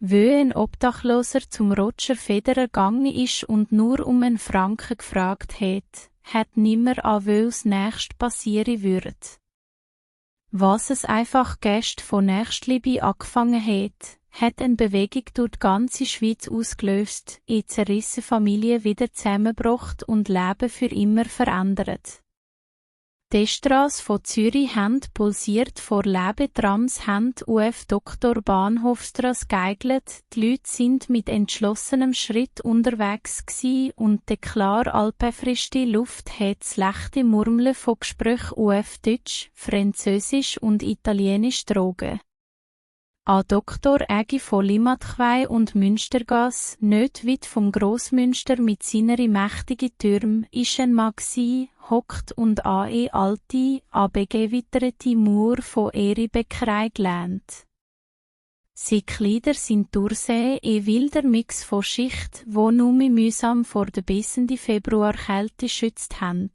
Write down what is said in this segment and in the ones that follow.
Wo ein Obdachloser zum Roger Federer gegangen ist und nur um einen Franken gefragt hat niemand an was nächst passieren würde. Was es einfach Gäste von Nächstliebe angefangen hat eine Bewegung durch die ganze Schweiz ausgelöst, zerrissene Familien wieder zusammengebracht und Leben für immer verändert. Die Strasse von Zürich haben pulsiert, vor Lebetrams haben auf Dr. Bahnhofstrasse geigelt, die Leute sind mit entschlossenem Schritt unterwegs gsi und die klar alpenfrische Luft hat das leichte Murmeln von Gesprächen auf Deutsch, Französisch und Italienisch getragen. An Dr. Ägi von Limmatquai und Münstergasse, nicht weit vom Grossmünster mit seiner mächtigen Türmen, ist ein Mann hockt und an alte, abgewitterte Mauer von Bäckerei gelehnt. Seine Kleider sind durchsehen, wilder Mix von Schicht, wo nur mühsam vor der bissenden Februarkälte schützt haben.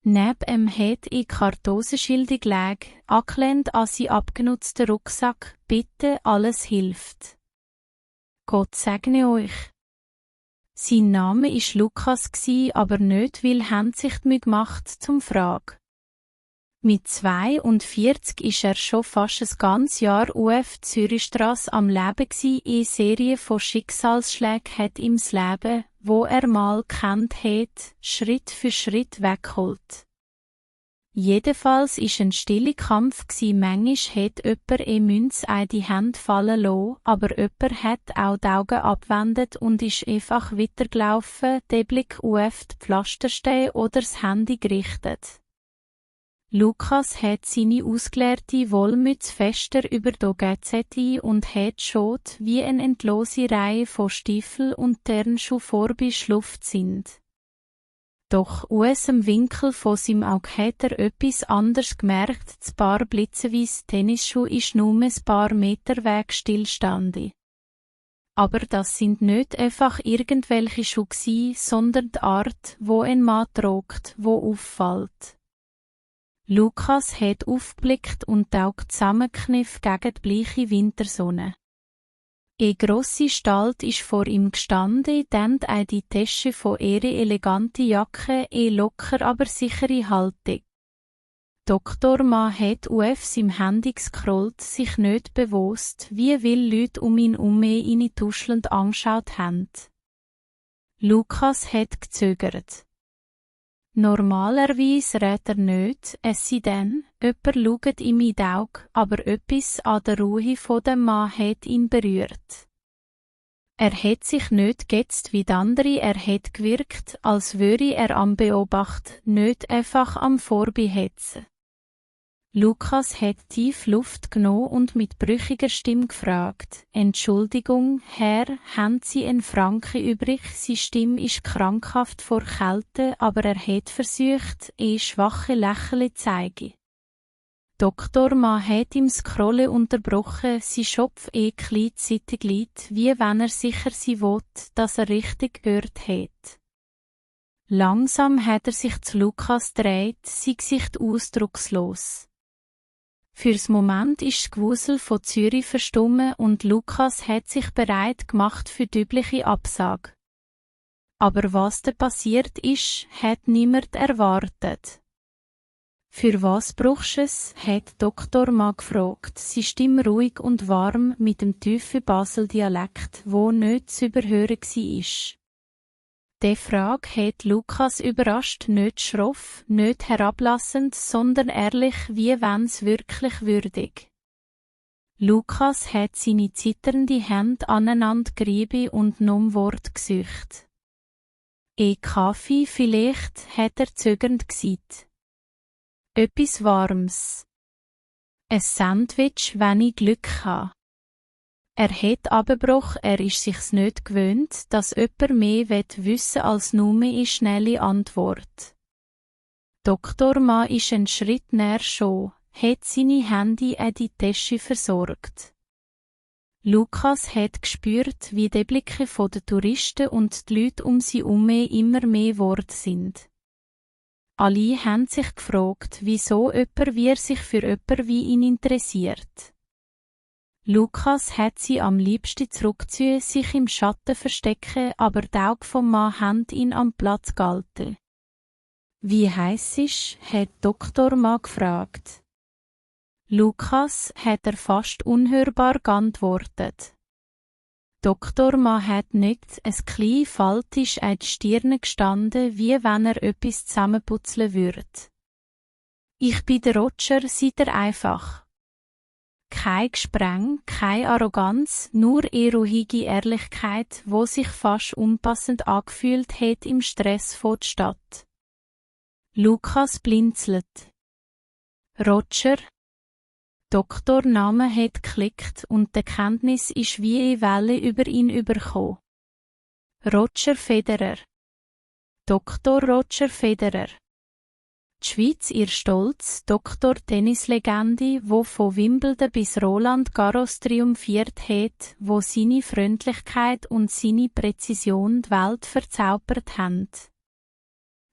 Neben ihm hat Kartosenschilde gelegen, angelehnt an seinen abgenutzten Rucksack, bitte, alles hilft. Gott segne euch. Sein Name war Lukas, aber nicht, weil er sich die Mühe gemacht zum Fragen. Mit 42 ist er schon fast ein ganzes Jahr auf Zürichstrasse am Leben gsi. Eine Serie von Schicksalsschlägen hat ihm das Leben, wo er mal kennt hat, Schritt für Schritt weggeholt. Jedenfalls ist ein stiller Kampf gsi. Manchmal hat jemand Münze in die Hände fallen lassen, aber jemand hat auch die Augen abgewendet und ist einfach weitergelaufen, den Blick auf die Pflastersteine oder das Handy gerichtet. Lukas hat seine ausgeleerte Wollmütze fester über die GZ und hat schon wie eine endlose Reihe von Stiefeln und Turnschuhen vorbeschlupft sind. Doch aus dem Winkel von seinem Auge hat er etwas anderes gemerkt, das Paar blitzenweise Tennisschuhe ist nur ein paar Meter weg stillstande. Aber das sind nicht einfach irgendwelche Schuhe gsi, sondern die Art, wo ein Mann trägt, wo auffällt. Lukas hat aufgeblickt und die Augen zusammengekniffen gegen die bleiche Wintersonne. Eine grosse Gestalt ist vor ihm gestanden, dann die Tasche von ihrer eleganten Jacke, locker aber sichere Haltung. Dr. Mann hat auf seinem Handy gescrollt, sich nicht bewusst, wie viele Leute um ihn herum tuschelnd angeschaut haben. Lukas hat gezögert. Normalerweise redet er nicht, es sei denn, jemand schaut ihm in die Augen, aber etwas an der Ruhe von dem Mann hat ihn berührt. Er hat sich nicht gehetzt wie die andere, er hat gewirkt, als würde er am Beobachten, nicht einfach am Vorbeihetzen. Lukas hat tief Luft genommen und mit brüchiger Stimme gefragt, »Entschuldigung, Herr, haben Sie einen Franken übrig?« Seine Stimme ist krankhaft vor Kälte, aber er hat versucht, schwache Lächeln zu zeigen. Dr. Mann hat ihm das Scrollen unterbrochen, sein Schopf klein zur Seite glitt, wie wenn er sicher sein will, dass er richtig gehört hat. Langsam hat er sich zu Lukas gedreht, sein Gesicht ausdruckslos. Fürs Moment ist das Gewusel von Zürich verstummen und Lukas hat sich bereit gemacht für die übliche Absage. Aber was da passiert ist, hat niemand erwartet. »Für was brauchst du es?« hat Dr. Mann gefragt, seine Stimme ruhig und warm mit dem tiefen Basel-Dialekt, wo nicht zu überhören war. Die Frage hat Lukas überrascht, nicht schroff, nicht herablassend, sondern ehrlich, wie wenn's wirklich würdig. Lukas hat seine zitternde Hände aneinander gerieben und nom Wort gesucht. Kaffee vielleicht, hat er zögernd gesagt. Etwas Warmes. Ein Sandwich, wenn ich Glück habe. Er hat abgebrochen, er ist sich's nicht gewöhnt, dass jemand mehr wissen will als nur eine schnelle Antwort. Dr. Mann ist einen Schritt näher schon, hat seine Hände in die Tasche versorgt. Lukas hat gespürt, wie die Blicke der Touristen und die Leute um sie herum immer mehr geworden sind. Alle haben sich gefragt, wieso jemand wie er sich für jemand wie ihn interessiert. Lukas hat sie am liebsten zurückziehen, sich im Schatten verstecken, aber die Augen vom Mann haben ihn am Platz gehalten. Wie heiss ist, hat Doktor Mann gefragt. Lukas hat er fast unhörbar geantwortet. Doktor Mann hat nicht, ein kleine Falt ist an die Stirne gestanden, wie wenn er etwas zusammenputzen würde. Ich bin der Roger, seid ihr einfach. Kein Gespreng, keine Arroganz, nur ihre ruhige Ehrlichkeit, wo sich fast unpassend angefühlt hat im Stress von der Stadt. Lukas blinzelt. Roger. Doktorname hat geklickt und die Kenntnis ist wie eine Welle über ihn übergekommen. Roger Federer. Dr. Roger Federer. Die Schweiz, ihr Stolz, Doktor-Tennislegende, wo von Wimbledon bis Roland Garros triumphiert hat, wo seine Freundlichkeit und seine Präzision die Welt verzaubert haben.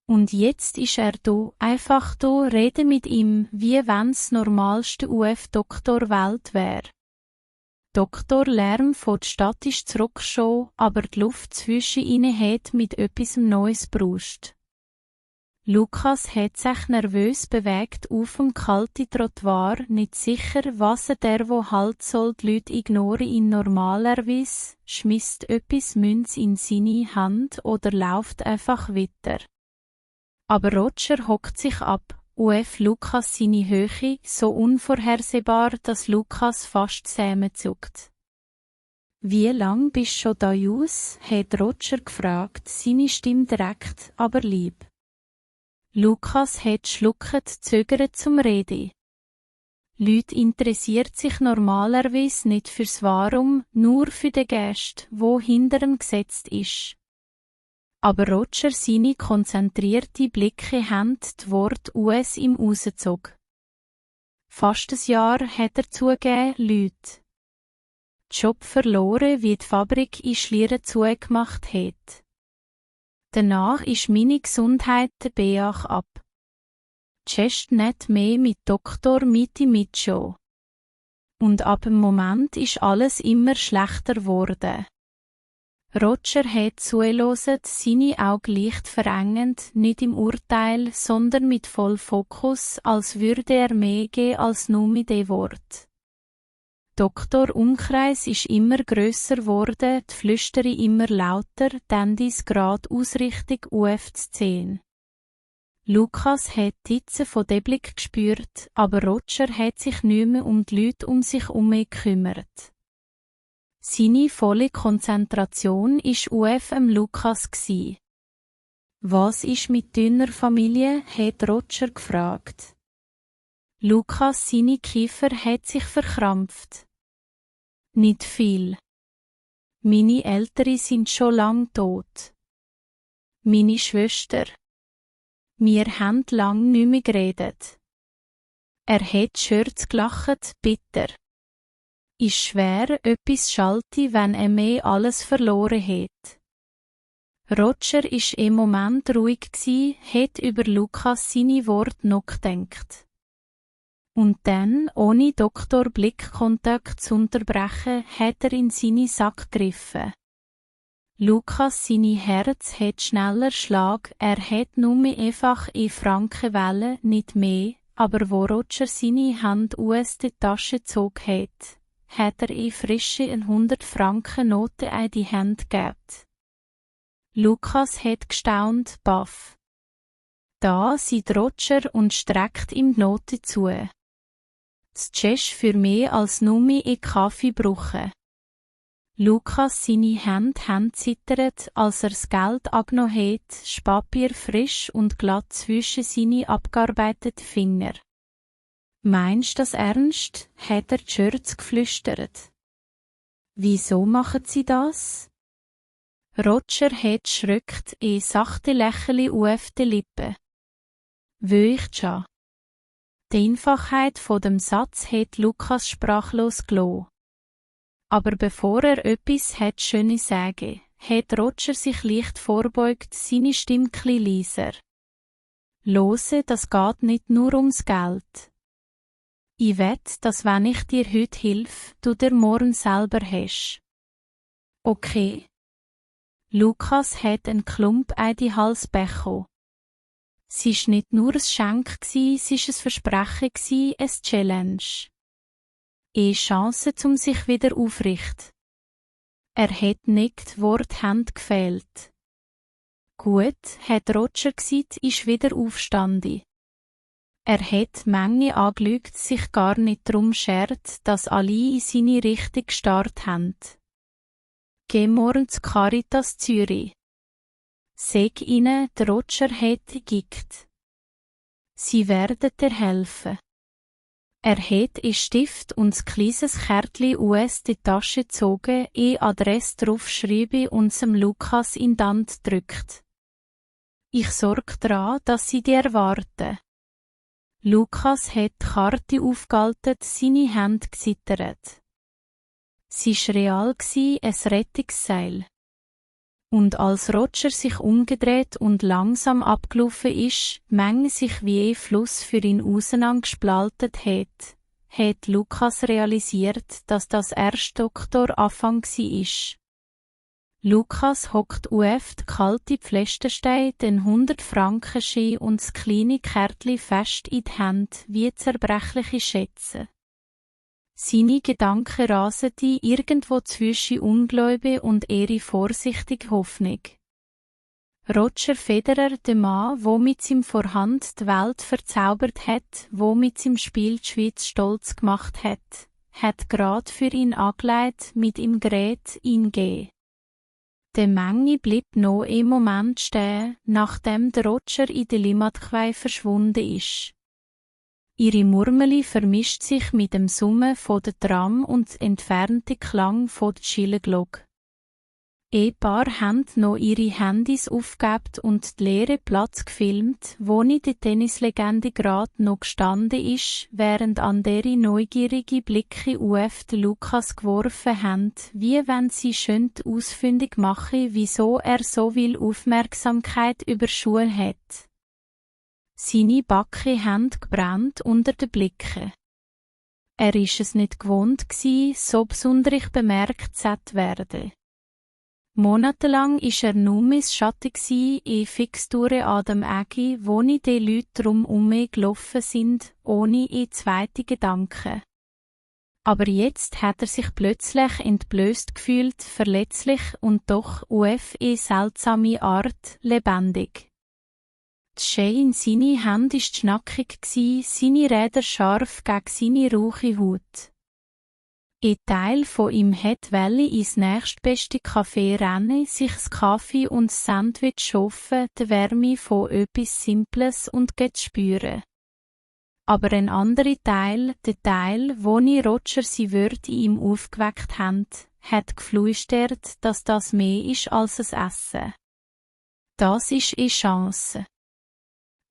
Und jetzt ist er da, einfach da, rede mit ihm, wie wenn's normalste UF-Doktor Welt wär. Doktor Lärm von der Stadt ist zurück schon, aber die Luft zwischen ihnen hat mit etwas Neues bruscht. Lukas hat sich nervös bewegt auf dem kalten Trottoir, nicht sicher, was der wo halt soll, die Leute ignorieren ihn normalerweise, schmisst etwas Münz in seine Hand oder läuft einfach weiter. Aber Roger hockt sich ab, UF Lukas seine Höhe, so unvorhersehbar, dass Lukas fast zusammenzuckt. Wie lang bist schon da aus? Hat Roger gefragt, seine Stimme direkt, aber lieb. Lukas hat schluckend zögert zum Reden. Leute interessiert sich normalerweise nicht fürs Warum, nur für den Gast, wo hinter ihm gesetzt ist. Aber Roger seine konzentrierte Blicke haben die Worte US ihm rausgezogen. Fast ein Jahr hat er zugegeben, Leute. Job verloren, wie die Fabrik in Schlieren zugemacht hat. Danach ist meine Gesundheit der Beach ab. Chest nicht mehr mit Doktor Miti Mitscho. Und ab dem Moment ist alles immer schlechter geworden. Roger hat zugehört, seine Augen leicht verengend, nicht im Urteil, sondern mit voll Fokus, als würde er mehr geben als nur mit dem Wort. Doktor Umkreis ist immer grösser geworden, die Flüstere immer lauter, dann dies grad Ausrichtung UF10. Lukas hat die Hitze von dem Blick gespürt, aber Roger hat sich nicht mehr um die Leute um sich herum gekümmert. Seine volle Konzentration ist UF Lukas gsi. Was ist mit deiner Familie? Hat Roger gefragt. Lukas seine Kiefer hat sich verkrampft. Nicht viel. Meine Eltern sind schon lang tot. Meine Schwester. Wir haben lang nicht mehr geredet. Er hat schürz gelacht, bitter. Ist schwer, etwas schalte, wenn er mehr alles verloren hat. Roger ist im Moment ruhig gsi, hat über Lukas seine Worte noch gedacht. Und dann, ohne Doktor Blickkontakt zu unterbrechen, hat er in seine Sack gegriffen. Lukas seine Herz hat schneller Schlag, er hat nur einfach in Franken Welle, nicht mehr, aber wo Roger seine Hand aus der Tasche zog hat er in frische 100 Franken Note in die Hand gegeben. Lukas hat gestaunt, baff. Da sieht Roger und streckt ihm die Note zu. Das Tschesch für mehr als nur in Kaffee brauchen. Lukas seine Hände haben zittert, als er das Geld angenommen hat, das Papier frisch und glatt zwischen seine abgearbeiteten Finger. Meinst du das ernst? Hat er Schürz geflüstert. Wieso machen Sie das? Roger hat schröckt, sachte Lächeln auf die Lippen. Wöichtja. Die Einfachheit von dem Satz hat Lukas sprachlos gelassen. Aber bevor er etwas hat Schönes sagen, hat Roger sich leicht vorbeugt, seine Stimme chli leiser. Lose, das geht nicht nur ums Geld. Ich wett, dass wenn ich dir heute hilf, du dir morgen selber hast. Okay. Lukas hat einen Klump in die Hals bekommen. Es war nicht nur ein Schenk, es war ein Versprechen, eine Challenge. Eine Chance, um sich wieder aufrichten. Er hat nicht, Wort haben gefehlt. Gut, hat Roger gesagt, ist wieder aufstanden. Er hat Menge angelügt, sich gar nicht darum schert, dass alle in seine Richtung gestarrt haben. Geh morgen zu Caritas Zürich. Sag ihnen, der Roger hat gegickt. Sie werden dir helfen. Er hat einen Stift und ein kleines Kärtchen US die Tasche gezogen, eine Adresse draufschreiben und dem Lukas in die Hand drückt. Ich sorge daran, dass sie dir erwarten. Lukas hat die Karte aufgehalten, seine Hände gezittert. Sie war real, ein Rettungsseil. Und als Roger sich umgedreht und langsam abgelaufen ist, Menge sich wie ein Fluss für ihn auseinandergespaltet hat Lukas realisiert, dass das erste Doktor Anfang war. Lukas hockt auf die kalte Pflasterstein, den 100-Franken-Schein und das kleine Kärtchen fest in die Hände, wie zerbrechliche Schätze. Seine Gedanken rasen irgendwo zwischen Ungläube und ihre vorsichtige Hoffnung. Roger Federer, der Mann, der mit seinem Vorhand die Welt verzaubert hat, wo mit seinem Spiel die Schweiz stolz gemacht hat grad für ihn angelegt, mit ihm Gerät ihn gehen. Der Menge blieb noch im Moment stehen, nachdem der Roger in der Limmatquai verschwunden ist. Ihre Murmeli vermischt sich mit dem Summen von der Tram und entfernte Klang von der Schillenglocke. Ein paar haben noch ihre Handys aufgegeben und den leeren Platz gefilmt, wo die Tennislegende gerade noch gestanden ist, während andere neugierige Blicke auf den Lukas geworfen haben, wie wenn sie schön ausfindig machen, wieso er so viel Aufmerksamkeit über Schuhe hat. Seine Backen haben gebrannt unter den Blicken. Er ist es nicht gewohnt so besonders bemerkt zu werden. Monatelang war er nur missschattig in Fixturen an dem Ägi, wo die Leute drumherum gelaufen sind, ohne in zweite Gedanken. Aber jetzt hat er sich plötzlich entblößt gefühlt, verletzlich und doch auf eine seltsame Art lebendig. Die Schei in seine Hände war schnackig, seine Räder scharf gegen seine rauche Haut. Ein Teil von ihm wollte ins nächstbeste Café rennen, sich das Kaffee und das Sandwich schaffen, die Wärme von etwas Simples und spüren. Aber ein anderer Teil, der Teil, wo Roger sie Wörter in ihm aufgeweckt haben, hat geflüstert, dass das mehr ist als ein Essen. Das ist eine Chance.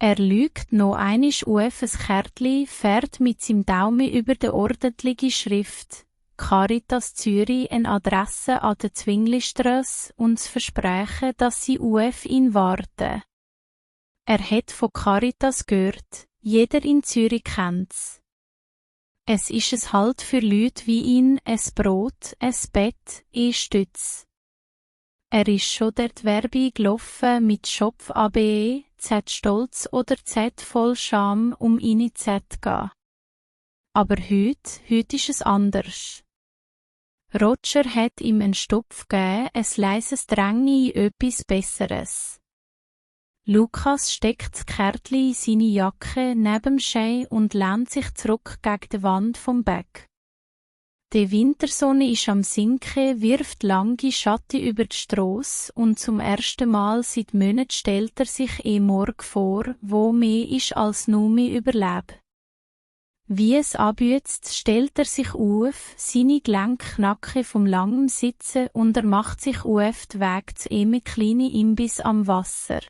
Er lügt noch einmal auf ein Kärtchen, fährt mit seinem Daumen über die ordentliche Schrift Caritas Zürich eine Adresse an der Zwinglistrasse und das Versprechen, dass sie auf ihn warten. Er hat von Caritas gehört, jeder in Zürich kennt's. Es ist es halt für Leute wie ihn, ein Brot, ein Bett, eine Stütze. Er ist schon dort Werbung gelaufen mit Schopf ABE, Z stolz oder Z voll Scham, in die Z gehen. Aber heute ist es anders. Roger hat ihm einen Stopf gegeben, ein leises Drängen in etwas Besseres. Lukas steckt das Kärtchen in seine Jacke neben dem Schein und lehnt sich zurück gegen die Wand vom Bett. Die Wintersonne ist am Sinken, wirft lange Schatten über die Strasse und zum ersten Mal seit Monaten stellt er sich Morgen vor, wo mehr ist als nur mehr Überleben. Wie es abützt, stellt er sich auf, seine Gelenke knacken vom langen Sitzen und er macht sich auf den Weg zu einem kleinen Imbiss am Wasser.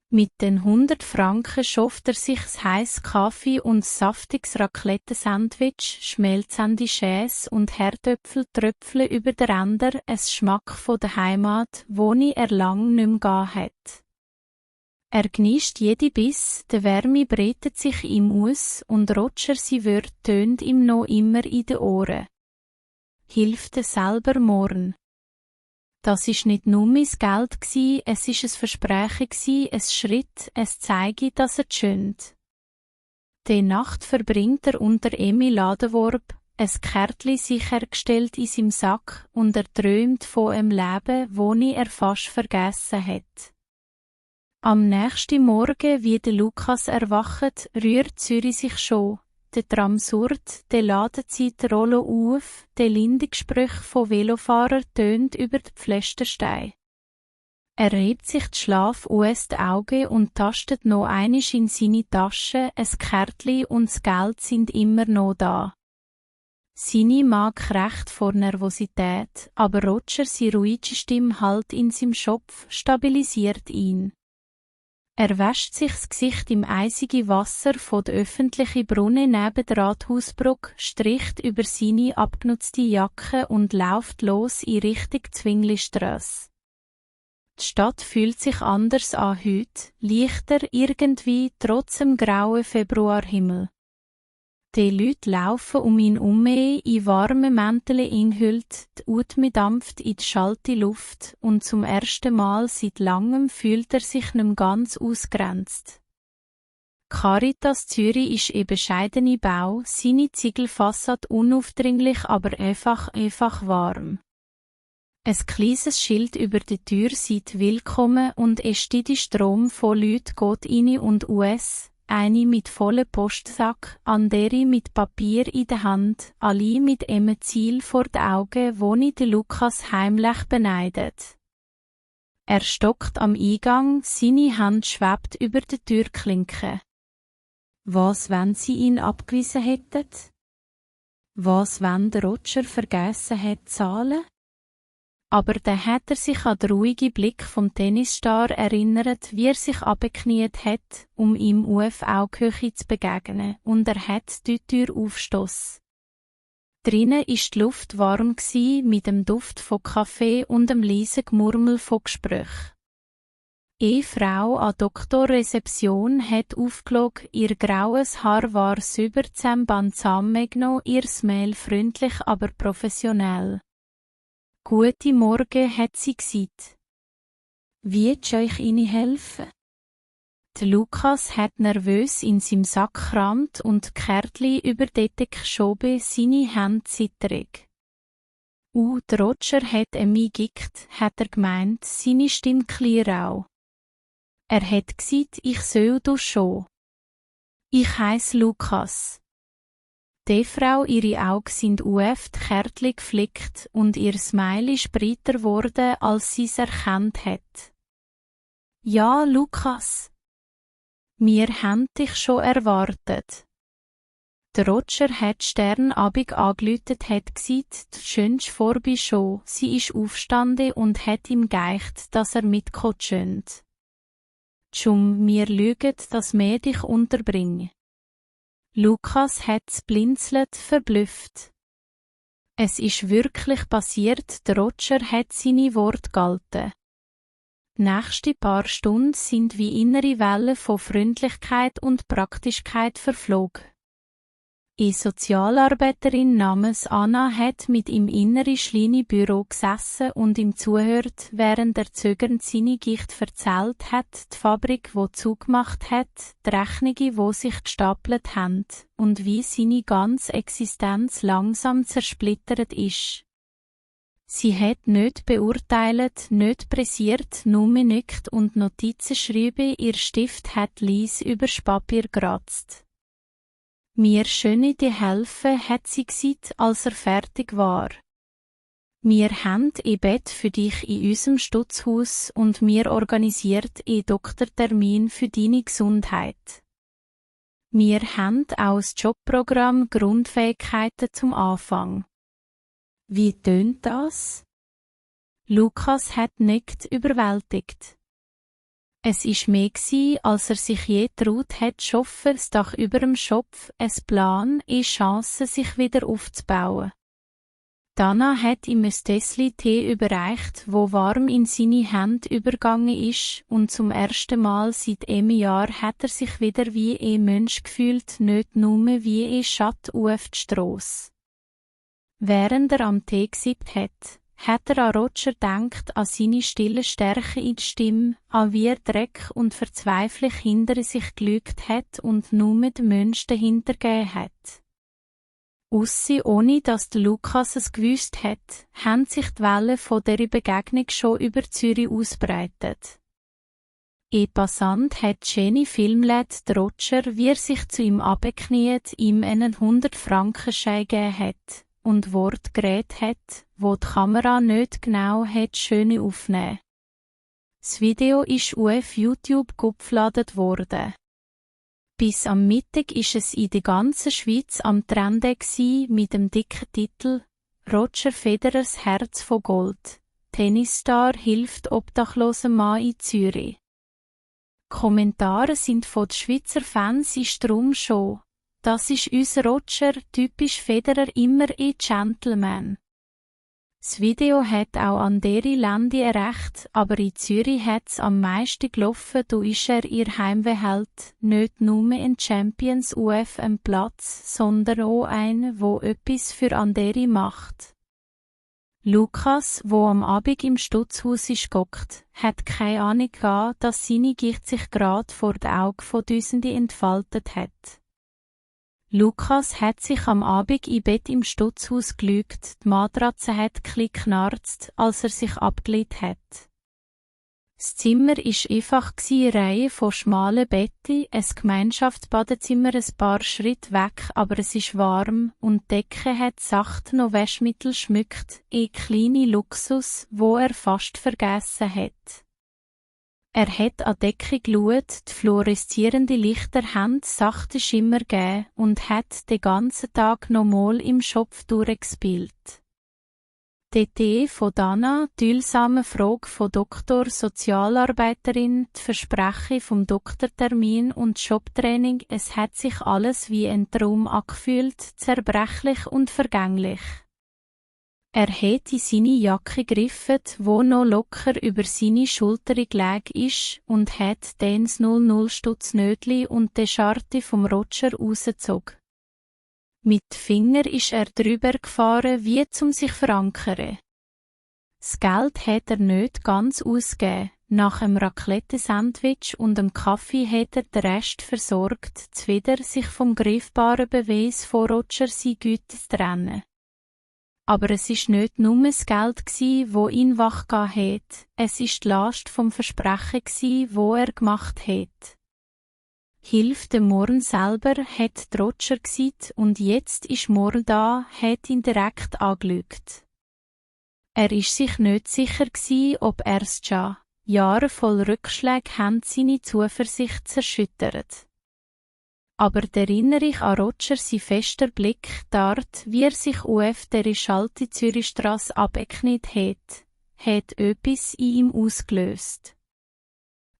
Mit den 100 Franken schafft er sich das heiße Kaffee und saftiges Raclette-Sandwich, schmelzende Schäse und Herdöpfel tröpfeln über den Ränder, ein Geschmack von der Heimat, wo er lang nicht mehr gegeben hat. Er genießt jede Biss, die Wärme breitet sich ihm aus und Roger sie Wörter tönt ihm noch immer in den Ohren. Hilft selber morgen. Das ist nicht nur mein Geld gsi, es ist ein Versprechen gsi, ein Schritt, es zeige, dass er schönt. Die Nacht verbringt er unter Emil Ladenworb, ein Kärtli sichergestellt in seinem Sack und er träumt von einem Leben, wo er fast vergessen hat. Am nächsten Morgen, wie der Lukas erwacht, rührt Zürich sich schon. Der Tram surrt, der Ladezeit rollo auf, der Lindegespräch von Velofahrern tönt über die Pflastersteine. Er hebt sich die Schlaf aus die Augen und tastet noch einisch in seine Tasche, ein Kärtli und das Geld sind immer noch da. Seine mag recht vor Nervosität, aber Roger, seine ruhige Stimme halt in seinem Schopf, stabilisiert ihn. Er wäscht sich das Gesicht im eisigen Wasser von der öffentlichen Brunnen neben der Rathausbrücke, stricht über seine abgenutzte Jacke und läuft los in Richtung Zwinglistrasse. Die Stadt fühlt sich anders an heute, leichter irgendwie trotz dem grauen Februarhimmel. Die Leute laufen um ihn herum, in warme Mäntel eingehüllt, die Atmung dampft in die schalte Luft und zum ersten Mal seit langem fühlt er sich nicht mehr ganz ausgrenzt. Caritas Zürich ist ein bescheidener Bau, seine Ziegelfassade unaufdringlich, aber einfach warm. Ein kleines Schild über der Tür sagt Willkommen und ein stetiger Strom von Leuten geht rein und aus. Eine mit vollem Postsack, andere mit Papier in der Hand, alle mit einem Ziel vor den Augen, wo den Lukas heimlich beneidet. Er stockt am Eingang, seine Hand schwebt über der Türklinke. Was, wenn sie ihn abgewiesen hätten? Was, wenn der Roger vergessen hat zu zahlen? Aber dann hat er sich an den ruhigen Blick vom Tennisstar erinnert, wie er sich abgekniet hat, um ihm auf Augenhöhe zu begegnen, und er hat die Tür aufgestossen. Drinnen ist die Luft warm gsi, mit dem Duft von Kaffee und dem leisen Gemurmel von Gesprächen. Eine Frau an Doktorrezeption hat aufgelogen, ihr graues Haar war über zum Balsam genommen, ihr Smell freundlich, aber professionell. Gute Morgen, hat sie gesagt. Wie kann ich Ihnen helfen? Der Lukas hat nervös in seinem Sack gekramt und die Kärtli über die Decke geschoben, seine Hände zitterig. Der Roger hat mich gickt, hat er gemeint, seine Stimme klar auch. Er hat gesagt, ich soll du schon. Ich heiss Lukas. Die Frau, ihre Augen sind auf die Kärtli geflickt und ihr Smile ist breiter geworden, als sie es erkannt hat. Ja, Lukas. Wir haben dich schon erwartet. Der Roger hat sternabig angeläutet, hat gesagt, du schönst vorbei schon. Sie ist aufgestanden und hat ihm geeicht, dass er mitkommt schönt. Tschum, wir lügen, dass wir dich unterbringen. Lukas hat's blinzelt, verblüfft. Es ist wirklich passiert, der Roger hat seine Worte gehalten. Die nächsten paar Stunden sind wie innere Wellen von Freundlichkeit und Praktischkeit verflogen. Eine Sozialarbeiterin namens Anna hat mit ihm innere kleine Büro gesessen und ihm zuhört, während er zögernd seine Gicht erzählt hat, die Fabrik, wo zugemacht hat, die Rechnungen, wo sich gestapelt haben, und wie seine ganze Existenz langsam zersplittert ist. Sie hat nicht beurteilt, nicht pressiert, nur nickt und Notizen schrieben, ihr Stift hat leis übers Papier geratzt. Mir schöne dir helfen, hat sie gesagt, als er fertig war. Wir haben ein Bett für dich in unserem Stutzhaus und wir organisiert einen Doktortermin für deine Gesundheit. Wir haben auch das Jobprogramm Grundfähigkeiten zum Anfang. Wie tönt das? Lukas hat nickt, überwältigt. Es ist mehr gsi, als er sich je traut hat, schaffen, das Dach über dem Schopf, ein Plan, eine Chance, sich wieder aufzubauen. Dana hat ihm ein Tässli Tee überreicht, wo warm in seine Hände übergegangen ist, und zum ersten Mal seit einem Jahr hat er sich wieder wie ein Mensch gefühlt, nicht nur wie ein Schatt auf die Strasse. Während er am Tee gesippt hat er an Roger gedacht, an seine stille Stärke in der Stimme, an wie er Dreck und Verzweiflung hinter sich gelügt hat und nur den Mensch dahinter gegeben hat. Aussi, ohne dass der Lukas es gewusst hat, haben sich die Wellen von dieser Begegnung schon über Zürich ausbreitet. Ein Passant hat Jenny filmt Roger, wie er sich zu ihm abgekniet, ihm einen 100-Franken-Schein gegeben hat und Wort geredet hat, wo die Kamera nicht genau hat schön aufnehmen. Das Video ist auf YouTube geladen worden. Bis am Mittag ist es in der ganzen Schweiz am Trenden mit dem dicken Titel «Roger Federers Herz von Gold. Tennisstar hilft obdachlosen Mann in Zürich». Kommentare sind von den Schweizer Fans ist drum schon. Das ist unser Roger, typisch Federer, immer ein Gentleman. Das Video hat auch andere Länder erreicht, aber in Zürich hat's am meisten gelaufen, da ist er ihr Heimwehheld, nicht nur ein Champions UF am Platz, sondern auch ein, wo etwas für andere macht. Lukas, wo am Abend im Stutzhaus ist gehockt, hat keine Ahnung gehabt, dass seine Gicht sich gerade vor den Augen von Tausenden entfaltet hat. Lukas hat sich am Abend im Bett im Stutzhaus gelügt, die Matratze hat geknarzt, als er sich abgelegt hat. Das Zimmer war einfach eine Reihe von schmalen Betten, ein Gemeinschaftsbadezimmer ein paar Schritte weg, aber es ist warm, und die Decke hat sacht noch Waschmittel schmückt, ein kleiner Luxus, wo er fast vergessen hat. Er hat an die Decke geschaut, die fluoreszierende Lichter haben sachte Schimmer gegeben und hat den ganzen Tag nochmal im Schopf durchgespielt. Die Idee von Dana, die heilsame Frage von Doktor Sozialarbeiterin, die Versprechen vom Doktortermin und Jobtraining, es hat sich alles wie ein Traum angefühlt, zerbrechlich und vergänglich. Er hat in seine Jacke gegriffen, wo noch locker über seine Schulter gelegen ist, und hat den 00-Stutznötli und den Scharte vom Roger rausgezogen. Mit den Fingern ist er drüber gefahren, wie zum sich verankern. Das Geld hat er nicht ganz ausgegeben. Nach einem Raclette-Sandwich und einem Kaffee hat er den Rest versorgt, zuwider sich vom greifbaren Beweis von Roger seine Güte zu trennen. Aber es ist nicht nur das Geld wo ihn wachgehalten hat, es ist die Last vom Versprechen wo er gemacht hat. Hilf dem Morn selber, hat Roger gesagt, und jetzt ist Morn da, hat ihn direkt angelügt. Er ist sich nicht sicher ob er's schon. Jahre voll Rückschläge haben seine Zuversicht zerschüttert. Aber die Erinnerung an Roger sein fester Blick dort, wie er sich auf der Schalte Zürichstrasse abgekniet hat etwas in ihm ausgelöst.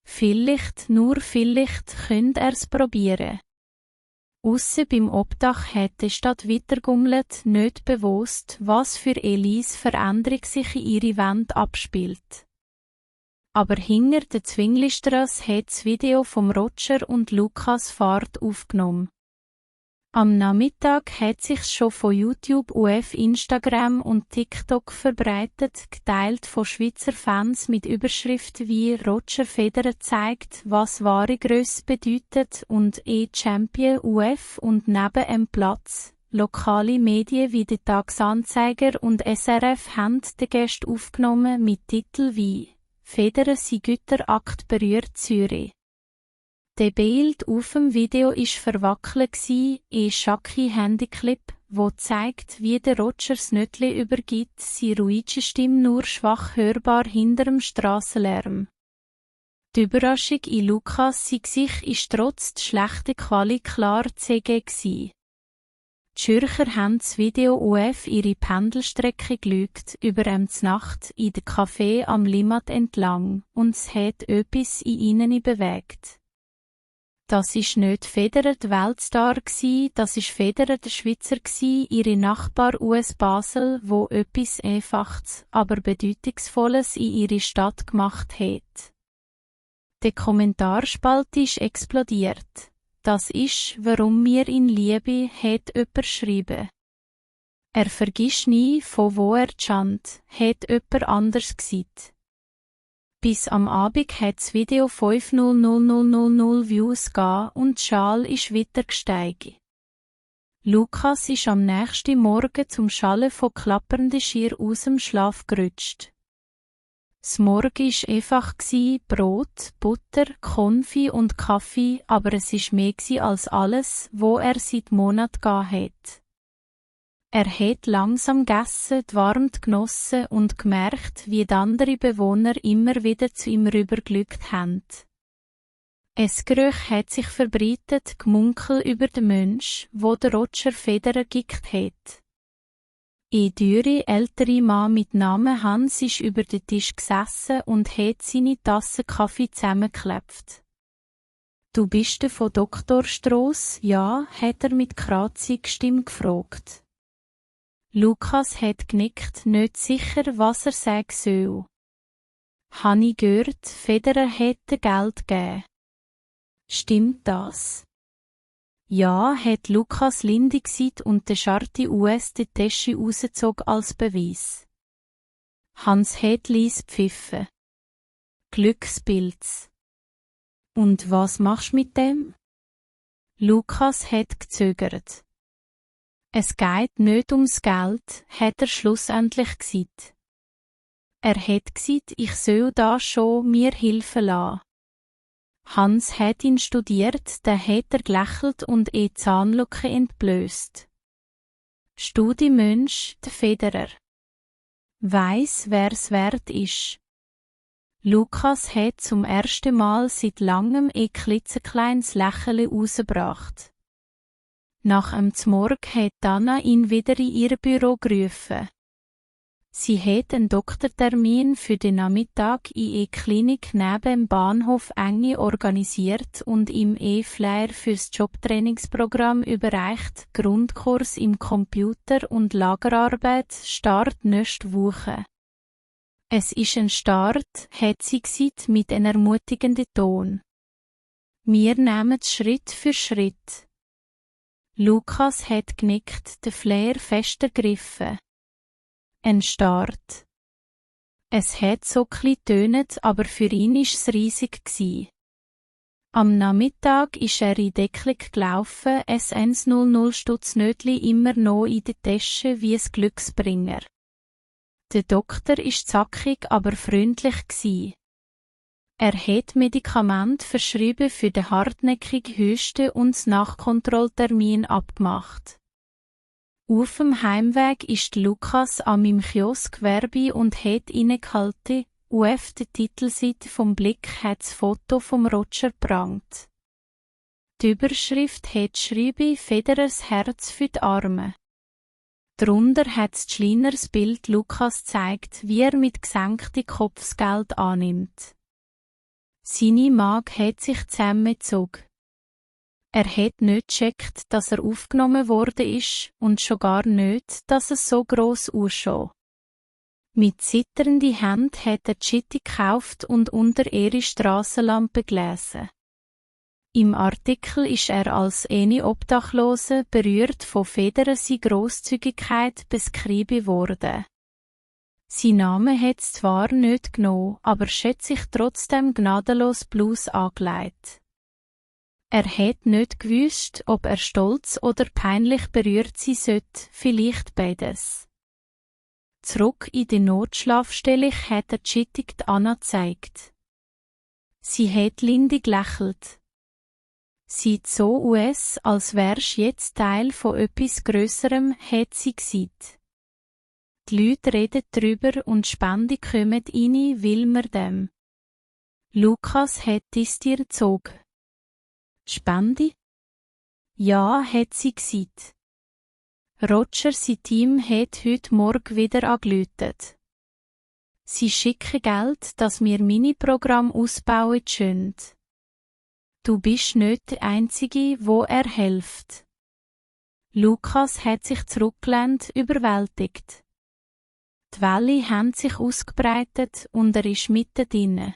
Vielleicht, nur vielleicht, könnt er's probieren. Aussen beim Obdach hat die Stadt weitergummelt, nicht bewusst, was für Elise Veränderung sich in ihre Wände abspielt. Aber hinter der Zwinglistrasse hat das Video vom Roger und Lukas Fahrt aufgenommen. Am Nachmittag hat sich's schon von YouTube auf Instagram und TikTok verbreitet, geteilt von Schweizer Fans mit Überschriften wie «Roger Federer zeigt, was wahre Grösse bedeutet» und «E-Champion UF» und «Neben em Platz». Lokale Medien wie der Tagesanzeiger und SRF haben den Gast aufgenommen mit Titeln wie «Federer sein Güterakt berührt Zürich». Der Bild auf dem Video war verwackelt, ein Schacki-Handyclip, wo zeigt, wie der Roger das Nötli übergibt, seine ruhige Stimme nur schwach hörbar hinter dem Strassenlärm. Die Überraschung in Lukas sein Gesicht ist trotz der schlechten Quali klar CG gsi. Die Zürcher haben das Video auf ihre Pendelstrecke geschaut, über Nacht in der Café am Limmat entlang, und es hat etwas in ihnen bewegt. Das ist nicht Federer der Weltstar gsi, das ist Federer der Schweizer gsi, ihre Nachbar US Basel, wo etwas Einfaches, aber Bedeutungsvolles in ihre Stadt gemacht hat. Der Kommentarspalte ist explodiert. Das ist, warum wir ihn lieben, hat jemand geschrieben. Er vergisst nie, von wo er stammt, hat jemand anders gesagt. Bis am Abend hat das Video 500.000 Views gehabt und die Schale ist weiter gestiegen. Lukas ist am nächsten Morgen zum Schallen von klappernden Schier aus dem Schlaf gerutscht. Das Morgen war einfach Brot, Butter, Konfi und Kaffee, aber es war mehr als alles, wo er seit Monaten gehabt hat. Er hat langsam gegessen, die Warmth genossen und gemerkt, wie die anderen Bewohner immer wieder zu ihm rübergeschaut haben. Ein Gerücht hat sich verbreitet, Gemunkel über den Mensch, wo der Roger Federer gekickt hat. Ein dürre, ältere Mann mit Namen Hans ist über den Tisch gesessen und hat seine Tasse Kaffee zusammengeklebt. «Du bist der von Dr. Stross?» «Ja», hat er mit kratziger Stimme gefragt. Lukas hat genickt, nicht sicher, was er sagen soll. «Habe ich gehört, Federer hätte Geld gegeben.» «Stimmt das?» «Ja», hat Lukas Linde gesagt und der scharfe US die Tasche rauszog als Beweis. Hans hat leise gepfiffen. «Glückspilz.» «Und was machst du mit dem?» Lukas hat gezögert. «Es geht nicht ums Geld», hat er schlussendlich gesagt. Er hat gesagt, ich soll da schon mir helfen lassen. Hans hat ihn studiert, dann hat er gelächelt und Zahnlücke entblößt. Studienmensch, der Federer. Weiss, wer's wert ist. Lukas hat zum ersten Mal seit langem ein klitzekleines Lächeln rausgebracht. Nach dem Zmorg hat Anna ihn wieder in ihr Büro gerufen. Sie hat einen Doktortermin für den Nachmittag in einer Klinik neben dem Bahnhof Enge organisiert und ihm Flyer fürs Jobtrainingsprogramm überreicht, Grundkurs im Computer und Lagerarbeit, Start nächste Woche. Es ist ein Start, hat sie gesagt mit einem ermutigenden Ton. Wir nehmen es Schritt für Schritt. Lukas hat genickt, den Flyer fest ergriffen. Ein Start. Es hat so klein tönet, aber für ihn ist es riesig gsi. Am Nachmittag ist er in Deckung gelaufen, es 100 Stutznötli immer noch in der Tasche wie ein Glücksbringer. Der Doktor ist zackig, aber freundlich gsi. Er hat Medikamente verschrieben für den hartnäckig höchsten und das Nachkontrolltermin abgemacht. Auf dem Heimweg ist Lukas an meinem Kiosk vorbei und hat innegehalten, auf der Titelseite vom Blick hat das Foto vom Roger prangt. Die Überschrift hat geschrieben «Federers Herz für die Arme». Darunter hat das kleineres Bild Lukas zeigt, wie er mit gesenktem Kopf das Geld annimmt. Seine Mag hat sich zusammengezogen. Er hat nicht gecheckt, dass er aufgenommen worden ist und schon gar nicht, dass es so gross ausschaut. Mit zitternden Händen hat er die Chitti gekauft und unter ihre Strassenlampe gelesen. Im Artikel ist er als eine Obdachlose berührt von Federer seine Grosszügigkeit beschrieben worden. Sein Name hat es zwar nicht genommen, aber schätzt sich trotzdem gnadenlos Blues angelegt. Er hat nicht gewusst, ob er stolz oder peinlich berührt sein sollte, vielleicht beides. Zurück in die Notschlafstelle hat er schittig Anna gezeigt. Sie hat Linde gelächelt. Sieht so aus, als wärst jetzt Teil von etwas Grösserem, hat sie gesagt. Die Leute reden drüber und Spenden kommen rein, will man dem. Lukas hat es dir gezogen. Spende? Ja, hat sie gesagt. Roger, sein Team hat heute Morgen wieder angerufen. Sie schicken Geld, dass wir Mini-Programm ausbauen können. Du bist nicht der Einzige, wo er hilft. Lukas hat sich zurückgelehnt, überwältigt. Die Wellen haben sich ausgebreitet und er ist mittendrin.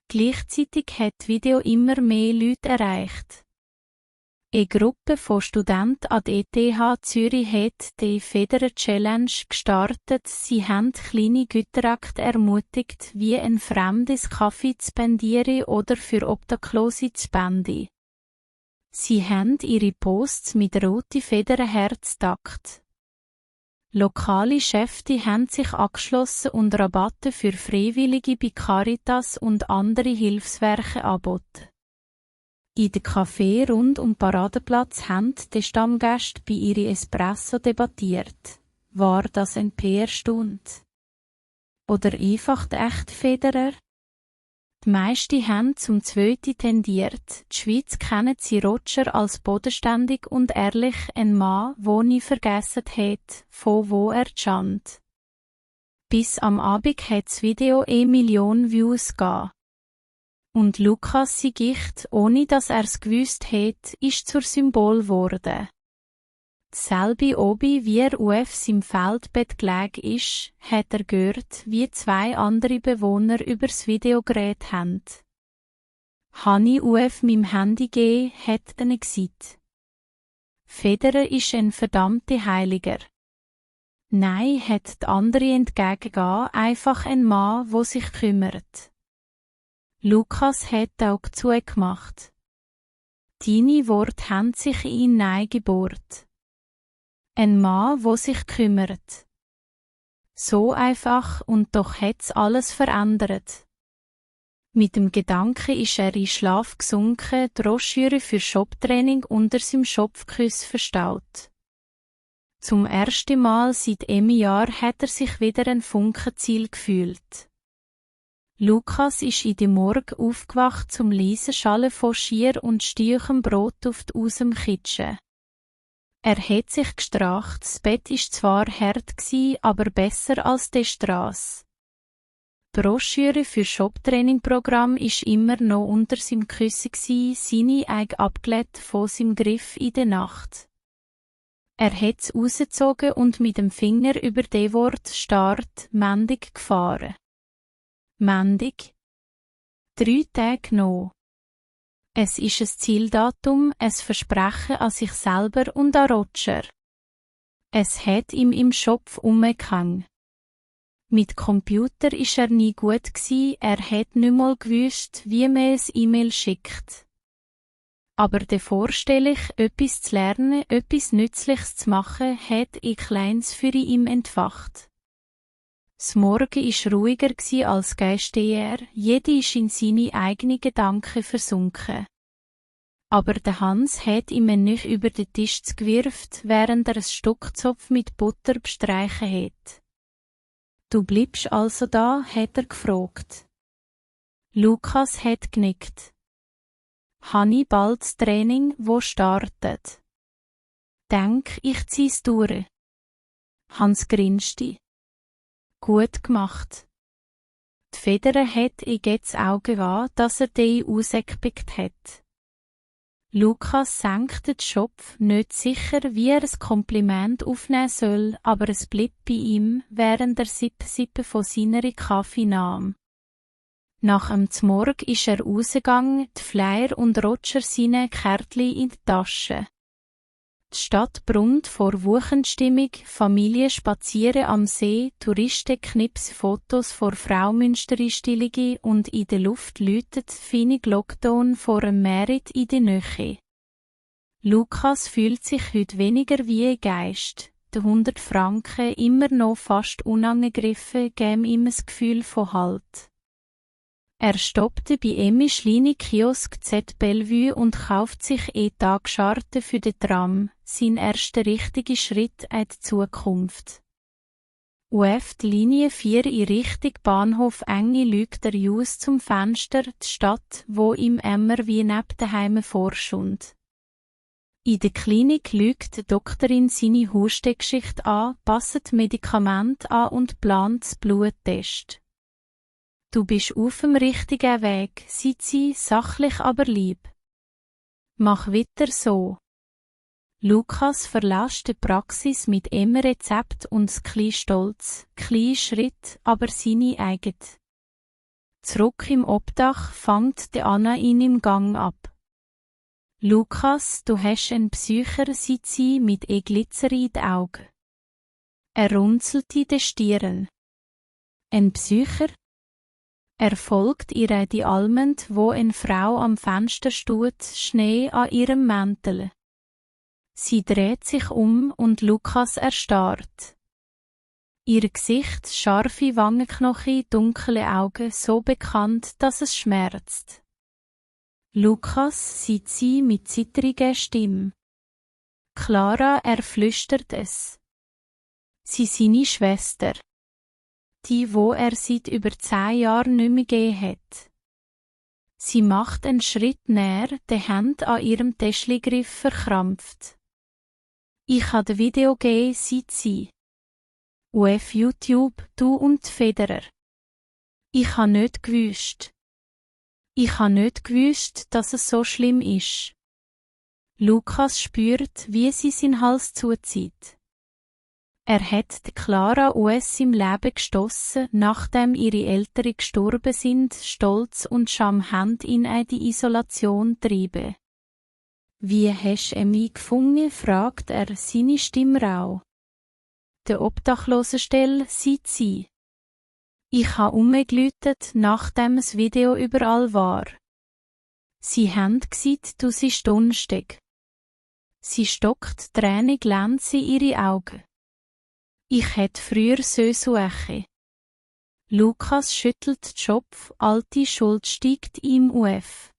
Gleichzeitig hat das Video immer mehr Leute erreicht. Eine Gruppe von Studenten an der ETH Zürich hat die Federer Challenge gestartet. Sie haben kleine Güterakte ermutigt, wie ein fremdes Kaffee zu spendieren oder für Obdachlose zu spenden. Sie haben ihre Posts mit roten Federerherz takt. Lokale Chefs haben sich angeschlossen und Rabatte für Freiwillige bei Caritas und andere Hilfswerke angeboten. In den Cafés rund um den Paradeplatz haben die Stammgäste bei ihrem Espresso debattiert. War das ein PR-Stunt? Oder einfach der echte Federer? Die meisten haben zum Zweiten tendiert. Die Schweiz kennt sie Roger als bodenständig und ehrlich, ein Mann, der nie vergessen hat, von wo er stammt. Bis am Abend hat das Video 1 Million Views gehabt. Und Lukas sein Gicht, ohne dass er's gewusst hat, ist zur Symbol geworden. Selbe obi, wie er auf seinem Feldbett gelegen ist, hat er gehört, wie 2 andere Bewohner übers Video geredet haben. «Hani auf meinem Handy gehen», hat er gesagt. Federer ist ein verdammter Heiliger. Nein, hat die andere entgegengegeben, einfach ein Mann, der sich kümmert. Lukas hat Augen zugemacht. Deine Worte haben sich in ihn hineingebohrt. Ein Mann, der sich kümmert. So einfach und doch hat's alles verändert. Mit dem Gedanken ist er in Schlaf gesunken, die Broschüre für Shoptraining unter seinem Schopfkiss verstaut. Zum ersten Mal seit einem Jahr hat er sich wieder ein Funkenziel gefühlt. Lukas ist in dem Morgen aufgewacht zum leisen Schallen von Schier und stieichem Brot auf die aus dem Kitchen. Er hat sich gestracht, das Bett war zwar hart, aber besser als die Strasse. Die Broschüre für Shoptraining-Programm ist immer noch unter seinem Kissen, seine Augen abgelegt von seinem Griff in der Nacht. Er hat es rausgezogen und mit dem Finger über das Wort «Start» Mendig gefahren. Mendig. 3 Tage noch. Es ist ein Zieldatum, ein Versprechen an sich selber und an Roger. Es hat ihm im Schopf umgehangen. Mit Computer ist er nie gut gsi, er hat nicht mal gewusst, wie man ein E-Mail schickt. Aber der Vorstellung, etwas zu lernen, etwas Nützliches zu machen, hat ein Kleines für ihn entfacht. Das Morgen war ruhiger als gestern, jeder ist in seine eigenen Gedanken versunken. Aber der Hans hat ihm nicht über den Tisch gewirft, während er ein Stück Zopf mit Butter bestreichen hat. «Du bleibst also da?» hat er gefragt. Lukas hat genickt. «Hani bald das Training, wo startet?» «Denk, ich zieh's durch.» Hans grinste. «Gut gemacht.» Die Federer hat in Getz Augen wahr, dass er die ausgepickt hat. Lukas senkte den Schopf, nicht sicher, wie er ein Kompliment aufnehmen soll, aber es blieb bei ihm, während er Sippe von seiner Kaffee nahm. Nach dem Zmorg ist er rausgegangen, die Flyer und Roger seine Kärtchen in die Tasche. Die Stadt brummt vor Wochenstimmung, Familien spazieren am See, Touristen knipsen Fotos vor Fraumünstereinstellungen und in der Luft läutet feine Glockton vor einem Merit in der Nähe. Lukas fühlt sich heute weniger wie ein Geist. Die 100 Franken, immer noch fast unangegriffen, geben ihm ein Gefühl von Halt. Er stoppte bei Emmis kleinen Kiosk Z Bellevue und kauft sich Tagscharte für den Tram, sein erster richtiger Schritt in die Zukunft. Auf die Linie 4 in Richtung Bahnhof Enge schaut er aus zum Fenster, die Stadt, wo ihm immer wie neben daheim vorschund. In der Klinik schaut die Doktorin seine Hustengeschichte an, passt Medikamente an und plant das Bluttest. «Du bist auf dem richtigen Weg», sagt sie, sachlich aber lieb. Mach weiter so. Lukas verlässt die Praxis mit einem Rezept und klein Stolz, klein Schritt, aber seine eigen. Zurück im Obdach fängt die Anna ihn im Gang ab. Lukas, du hast einen Psycher, sagt sie mit Glitzer in den Augen. Er runzelte die Stirn. Ein Psycher? Er folgt ihr die Almend, wo eine Frau am Fenster steht, Schnee an ihrem Mäntel. Sie dreht sich um und Lukas erstarrt. Ihr Gesicht, scharfe Wangenknochen, dunkle Augen, so bekannt, dass es schmerzt. Lukas, sieht sie mit zittriger Stimme. Clara, er flüstert es. Sie seine Schwester. Die, wo er seit über 10 Jahren nicht mehr gegeben hat. Sie macht einen Schritt näher, die Hände an ihrem Täschligriff verkrampft. Ich habe das Video gegeben, sagt sie. Auf YouTube, du und Federer. Ich habe nicht gewusst. Ich habe nicht gewusst, dass es so schlimm ist. Lukas spürt, wie sie seinen Hals zuzieht. Er hat die Clara US im Leben gestossen, nachdem ihre Eltern gestorben sind, Stolz und Scham haben ihn in die Isolation getrieben. Wie hast du mich gefunden? Fragt er, seine Stimme rau. Der Obdachlosenstelle, sagt sie. Ich habe umgeläutet, nachdem das Video überall war. Sie haben gesagt, du seist dunstig. Sie stockt, Tränen glänzen ihre Augen. Ich hätte früher so suchen. Lukas schüttelt den Kopf, alte Schuld steigt ihm auf.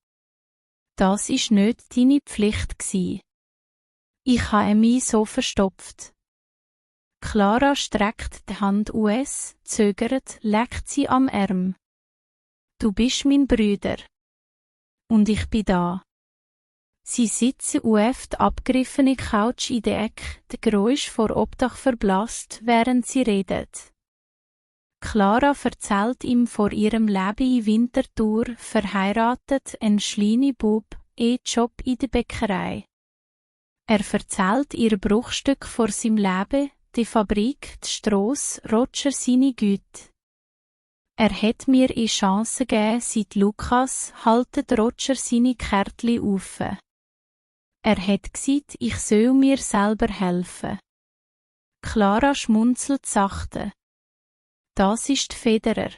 Das ist nicht deine Pflicht gsi. Ich habe mich so verstopft. Clara streckt die Hand aus, zögert, leckt sie am Arm. Du bist mein Brüder. Und ich bin da. Sie sitzen auf die abgegriffene Couch in der Ecke, das Geräusch vor Obdach verblasst, während sie redet. Clara erzählt ihm von ihrem Leben in Winterthur, verheiratet, ein kleiner Bub, Job in der Bäckerei. Er erzählt ihr Bruchstück vor seinem Leben, die Fabrik, die Strasse, Roger seine Güte. Er hat mir eine Chance gegeben, sagt Lukas, haltet Roger seine Kärtchen auf. Er hat gesagt, ich soll mir selber helfen. Clara schmunzelt sachte. Das ist Federer.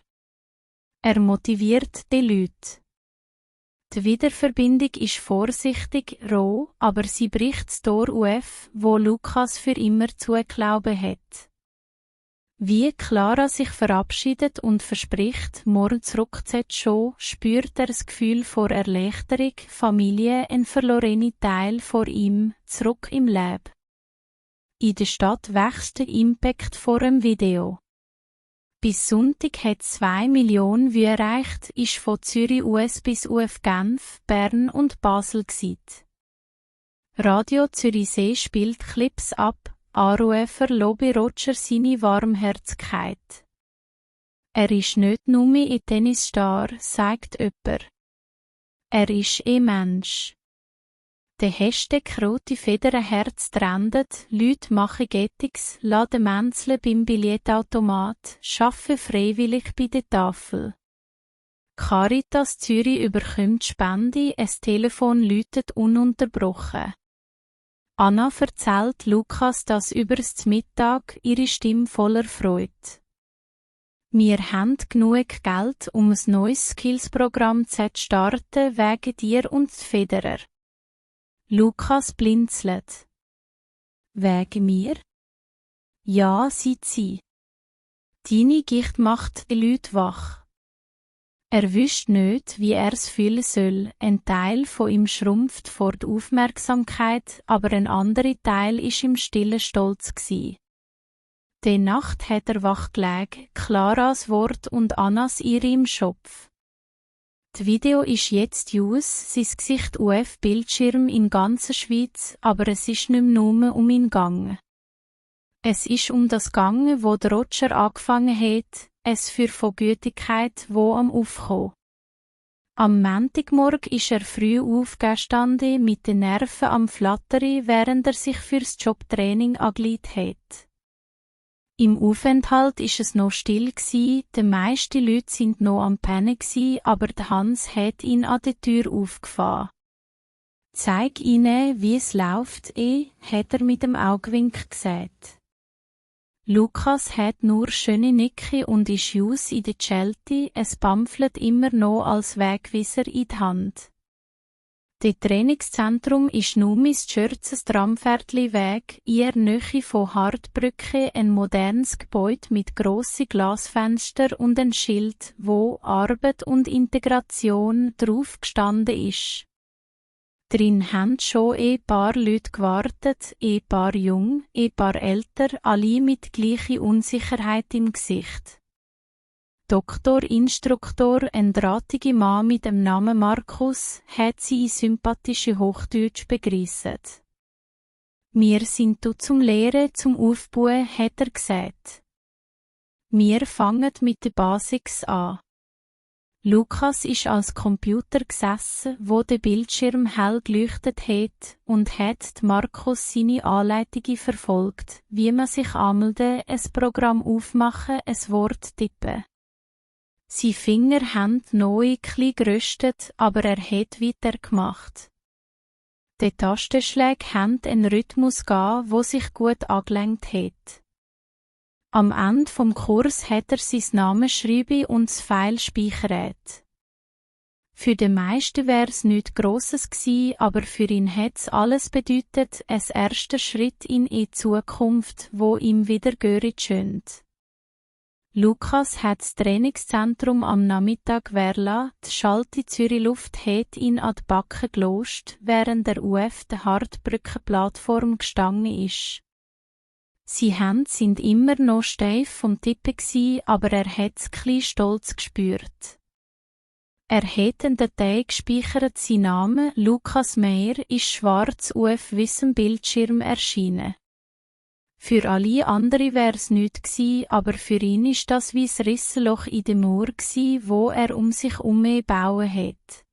Er motiviert die Leute. Die Wiederverbindung ist vorsichtig, roh, aber sie bricht das Tor auf, wo Lukas für immer zugeglaubt hat. Wie Clara sich verabschiedet und verspricht, morgen zurückzukommen, spürt er das Gefühl vor Erleichterung, Familie, ein verlorener Teil vor ihm, zurück im Leben. In der Stadt wächst der Impact vor dem Video. Bis Sonntag hat 2 Millionen Views erreicht, ist von Zürich aus bis auf Genf, Bern und Basel gesiegt. Radio Zürichsee spielt Clips ab, Anrufer loben Roger seine Warmherzigkeit. Er ist nicht nur ein Tennisstar, sagt jemand. Er ist Mensch. Der Hashtag «Rote Federerherz» trendet, Leute machen Gettings, laden Menzeln beim Billetautomat, arbeiten freiwillig bei der Tafel. Caritas Zürich überkommt Spende, ein Telefon läutet ununterbrochen. Anna erzählt Lukas das übers Mittag, ihre Stimme voller Freude. Wir haben genug Geld, um ein neues Skills-Programm zu starten wegen dir und Federer. Lukas blinzelt. Wegen mir? Ja, sagt sie. Deine Gicht macht die Leute wach. Er wüsst nicht, wie er es fühlen soll. Ein Teil von ihm schrumpft vor der Aufmerksamkeit, aber ein anderer Teil ist im stillen Stolz gsi. Die Nacht hat er wach gelegen, Claras Wort und Annas ihre im Schopf. Das Video ist jetzt aus, sein Gesicht auf Bildschirm in ganzer Schweiz, aber es ist nicht mehr nur um ihn gegangen. Es ist um das gegangen, wo der Roger angefangen hat, es für von Gütigkeit, wo am Aufkommen. Am Montagmorgen ist er früh aufgestanden, mit den Nerven am Flattern, während er sich fürs Jobtraining angelegt hat. Im Aufenthalt ist es noch still gsi, die meisten Leute sind noch am Pennen gsi, aber der Hans hat ihn an der Tür aufgefahren. Zeig ihnen, wie es läuft, hat er mit dem Augwink gesagt. Lukas hat nur schöne Nicke und ist aus in der Kälte, es Pamphlet immer noch als Wegweiser in die Hand. Das Trainingszentrum ist nun ins Schürzes Tramviertelweg, in der Nähe von Hartbrücke, ein modernes Gebäude mit grossen Glasfenstern und ein Schild, wo Arbeit und Integration drauf gestanden ist. Drin haben schon paar Leute gewartet, paar jung, paar älter, alle mit gleicher Unsicherheit im Gesicht. Instruktor, ein drahtiger Mann mit dem Namen Markus, hat sie in sympathische Hochdeutsch begrüßt. Wir sind du zum Lehren, zum Aufbauen, hat er gesagt. Wir fangen mit den Basics an. Lukas ist als Computer gesessen, wo der Bildschirm hell geleuchtet hat, und hat Markus seine Anleitungen verfolgt, wie man sich anmelden, ein Programm aufmachen, ein Wort tippen. Seine Finger haben noch ein bisschen geröstet, aber er hat weitergemacht. Die Tastenschläge haben einen Rhythmus gehabt, wo sich gut angelenkt hat. Am Ende vom Kurs hat er sein Namen schreiben und das File speichert. Für den meisten wär's nichts Grosses gsi, aber für ihn hat's alles bedeutet, ein erster Schritt in die Zukunft, wo ihm wieder görit schönt. Lukas hat das Trainingszentrum am Nachmittag verlassen, die Schalte Zürich Luft hat ihn an die Backen gelost, während der UF der Hartbrücke-Plattform gestanden ist. Sie sind immer noch steif vom Tippen gsi, aber er hat's klein stolz gespürt. Er hat eine Datei gespeichert, sein Name, Lukas Meyer, ist schwarz auf weißem Bildschirm erschienen. Für alle anderen wär's nichts gsi, aber für ihn ist das wie ein Rissenloch in dem Mauer gsi, wo er um sich bauen hat.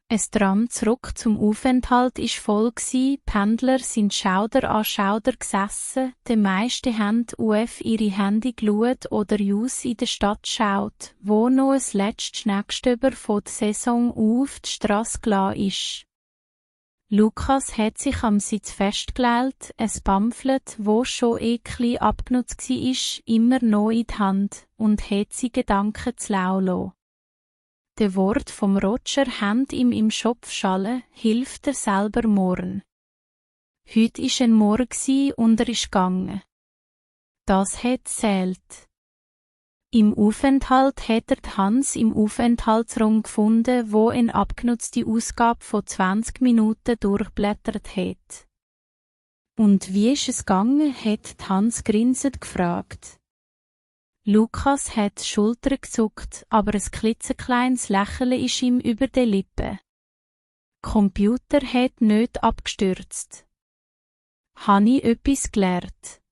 Ein Tram zurück zum Aufenthalt ist voll gsi, Pendler sind Schauder an Schauder gesessen, die meisten haben auf ihre Handy geschaut oder Jus in der Stadt schaut, wo noch ein letztes Schneegestöber von der Saison auf die Strasse gelassen ist. Lukas hat sich am Sitz festgelegt, ein Pamphlet, wo schon klein abgenutzt war, immer noch in die Hand, und hat seine Gedanken zu laufen lassen. Die Worte vom Roger haben ihm im Schopf schallen, hilft er selber morgen. Heute war ein Morgen und er ist gegangen. Das hat zählt. Im Aufenthalt hat er Hans im Aufenthaltsraum gefunden, wo eine abgenutzte Ausgabe von 20 Minuten durchblättert hat. Und wie ist es gegangen, hat Hans grinsend gefragt. Lukas hat die Schultern gezuckt, aber ein klitzekleines Lächeln ist ihm über die Lippen. Computer hat nicht abgestürzt. Habe ich etwas gelernt?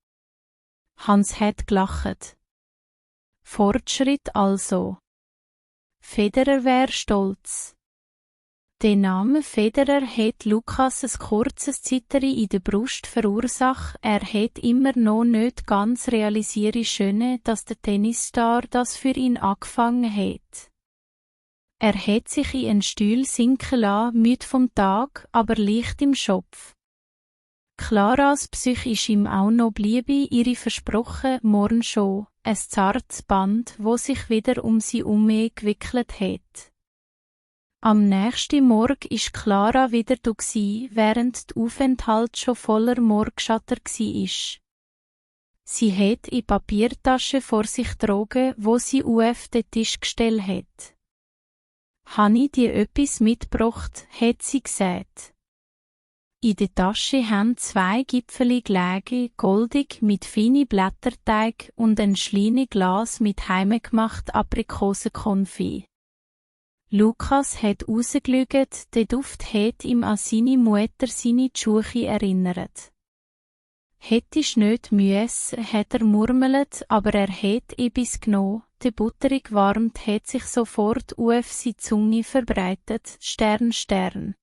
Hans hat gelacht. Fortschritt also. Federer wär stolz. Der Name Federer hat Lukas ein kurzes Zittern in der Brust verursacht. Er hat immer noch nicht ganz realisieren können, dass der Tennisstar das für ihn angefangen hat. Er hat sich in einen Stuhl sinken lassen, müde vom Tag, aber leicht im Schopf. Claras Psyche ist ihm auch noch bliebe, ihre versprochen, morgen schon, ein zartes Band, wo sich wieder um sie gewickelt hat. Am nächsten Morgen ist Clara wieder da gsi, während der Aufenthalt schon voller Morgschatter gsi. Sie hat in Papiertasche vor sich getragen, wo sie auf den Tisch gestellt hat. «Habe ich dir etwas mitgebracht?» hat sie gesagt. In der Tasche haben 2 Gipfeli gelegen, goldig mit feinen Blätterteig und ein kleines Glas mit heimgemacht Aprikosenkonfit. Lukas hat rausgeschaut, der Duft hat ihm an seine Mutter seine Schuhe erinnert. Hättest nicht müssen, hat er murmelt, aber er hat etwas genommen. Die Butter gewarmt, hat sich sofort auf seine Zunge verbreitet. Stern.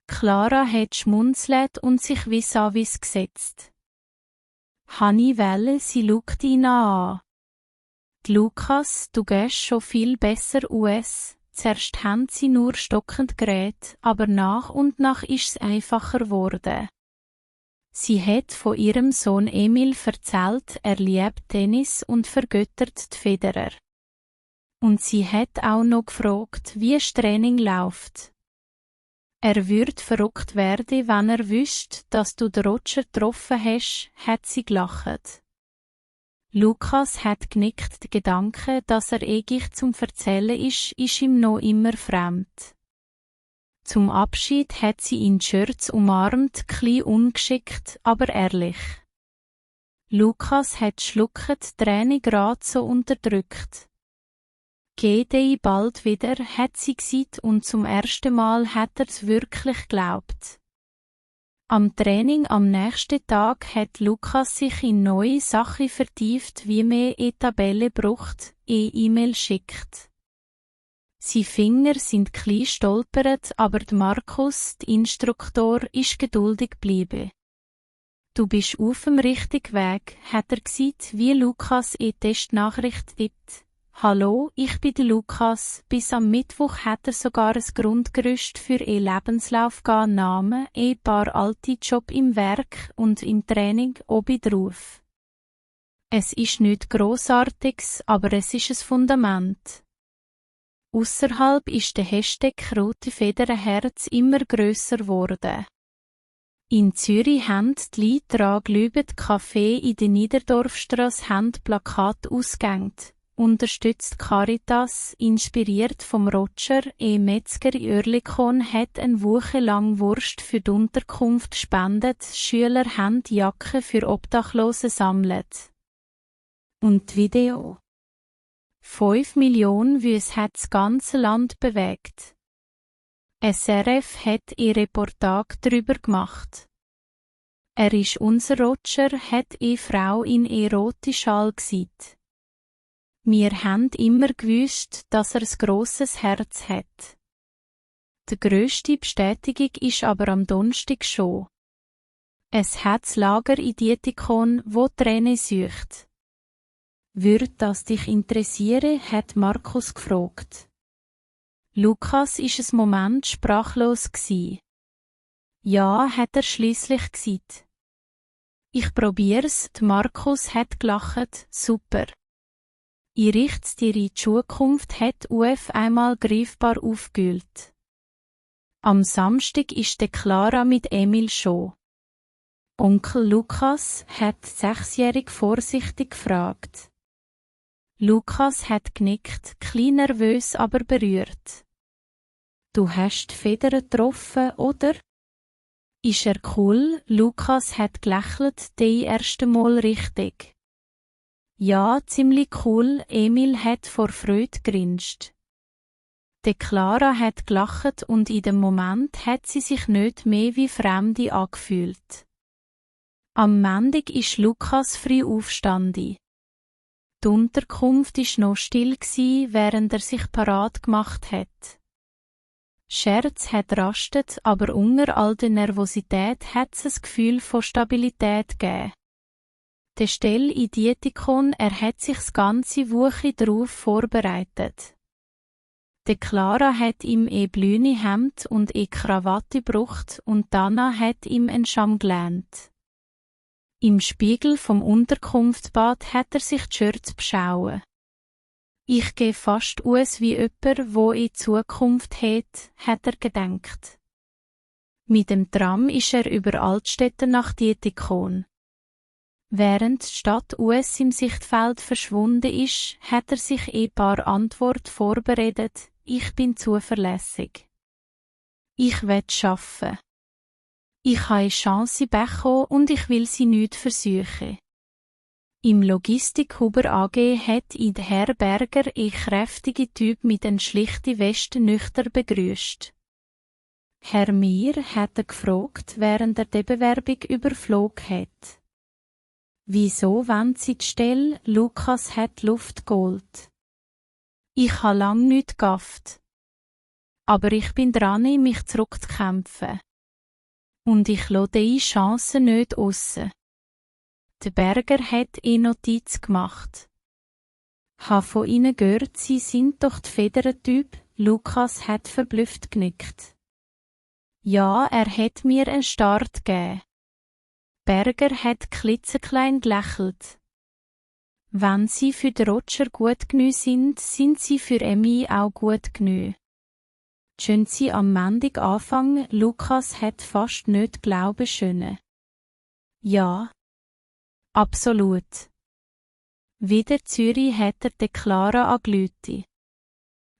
Clara hat schmunzelt und sich vis-à-vis gesetzt. Hanni welle, sie schaut ihn an. Lukas, du gehst schon viel besser aus. Zuerst haben sie nur stockend geredet, aber nach und nach ist's einfacher geworden. Sie hat von ihrem Sohn Emil erzählt, er liebt Tennis und vergöttert die Federer. Und sie hat auch noch gefragt, wie das Training läuft. Er würde verrückt werden, wenn er wüsste, dass du den Roger getroffen hast, hat sie gelacht. Lukas hat genickt, der Gedanke, dass er zum Erzählen ist ihm noch immer fremd. Zum Abschied hat sie ihn Schürz umarmt, klein ungeschickt, aber ehrlich. Lukas hat schluckt, Träne grad so unterdrückt. Geh bald wieder, hat sie gesagt, und zum ersten Mal hat er's wirklich geglaubt. Am Training am nächsten Tag hat Lukas sich in neue Sachen vertieft, wie man Tabelle braucht, E-Mail schickt. Seine Finger sind klein stolpert, aber Markus, der Instruktor, ist geduldig geblieben. Du bist auf dem richtigen Weg, hat er gesagt, wie Lukas Testnachricht tippt. Hallo, ich bin der Lukas. Bis am Mittwoch hat er sogar ein Grundgerüst für Lebenslauf gegeben, Namen, paar alte Job im Werk und im Training obendrauf. Es ist nichts Grossartiges, aber es ist ein Fundament. Ausserhalb ist der Hashtag Rote Federerherz immer grösser geworden. In Zürich haben die Leute daran geglaubt, Café in der Niederdorfstrasse Plakate ausgehängt. Unterstützt Caritas, inspiriert vom Roger, Metzger in Oerlikon, hat eine Woche lang Wurst für die Unterkunft gespendet, Schüler haben Jacken für Obdachlose sammelt. Und Video. 5 Millionen Views hat das ganze Land bewegt. SRF hat eine Reportage darüber gemacht. Er ist unser Roger, hat Frau in rote Schal gesehen. Wir haben immer gewusst, dass er ein grosses Herz hat. Die grösste Bestätigung ist aber am Donnerstag schon. Es hat das Lager in Dietikon, wo Tränen sucht. Würde das dich interessieren, hat Markus gefragt. Lukas ist ein Moment sprachlos gsi. Ja, hat er schliesslich gesagt. Ich probier's, Markus hat gelacht, super. Ich richte dir in die Zukunft, hat UF einmal greifbar aufgehüllt. Am Samstag ist der Clara mit Emil schon. Onkel Lukas hat 6-jährig vorsichtig gefragt. Lukas hat genickt, klein nervös, aber berührt. Du hast die Feder getroffen, oder? Ist er cool? Lukas hat gelächelt, die erste Mal richtig. Ja, ziemlich cool, Emil hat vor Freude grinst. Die Clara hat gelacht und in dem Moment hat sie sich nicht mehr wie Fremde angefühlt. Am Montag ist Lukas früh aufgestanden. Die Unterkunft war noch still, während er sich parat gemacht hat. Scherz hat rastet, aber unter all der Nervosität hat es ein Gefühl von Stabilität gegeben. Der Stell in Dietikon, er hat sich das ganze Woche darauf vorbereitet. Die Clara hat ihm blühne Hemd und Krawatte gebraucht und Dana hat ihm einen Scham gelernt. Im Spiegel vom Unterkunftsbad hat er sich die Shirts beschauen. Ich gehe fast aus wie jemand, wo in Zukunft hat er gedacht. Mit dem Tram ist er über Altstädte nach Dietikon. Während die Stadt US im Sichtfeld verschwunden ist, hat er sich paar Antworten vorbereitet. Ich bin zuverlässig. Ich will schaffen. Ich habe eine Chance bekommen und ich will sie nicht versuchen. Im Logistikhuber AG hat ihn Herr Berger kräftige Typ mit einer schlichten Weste nüchtern begrüßt. Herr Mir hat er gefragt, während er die Bewerbung überflogen hat. Wieso wollen Sie die Stelle? Lukas hat Luft geholt. Ich ha lang nicht gafft. Aber ich bin dran, mich zurückzukämpfen. Und ich lasse diese Chance nicht aussen. Der Berger hat Notiz gemacht. Ha von Ihnen gehört, Sie sind doch der Federer-Typ. Lukas hat verblüfft genickt. Ja, er hat mir einen Start gegeben. Berger hat klitzeklein gelächelt. Wenn Sie für den Roger gut genug sind, sind Sie für Emmy auch gut genug. Schön Sie am Montag anfangen, Lukas hat fast nicht glauben können. Ja. Absolut. Wieder Zürich hat er die Clara angerufen.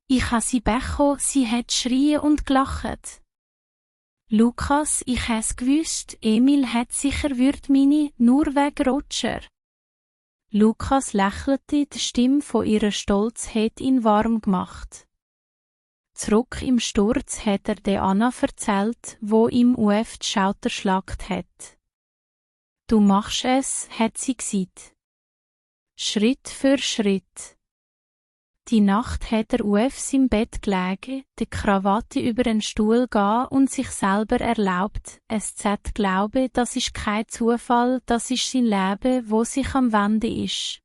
Ich ha sie becho, sie hat schreien und gelacht. Lukas, ich has gewusst, Emil hat sicher würd meine, nur wegen Roger. Lukas lächelte, die Stimme von ihrer Stolz hat ihn warm gemacht. Zurück im Sturz hat er der Anna erzählt, wo ihm UF die Schulter schlagt hat. Du machst es, hat sie gesagt. Schritt für Schritt. Die Nacht hat er auf im Bett gelegen, die Krawatte über den Stuhl gehen und sich selber erlaubt, es zu glauben, das ist kein Zufall, das ist sein Leben, wo sich am Wende ist.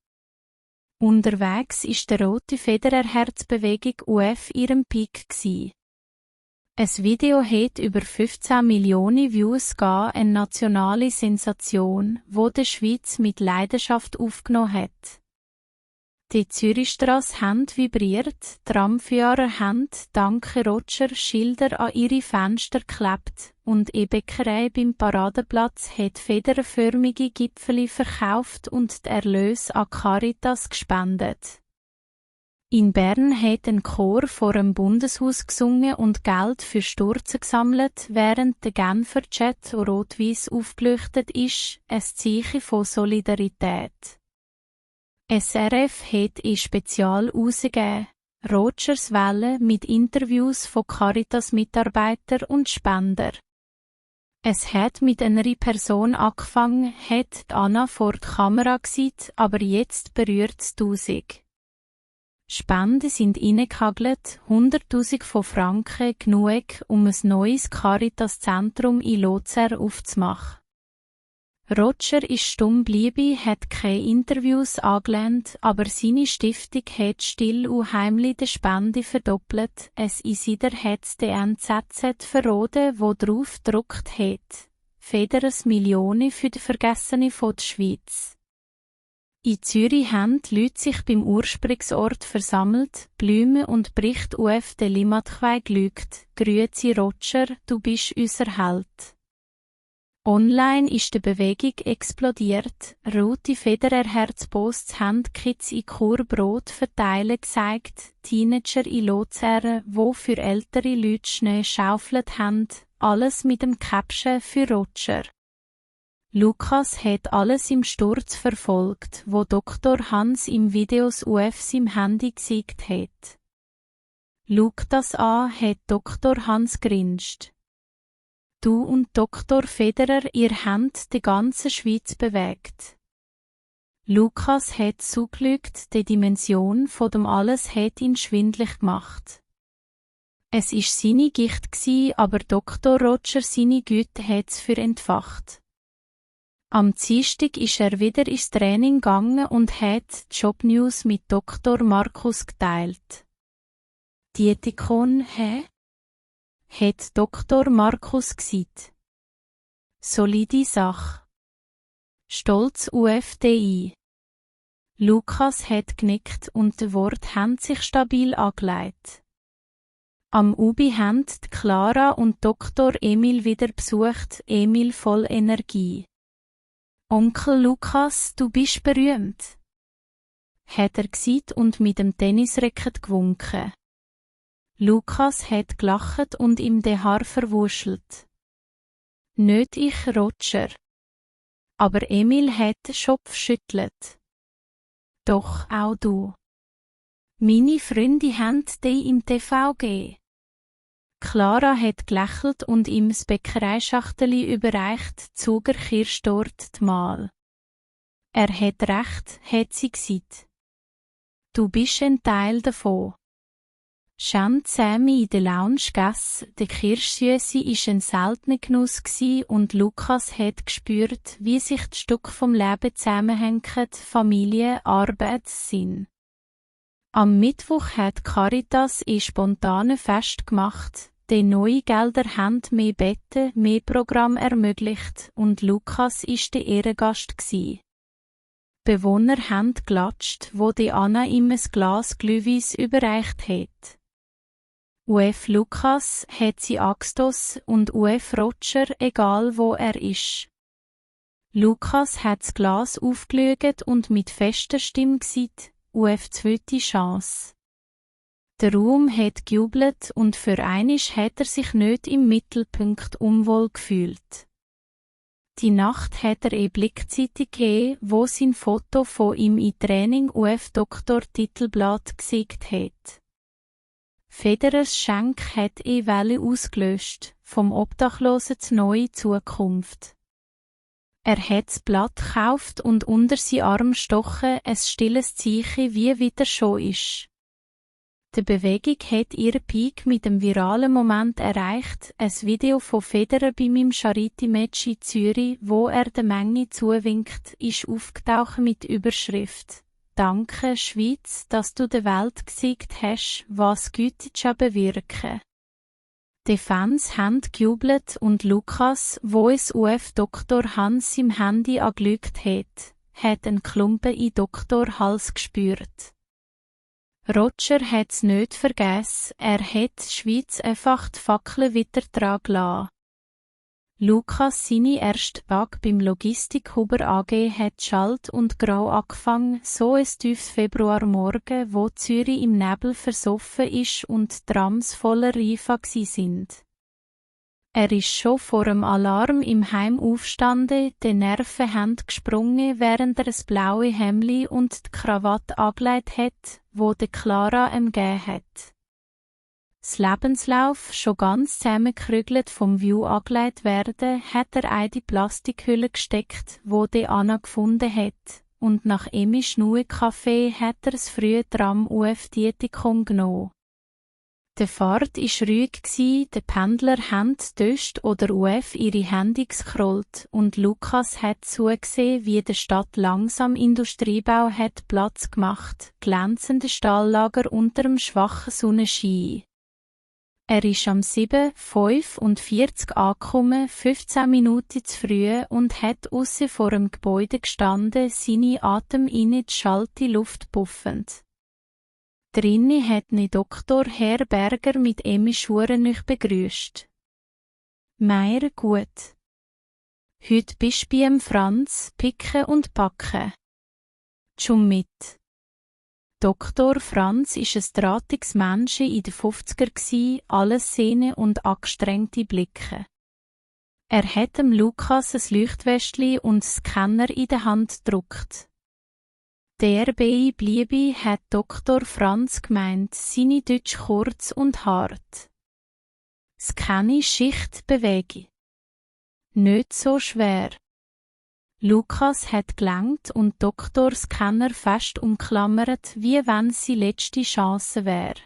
Unterwegs ist der rote Federer-Herzbewegung auf ihrem Peak gsi. Ein Video hat über 15 Millionen Views gegeben, eine nationale Sensation, wo die Schweiz mit Leidenschaft aufgenommen hat. Die Zürichstrasse haben vibriert, Tramfahrer haben, danke Roger, Schilder an ihre Fenster geklebt und E-Bäckerei beim Paradeplatz hat federförmige Gipfeli verkauft und die Erlöse an Caritas gespendet. In Bern hat ein Chor vor dem Bundeshaus gesungen und Geld für Sturzen gesammelt, während der Genfer Jet rot-weiss aufgeleuchtet ist, ein Zeichen von Solidarität. SRF hat ein Spezial herausgegeben, Rogers Welle mit Interviews von Caritas-Mitarbeitern und Spender. Es hat mit einer Person angefangen, hat Anna vor der Kamera gesehen, aber jetzt berührt es 1000. Spenden sind reingehagelt, 100.000 von Franken genug, um ein neues Caritas-Zentrum in Luzern aufzumachen. Roger ist stumm geblieben, hat keine Interviews angelehnt, aber seine Stiftung hat still und heimlich die Spende verdoppelt. Es Insider hat die NZZ verraten, wo drauf gedruckt hat. Federers Millionen für die Vergessenen von der Schweiz. In Zürich haben die Leute sich beim Ursprungsort versammelt, Blumen und Bericht auf den Limmatquai gelügt. Grüezi Roger, du bist unser Held. Online ist die Bewegung explodiert. Rote Federer-Herzposts haben Kids in Chur Brot verteilen gezeigt, Teenager in Luzern, wo für ältere Leute Schnee schaufelt haben, alles mit dem Caption für Roger. Lukas hat alles im Sturz verfolgt, wo Dr. Hans im Videos auf seinem Handy gezeigt hat. Schau das an, hat Dr. Hans grinst. Du und Dr. Federer, ihr habt die ganze Schweiz bewegt. Lukas hat zugelügt, die Dimension von dem Alles hat ihn schwindlig gemacht. Es ist seine Gicht gsi, aber Dr. Roger seine Güte hat's für entfacht. Am Dienstag ist er wieder ins Training gegangen und hat Jobnews mit Dr. Markus geteilt. Dietikon, hat Dr. Markus gesagt. Solide Sache. Stolz UFDI. Lukas hat genickt und die Worte haben sich stabil angelegt. Am Ubi haben die Clara und Dr. Emil wieder besucht, Emil voll Energie. Onkel Lukas, du bist berühmt, hat er gesagt und mit dem Tennisracket gewunken. Lukas hat gelacht und ihm de Haar verwuschelt. Nicht ich, Roger. Aber Emil hat den Schopf schüttelt. Doch auch du. Meine Freunde haben dich im TV gegeben. Clara hat gelächelt und ihm das Bäckereischachteli überreicht, Zuger Kirschtorte Mahl. Er hat recht, hat sie gesagt. Du bist ein Teil davon. Jan zusammen in der Lounge-Gasse, der Kirschsüße ist ein seltener Genuss gsi und Lukas hat gespürt, wie sich die Stücke vom Leben zusammenhängen, Familie, Arbeit, Sinn. Am Mittwoch hat Caritas spontane Fest gemacht, die neue Gelder haben mehr Betten, mehr Programm ermöglicht und Lukas ist der Ehrengast gsi. Bewohner haben geklatscht, wo die Anna ihm ein Glas Glühwein überreicht hat. UF Lukas hat sie angestossen und UF Roger, egal wo er ist. Lukas hat das Glas aufgelügt und mit fester Stimme gesagt, UF zweite Chance. Der Raum hat gejubelt und für einmal hat er sich nicht im Mittelpunkt unwohl gefühlt. Die Nacht hat er Blickzeitung gegeben, wo sein Foto von ihm im Training UF Doktor Titelblatt gesiegt hat. Federers Schenk hat Welle ausgelöscht, vom Obdachlosen zur neuen Zukunft. Er hat das Blatt gekauft und unter seinen Arm stochen, ein stilles Zeichen wie wieder schon ist. Die Bewegung hat ihren Peak mit dem viralen Moment erreicht, ein Video von Federer bei meinem Charity-Match in Zürich, wo er der Menge zuwinkt, ist aufgetaucht mit Überschrift «Danke, Schweiz, dass du der Welt gezeigt hast, was Güte bewirken». Die Fans haben gejubelt und Lukas, wo es UF-Doktor Hans im Handy angelügt hat einen Klumpen in Doktor Hals gespürt. Roger hat's nicht vergessen, er hat die Schweiz einfach die Fackel wieder tragen lassen. Lukas seine erste Tag beim Logistikhuber AG hat Schalt und Grau angefangen, so ein tiefes Februarmorgen, wo Zürich im Nebel versoffen ist und Trams voller Reifen sind. Er ist schon vor dem Alarm im Heim aufgestanden, die Nerven haben gesprungen, während er das blaue Hemdli und die Krawatte angelegt hat, wo der Clara ihm gegeben hat. Das Lebenslauf, schon ganz zusammengekrügelt vom View angelegt werden, hat er die Plastikhülle gesteckt, wo die Anna gefunden hat, und nach Emi Schnue Kaffee hat er das frühe Tram UF Dietikum genommen. Die Fahrt war ruhig, die Pendler haben Töst oder UF ihre Hände gescrollt und Lukas hat zugesehen, wie der Stadt langsam Industriebau hat Platz gemacht, glänzende Stahllager unter dem schwachen Sonnenschein. Er ist am 7:45 angekommen, 15 Minuten zu früh und hat aussen vor dem Gebäude gestanden, seine Atem in die schalte Luft puffend. Drinnen hat ihn Dr. Herr Berger mit Emi Schurenich begrüßt. Meier gut. Heute bist du beim Franz, picken und packen. Schon mit. Dr. Franz ist ein drahtiges Mensch in den 50er gsi, alles Sehnen und angestrengte Blicke. Er hat dem Lukas ein Leuchtwäschli und Scanner in der Hand gedruckt. Der RBI bliebe, hat Dr. Franz gemeint, seine Deutsch kurz und hart. Scanne Schicht bewege. Nicht so schwer. Lukas hat gelenkt und Doktor Scanner fest umklammert, wie wenn sie letzte Chance wäre.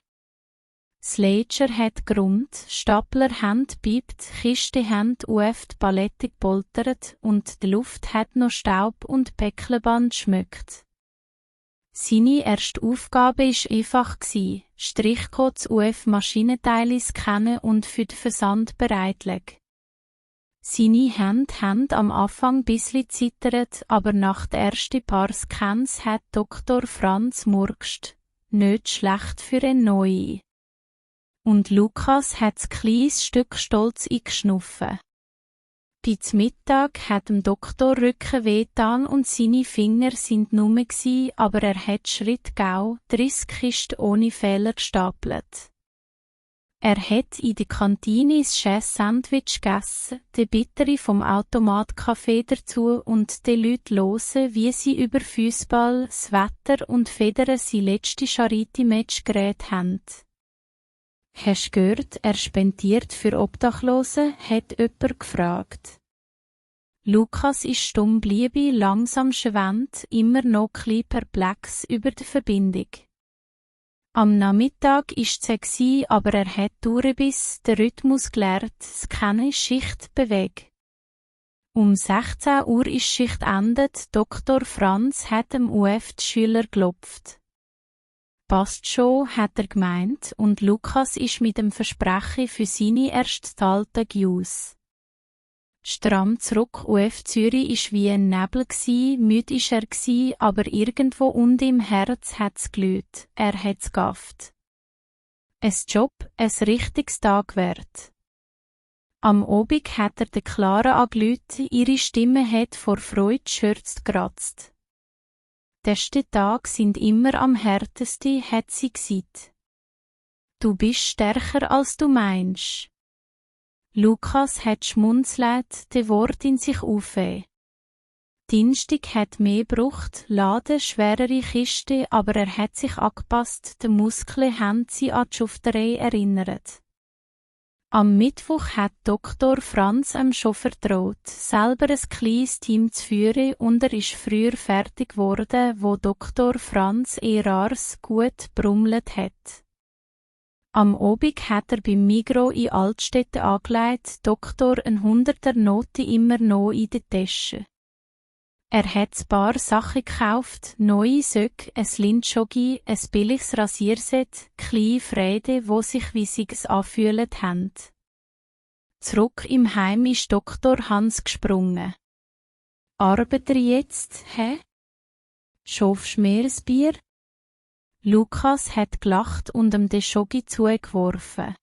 Das Ledger hat gerummt, Stapler Hand biebt, Kiste Hand UF die Palette gepoltert und die Luft hat noch Staub und Päckchenband schmückt. Seine erste Aufgabe war einfach, Strichcodes UF-Maschinenteile scannen und für den Versand bereitlegen. Seine Hände haben am Anfang bissli zittert, aber nach den ersten paar Scans hat Dr. Franz murkst. Nicht schlecht für ein Neue. Und Lukas hat ein kleines Stück Stolz eingeschnuffen. Bis Mittag hat dem Doktor Rücken wehgetan und seine Finger sind numm gsi, aber er hat schrittgau 30 Kisten ohne Fehler gestapelt. Er hat in der Kantine ein schönes Sandwich gegessen, die Bittere vom Automatcafé dazu und die Leute hören, wie sie über Fußball, das Wetter und Federn sein letztes Charity-Match geredet haben. «Hast du gehört, er spendiert für Obdachlose?» hat jemand gefragt. Lukas ist stumm bliebe, langsam schwend, immer noch chli perplex über die Verbindung. Am Nachmittag ist es aber er hat durchbiss, den Rhythmus gelernt, das keine Schicht bewegt. Um 16 Uhr ist Schicht endet, Dr. Franz hat dem UF die Schüler geklopft. Passt schon, hat er gemeint, und Lukas ist mit dem Versprechen für seine erste Taltag aus. Stramm zurück UF Zürich ist wie ein Nebel müde ist er aber irgendwo unten im Herz hat's glüht, er hat's gafft. Es Job, es richtiges Tagwert. Am Obig hat er der Clara angelüht, ihre Stimme hat vor Freude schürzt kratzt. Deste Tag sind immer am härtesten, hat sie gesagt. Du bist stärker als du meinst. Lukas hat schmunzelt, de Wort in sich aufweh. Dienstag hat mehr brucht, Laden schwerere Kiste, aber er hat sich angepasst, de Muskeln haben sie an die Schufterei erinnert. Am Mittwoch hat Dr. Franz ihm schon vertraut, selber ein kleines Team zu führen und er ist früher fertig geworden, wo Dr. Franz Erars gut brummelt hat. Am Obig hat er beim Migros in Altstädte angelegt, Doktor ein 100er Note immer noch in der Tasche. Er hat ein paar Sachen gekauft, neue Söcke, ein Lindschoggi, ein billiges Rasierset, kleine Fräde, wo sich wie sie's anfühlt haben. Zurück im Heim ist Dr. Hans gesprungen. Arbeitet er jetzt, hä? Schaufst mehr ein Bier? Lukas hat gelacht und ihm den Schogi zugeworfen.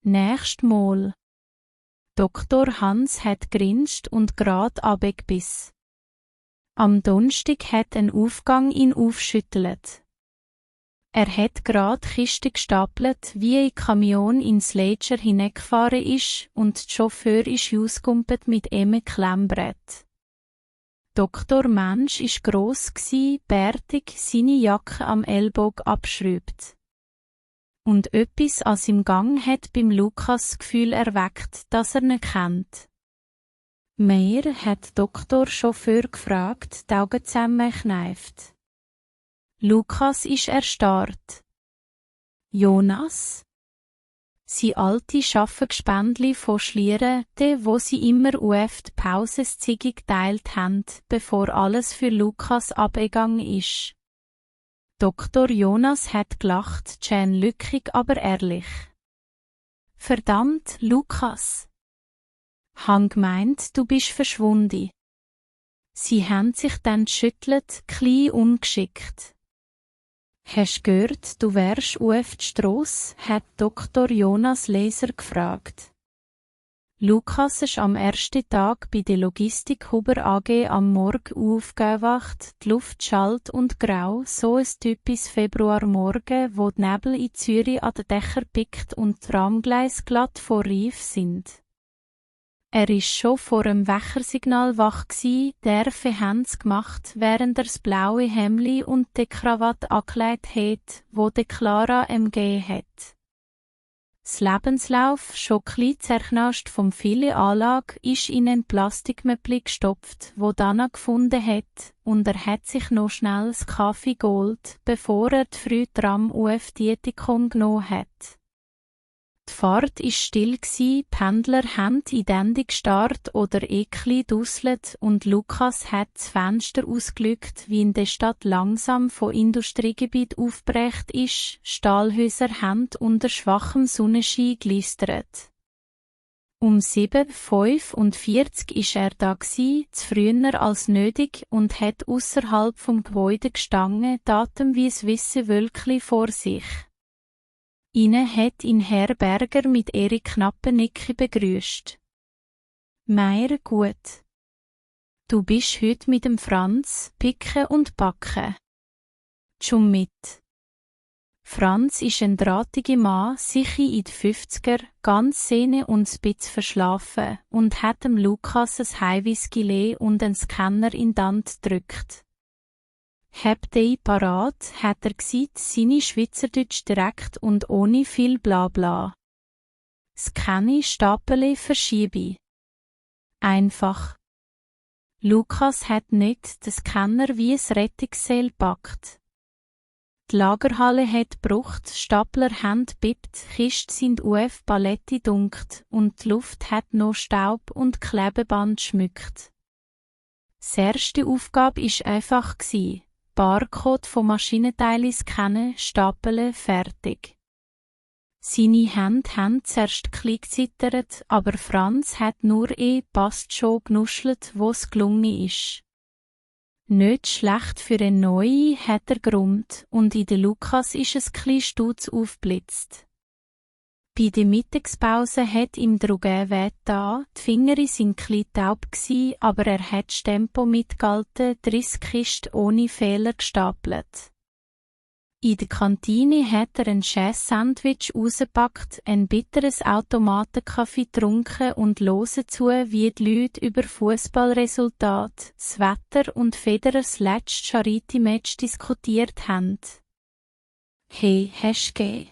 Nächst Mal. Dr. Hans hat grinst und grad abgebiss. Am Donnerstag hat ein Aufgang ihn aufschüttelt. Er hat grad Kiste gestapelt, wie ein Kamion ins Ledger hineingefahren ist und der Chauffeur ist ausgumpet mit einem Klemmbrett. Dr. Mensch ist gross gsi, bärtig, seine Jacke am Ellbogen abschraubt. Und etwas an seinem Gang hat beim Lukas das Gefühl erweckt, dass er ihn kennt. Meier hat Doktor Chauffeur gefragt, die Augen zusammengekneift. Lukas ist erstarrt. Jonas? Sie alte Schaffengespändli von Schlieren, de wo sie immer auf die Pausenzigi geteilt haben, bevor alles für Lukas abgegangen ist. Dr. Jonas hat gelacht, schön lückig, aber ehrlich. Verdammt, Lukas! Han gemeint, du bist verschwunden. Sie haben sich dann geschüttelt, klein ungeschickt. Hast gehört, du wärst auf die Strasse? Hat Dr. Jonas Leser gefragt. Lukas ist am ersten Tag bei der Logistik Huber AG am Morgen aufgewacht, die Luft schalt und grau, so ein typisches Februarmorgen, wo die Nebel in Zürich an den Dächern pickt und die Tramgleise glatt vor Reif sind. Er ist schon vor dem Wechersignal wach gsi, der Hans gemacht, während er das blaue Hemli und die Krawatte angelegt hat, wo de Clara gegeben hat. Das Lebenslauf, schon klein zerknascht vom vielen Anlage, ist in ein Plastikmöppli gestopft, wo Dana gefunden hat, und er hat sich noch schnell das Kaffee geholt, bevor er die Frühtram auf Dietikum genommen hat. Die Fahrt war still, Pendler haben identisch gestarrt oder ekli dusselt und Lukas hat das Fenster ausgelückt, wie in der Stadt langsam von Industriegebiet aufbrecht ist, Stahlhäuser haben unter schwachem Sonnenschein glistert. Um 7:45 ist er da zu früher als nötig und hat ausserhalb vom Gebäude gestanden, Datum wie es wisse Wölkli vor sich. Ihnen hat ihn Herr Berger mit Erik Knappenicki begrüßt. Meier, gut. Du bist heute mit dem Franz, picken und backen. Schon mit. Franz ist ein drahtiger Mann, sicher in den 50er, ganz Sehne und ein bisschen verschlafen, und hat dem Lukas ein Heiwhisky und einen Scanner in die Hand gedrückt. Habt ihr parat, hat er gesagt, seine Schweizerdeutsch direkt und ohne viel Blabla. Scanne, Stapele, verschiebe. Einfach. Lukas hat nicht den Scanner wie ein Rettungsseil gepackt. Die Lagerhalle hat gebrucht, Stapler haben gebippt, Kisten sind auf Paletti dunkt und die Luft hat noch Staub und Klebeband schmückt. Die erste Aufgabe war einfach. Barcode von Maschinenteilen scannen, stapeln, fertig. Seine Hände haben zuerst gezittert, aber Franz hat nur passt schon genuschelt, wo's gelungen ist. Nicht schlecht für eine neue, hat er gerummt, und in der Lukas ist ein kleines Stutz aufgeblitzt. Bei der Mittagspause hat ihm der Ruge wehgetan, die Finger sind klein taub gsi, aber er hat das Tempo mitgehalten, 30 Kisten ohne Fehler gestapelt. In der Kantine hat er ein Schäß-Sandwich rausgepackt, ein bitteres Automatenkaffee getrunken und hören zu, wie die Leute über Fußballresultate, das Wetter und Federers letztes Charity-Match diskutiert haben. Hey, hast du gegeben?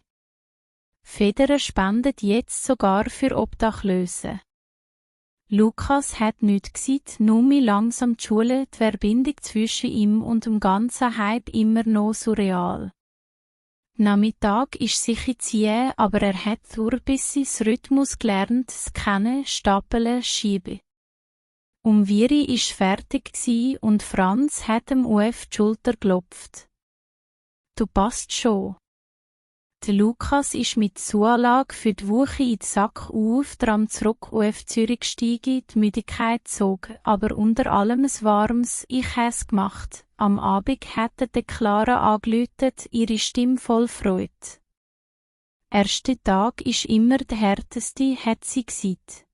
Federer spendet jetzt sogar für Obdachlose. Lukas hat nichts gesagt, nur langsam die Schule, die Verbindung zwischen ihm und dem ganzen Hype immer noch surreal. Nachmittag ist sicher zäh, aber er hat durch bis ins Rhythmus gelernt, scannen, stapeln, schieben. Viri ist fertig gsi und Franz hat ihm auf die Schulter geklopft. Du passt schon. Der Lukas ist mit Zuanlage für die Woche in den Sack auf, Tram zurück auf Zürich gestiegen, die Müdigkeit zog, aber unter allem ein warmes «Ich has gemacht». Am Abend hatte die Clara angeläutet, ihre Stimme voll Freude. Erster Tag ist immer der härteste, hat sie gesagt.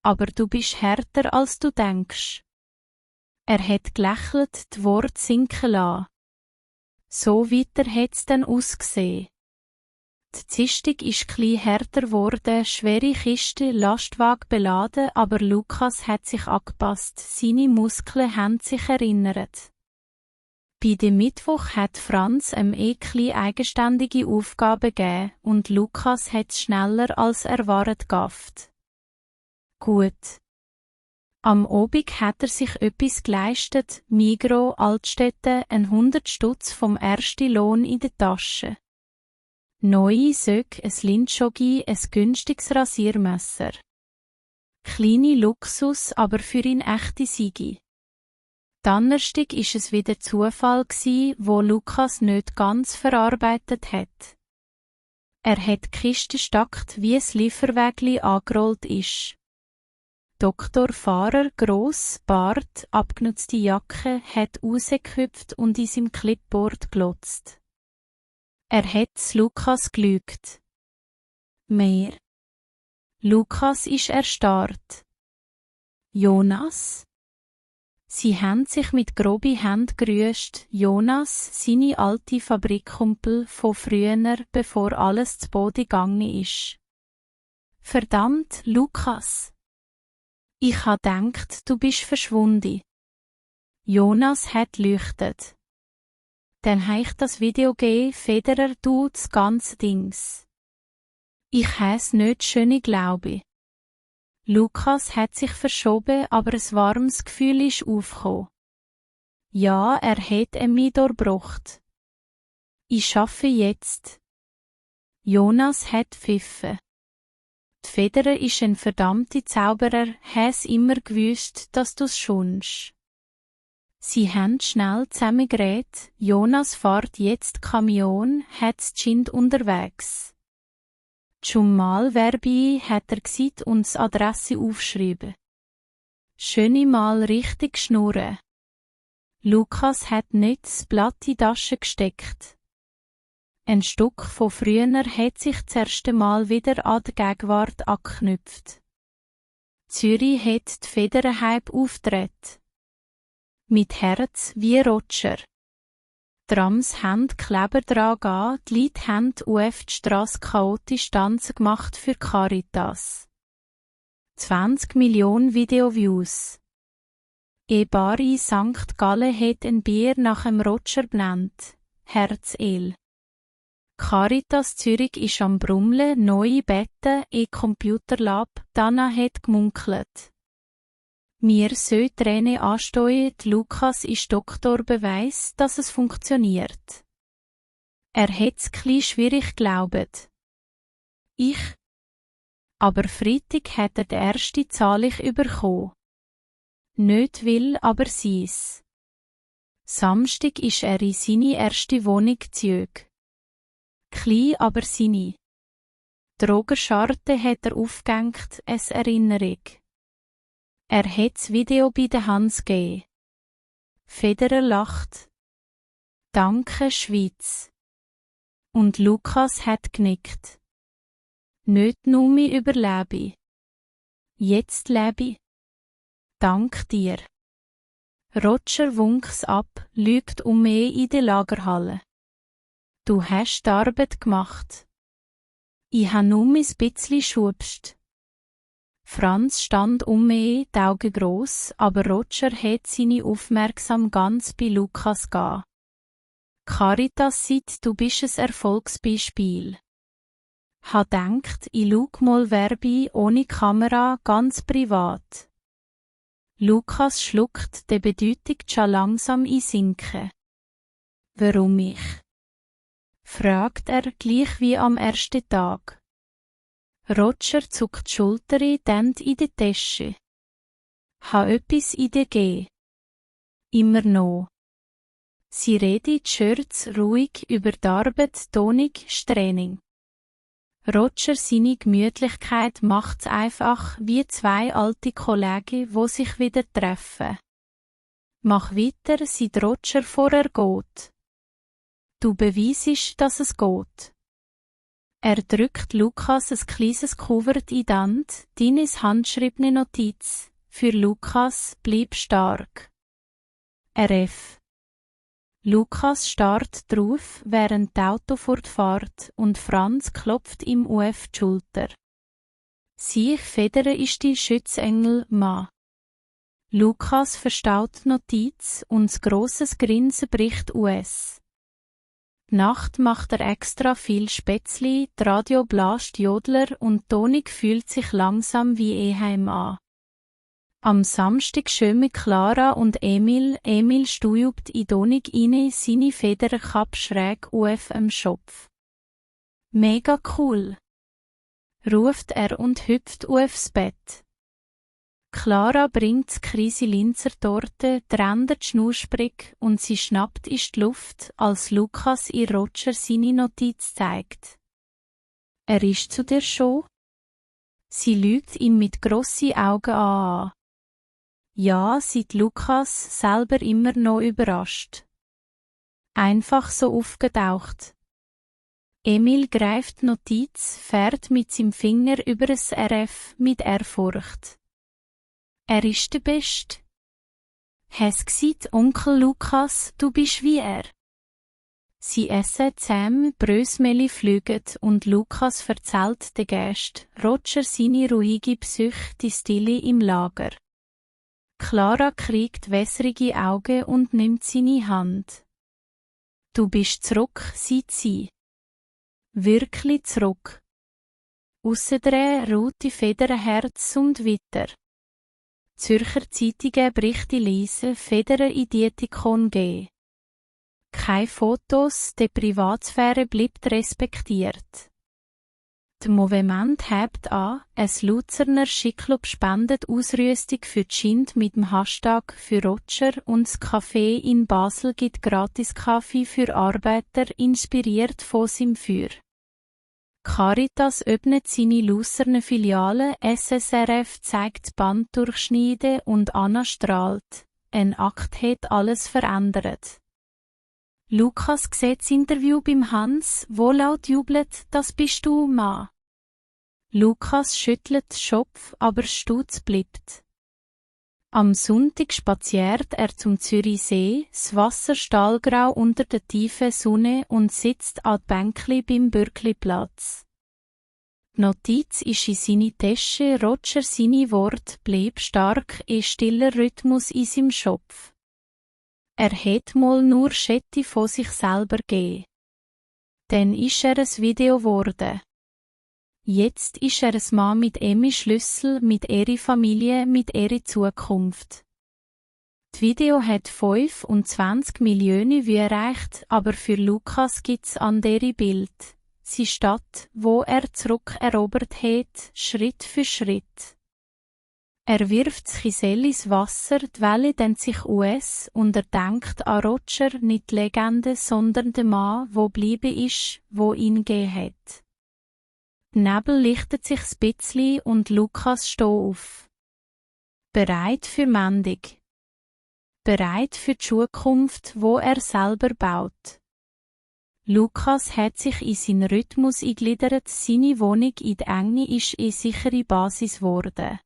Aber du bist härter, als du denkst. Er hat gelächelt, die Worte sinken lassen. So weiter hat's dann ausgesehen. Die Zistung ist klein härter geworden, schwere Kisten, Lastwagen beladen, aber Lukas hat sich angepasst, seine Muskeln haben sich erinnert. Bei dem Mittwoch hat Franz kleine eigenständige Aufgaben gegeben und Lukas hat es schneller als erwartet geschafft. Gut. Am Obig hat er sich etwas geleistet, Migros, Altstädte, 100 Stutz vom ersten Lohn in der Tasche. Neue Söcke, ein Lindschoggi, ein günstiges Rasiermesser. Kleine Luxus, aber für ihn echte Siege. Donnerstag ist es wieder Zufall gsi, wo Lukas nicht ganz verarbeitet hat. Er hat die Kiste stackt, wie es Lieferwägli angerollt ist. Doktor Fahrer, gross, Bart, abgenutzte Jacke, hat rausgehüpft und in seinem Clipboard glotzt. Er hat Lukas gelügt. Mehr. Lukas ist erstarrt. Jonas? Sie haben sich mit grobi Händen gerüscht, Jonas, seine alte Fabrikkumpel von früher, bevor alles zu Boden gegangen ist. Verdammt, Lukas! Ich ha denkt, du bist verschwunden. Jonas hat leuchtet. Dann ha ich das Video gegeben, Federer, du, das ganze Dings. Ich has nicht schöne Glaube. Lukas hat sich verschoben, aber ein warmes Gefühl ist aufgekommen. Ja, er hat mich durchbrochen. Ich schaffe jetzt. Jonas hat pfiffen. Die Federer ist ein verdammter Zauberer, has immer gewusst, dass du's schonst. Sie haben schnell zusammengeredet, Jonas fährt jetzt Kamion, hat's Kind unterwegs. Schon mal Werbe hat er gesagt und das Adresse aufschreiben. Schöne mal richtig schnurren. Lukas hat nicht das Blatt in die Tasche gesteckt. Ein Stück von früher hat sich das erste Mal wieder an die Gegenwart angeknüpft. Zürich hat die Federerhype auftreten. Mit Herz wie Roger. Trams haben Kleber dran an, die Leute haben auf die Strasse chaotisch Tanzen gemacht für Caritas. 20 Millionen Videoviews. Bar in St. Gallen hat ein Bier nach dem Roger benannt. Herz-El. Caritas Zürich ist am Brummeln, neue Betten, Computerlab, Dana hat gemunkelt. Mir soll Träne anstehen, Lukas ist Doktorbeweis, dass es funktioniert. Er hätt's klein schwierig glaubet. Ich. Aber Freitag hat er die erste Zahlung überkommen. Nicht will, aber sie's. Samstag ist er in seine erste Wohnung gezüg. Klein, aber seine. Drogenscharte hat er aufgehängt, es Erinnerung. Er hat's Video bei der Hans gegeben. Federer lacht. Danke, Schweiz. Und Lukas hat genickt. Nicht nur mich überlebe. Jetzt lebe. Dank dir. Roger wunk's ab, lügt mehr in der Lagerhalle. Du hast die Arbeit gemacht. Ich ha nur ein bisschen schubst. Franz stand mehr, die Augen gross, aber Roger hat seine Aufmerksamkeit ganz bei Lukas gehabt. Caritas sagt, du bist ein Erfolgsbeispiel. Ha denkt, ich schau mal Werbe ohne Kamera, ganz privat. Lukas schluckt, die Bedeutung schon langsam einsinken. Warum ich? Fragt er gleich wie am ersten Tag. Roger zuckt die Schultern, dann in die Tasche. Ha etwas in dir gegeben. Immer noch. Sie redet Scherz ruhig über die Arbeit, Tonung, Training. Roger seine Gemütlichkeit macht's einfach wie zwei alte Kollegen, wo sich wieder treffen. Mach weiter, seit Roger vorher geht. Du beweisest, dass es geht. Er drückt Lukas ein kleines Kuvert in die Hand, deines handschriebene Notiz. Für Lukas, bleib stark. RF. Lukas starrt drauf, während das Auto fortfährt, und Franz klopft ihm auf die Schulter. Sieh, Federer ist die Schützengel, Ma. Lukas verstaut die Notiz und das grosses Grinsen bricht aus. Die Nacht macht er extra viel Spätzli, die Radio blast Jodler und die Tonung fühlt sich langsam wie eheim an. Am Samstag schön mit Clara und Emil stujubt in die Wohnung rein, seine Federerkappe schräg auf am Schopf. Mega cool! Ruft er und hüpft aufs Bett. Clara bringt die Krise Linzertorte, trendet schnusprig und sie schnappt in die Luft, als Lukas ihr Roger seine Notiz zeigt. Er ist zu dir schon? Sie lügt ihn mit grossen Augen an. Ja, sieht Lukas selber immer noch überrascht. Einfach so aufgetaucht. Emil greift die Notiz, fährt mit seinem Finger über das RF mit Ehrfurcht. Er ist der Beste. Hast gesagt, Onkel Lukas, du bist wie er. Sie essen zusammen, Brösmeli fliegen und Lukas erzählt den Gästen, Roger seine ruhige Psyche, die Stille im Lager. Clara kriegt wässrige Augen und nimmt seine Hand. Du bist zurück, sagt sie. Wirklich zurück. Aussendrehen rote Federerherz und Witter. Zürcher Zeitungen Berichte lesen, Federer in Dietikon gehen. Keine Fotos, die Privatsphäre bleibt respektiert. Der Movement hebt an, ein Luzerner Skiclub spendet Ausrüstung für die Kind mit dem Hashtag für Roger und das Café in Basel gibt Gratis-Kaffee für Arbeiter, inspiriert von seinem Feuer. Caritas öffnet seine Luzerner Filiale, SSRF zeigt das Band durchschneiden und Anna strahlt. Ein Akt hat alles verändert. Lukas sieht das Interview beim Hans, wo laut jubelt, das bist du, Ma. Lukas schüttelt den Schopf, aber stutz bleibt. Am Sonntag spaziert er zum Zürichsee, das Wasser stahlgrau unter der tiefen Sonne und sitzt an die Bänkli beim Bürkliplatz. Die Notiz ist in seine Tasche, Roger seine Worte, bleib stark, stiller Rhythmus in seinem Schopf. Er hat mal nur Schätte von sich selber gegeben. Dann ist er ein Video geworden. Jetzt ist er ein Mann mit Emmy Schlüssel, mit ihrer Familie, mit ihrer Zukunft. Das Video hat 25 Millionen Views erreicht, aber für Lukas gibt's andere Bild. Die Stadt, wo er zurückerobert hat, Schritt für Schritt. Er wirft das Kisel ins Wasser, die Welle dehnt sich aus, und er denkt an Roger, nicht die Legende, sondern den Mann, wo bleiben ist, wo ihn gegeben hat. Der Nebel lichtet sich ein bisschen und Lukas steht auf. Bereit für Mendung. Bereit für die Zukunft, wo er selber baut. Lukas hat sich in seinen Rhythmus eingegliedert, seine Wohnung in der Enge ist eine sichere Basis geworden.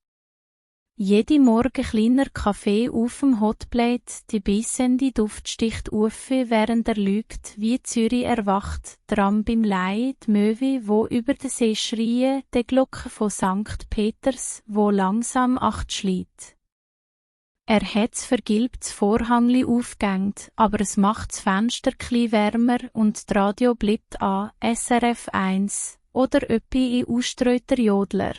Jede Morgen kleiner Kaffee auf dem Hotplate, die bissende Duft sticht auf, während er lügt, wie Zürich erwacht, Tram beim Leih, die Möwe, wo über den See schreien, die Glocke von St. Peters, wo langsam 8 schlägt. Er hat das vergilbtes Vorhangli aufgehängt, aber es macht das Fenster klein wärmer und das Radio bleibt an, SRF 1, oder öppi in Auströter Jodler.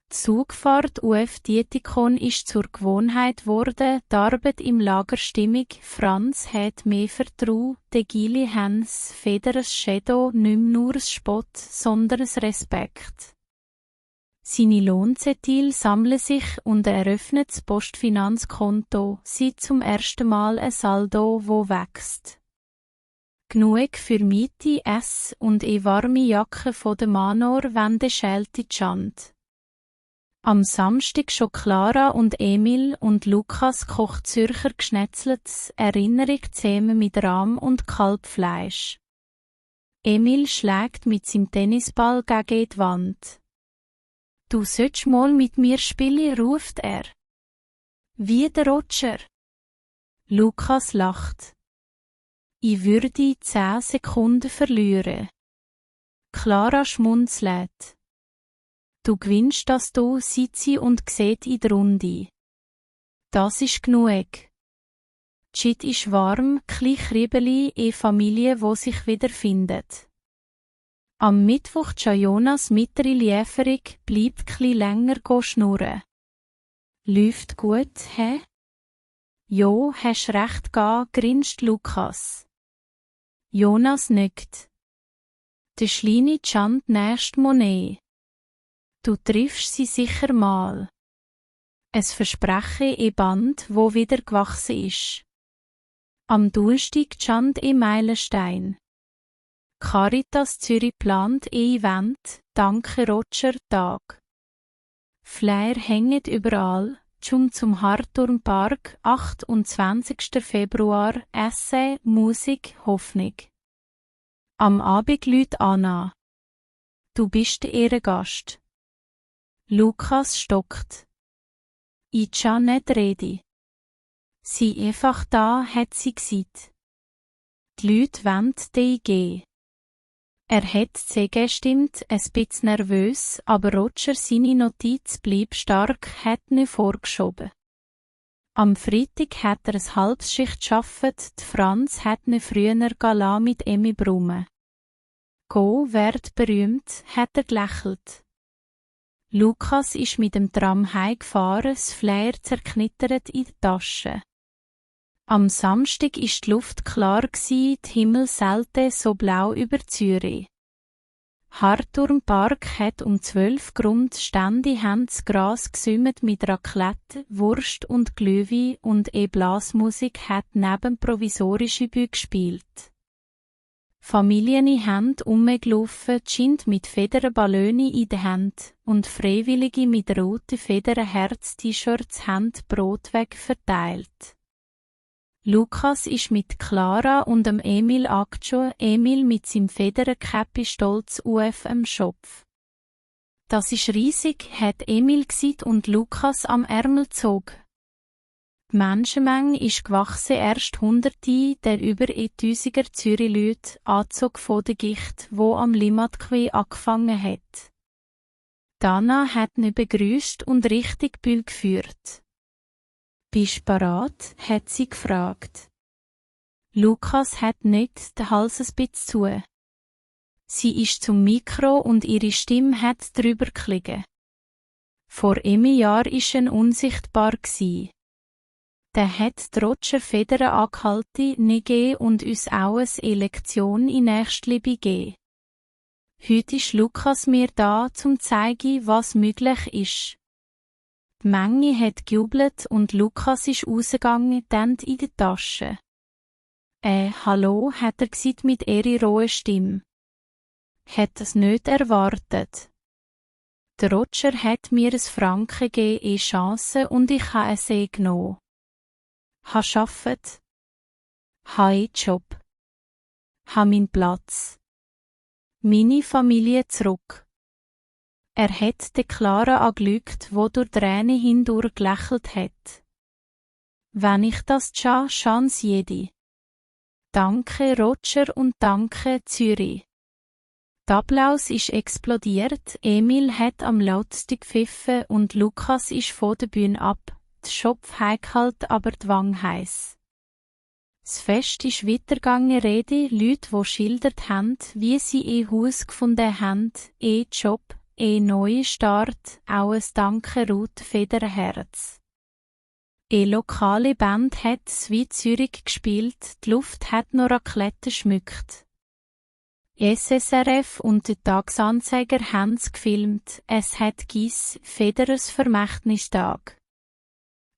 Die Zugfahrt auf Dietikon ist zur Gewohnheit geworden, die Arbeit im Lager stimmig, Franz hat mehr Vertrau, de Gili Hans Federes Shadow nicht nur ein Spott, sondern ein Respekt. Seine Lohnzettel sammeln sich und er eröffnet das Postfinanzkonto, sieht zum ersten Mal ein Saldo, wo wächst. Genug für Miete, Ess und eine warme Jacke von der Manor, wenn der Schelte Schand. Am Samstag schon Clara und Emil und Lukas kocht Zürcher Geschnetzeltes, Erinnerung zusammen mit Rahm und Kalbfleisch. Emil schlägt mit seinem Tennisball gegen die Wand. «Du sollst mal mit mir spielen», ruft er. «Wie der Roger?» Lukas lacht. «Ich würde 10 Sekunden verlieren». Clara schmunzelt. «Du gewinnst das du, sitze und seht in der Runde. Das ist genug. Die Shit ist warm, klein Kribbeli, eine Familie, wo sich wiederfindet. Am Mittwoch Jonas mittlere Lieferung, bleibt kli länger schnurren. Läuft gut, hä? Jo, hast recht grinst Lukas. Jonas nickt. Der Schleini chant nächst Monet. Du triffst sie sicher mal. Es Versprechen e Band, wo wieder gewachsen ist. Am Donnerstag chant e Meilenstein. Caritas Zürich plant Event, danke Roger Tag. Flyer hängen überall, zum Hartturmpark, 28. Februar, Essay, Musik, Hoffnung. Am Abend läutet Anna. Du bist der Ehrengast. Lukas stockt. Ich kann nicht reden. Sie einfach da, hat sie gesagt. Die Leute wollen dich gehen. Er hat zugestimmt, ein bisschen nervös, aber Roger seine Notiz blieb stark, hat nicht vorgeschoben. Am Freitag hat er ein halbes Schicht gearbeitet, Franz hat nicht früher gelassen mit Emmy brummen. «Go, werd berühmt», hat er gelächelt. Lukas ist mit dem Tram heimgefahren, das Flyer zerknittert in der Tasche. Am Samstag ist die Luft klar gsi, die Himmel selten so blau über Zürich. Hartturmpark hat um 12 Grund Stände das Gras gesümmt mit Raclette, Wurst und Glühwein und Blasmusik hat neben provisorische Bühne gespielt. Familien haben rumgelaufen, Kind mit Federballoni in der Hand und Freiwillige mit roten Federherz-T-Shirts haben Brotweg verteilt. Lukas ist mit Clara und dem Emil angeschaut, Emil mit seinem Federkäppi stolz auf dem Schopf. «Das ist riesig», hat Emil gesagt und Lukas am Ärmel zog. Die Menschenmenge ist gewachsen, erst Hunderte der über 1000er Zürich-Leute, Anzug von der Gicht, wo am Limmatquai angefangen hat. Dana hat ihn begrüßt und richtig Bühl geführt. «Bist parat?» hat sie gefragt. Lukas hat nicht den Hals ein bisschen zu. Sie ist zum Mikro und ihre Stimme hat drüber gelegen. Vor einem Jahr ist unsichtbar gsi. Der hat Roger Federer angehalten, gegeben und uns auch eine Lektion in Nächstenliebe gegeben. Heute ist Lukas mir da, zum zeigen, was möglich ist. Die Menge hat gejubelt und Lukas ist rausgegangen, dann in die Tasche. Hallo, hat er gesagt mit ihrer rohen Stimme. Hat es nicht erwartet. Der Roger hat mir ein Franken gegeben, Chance und ich habe es genommen. Ha schafft. Ha Job. Ha mein Platz. Meine Familie zurück. Er hat die Clara angelügt, wo durch Tränen hindurch gelächelt hat. Wenn ich das schaue, schans jede. Danke Roger und danke Zürich. Der Applaus ist explodiert, Emil hat am lautesten gepfiffen und Lukas ist von der Bühne ab, der Schopf heikalt, aber die Wange heiss. Das Fest ist weitergegangen, Rede, Leute, die schildert haben, wie sie Haus gefunden haben, Job, neuen Start, auch ein Danke Ruth Federherz. Lokale Band hat wie Zürich gespielt, die Luft hat noch Raclette schmückt. SSRF und der Tagesanzeiger haben's gefilmt, es hat Gies Federers Vermächtnistag.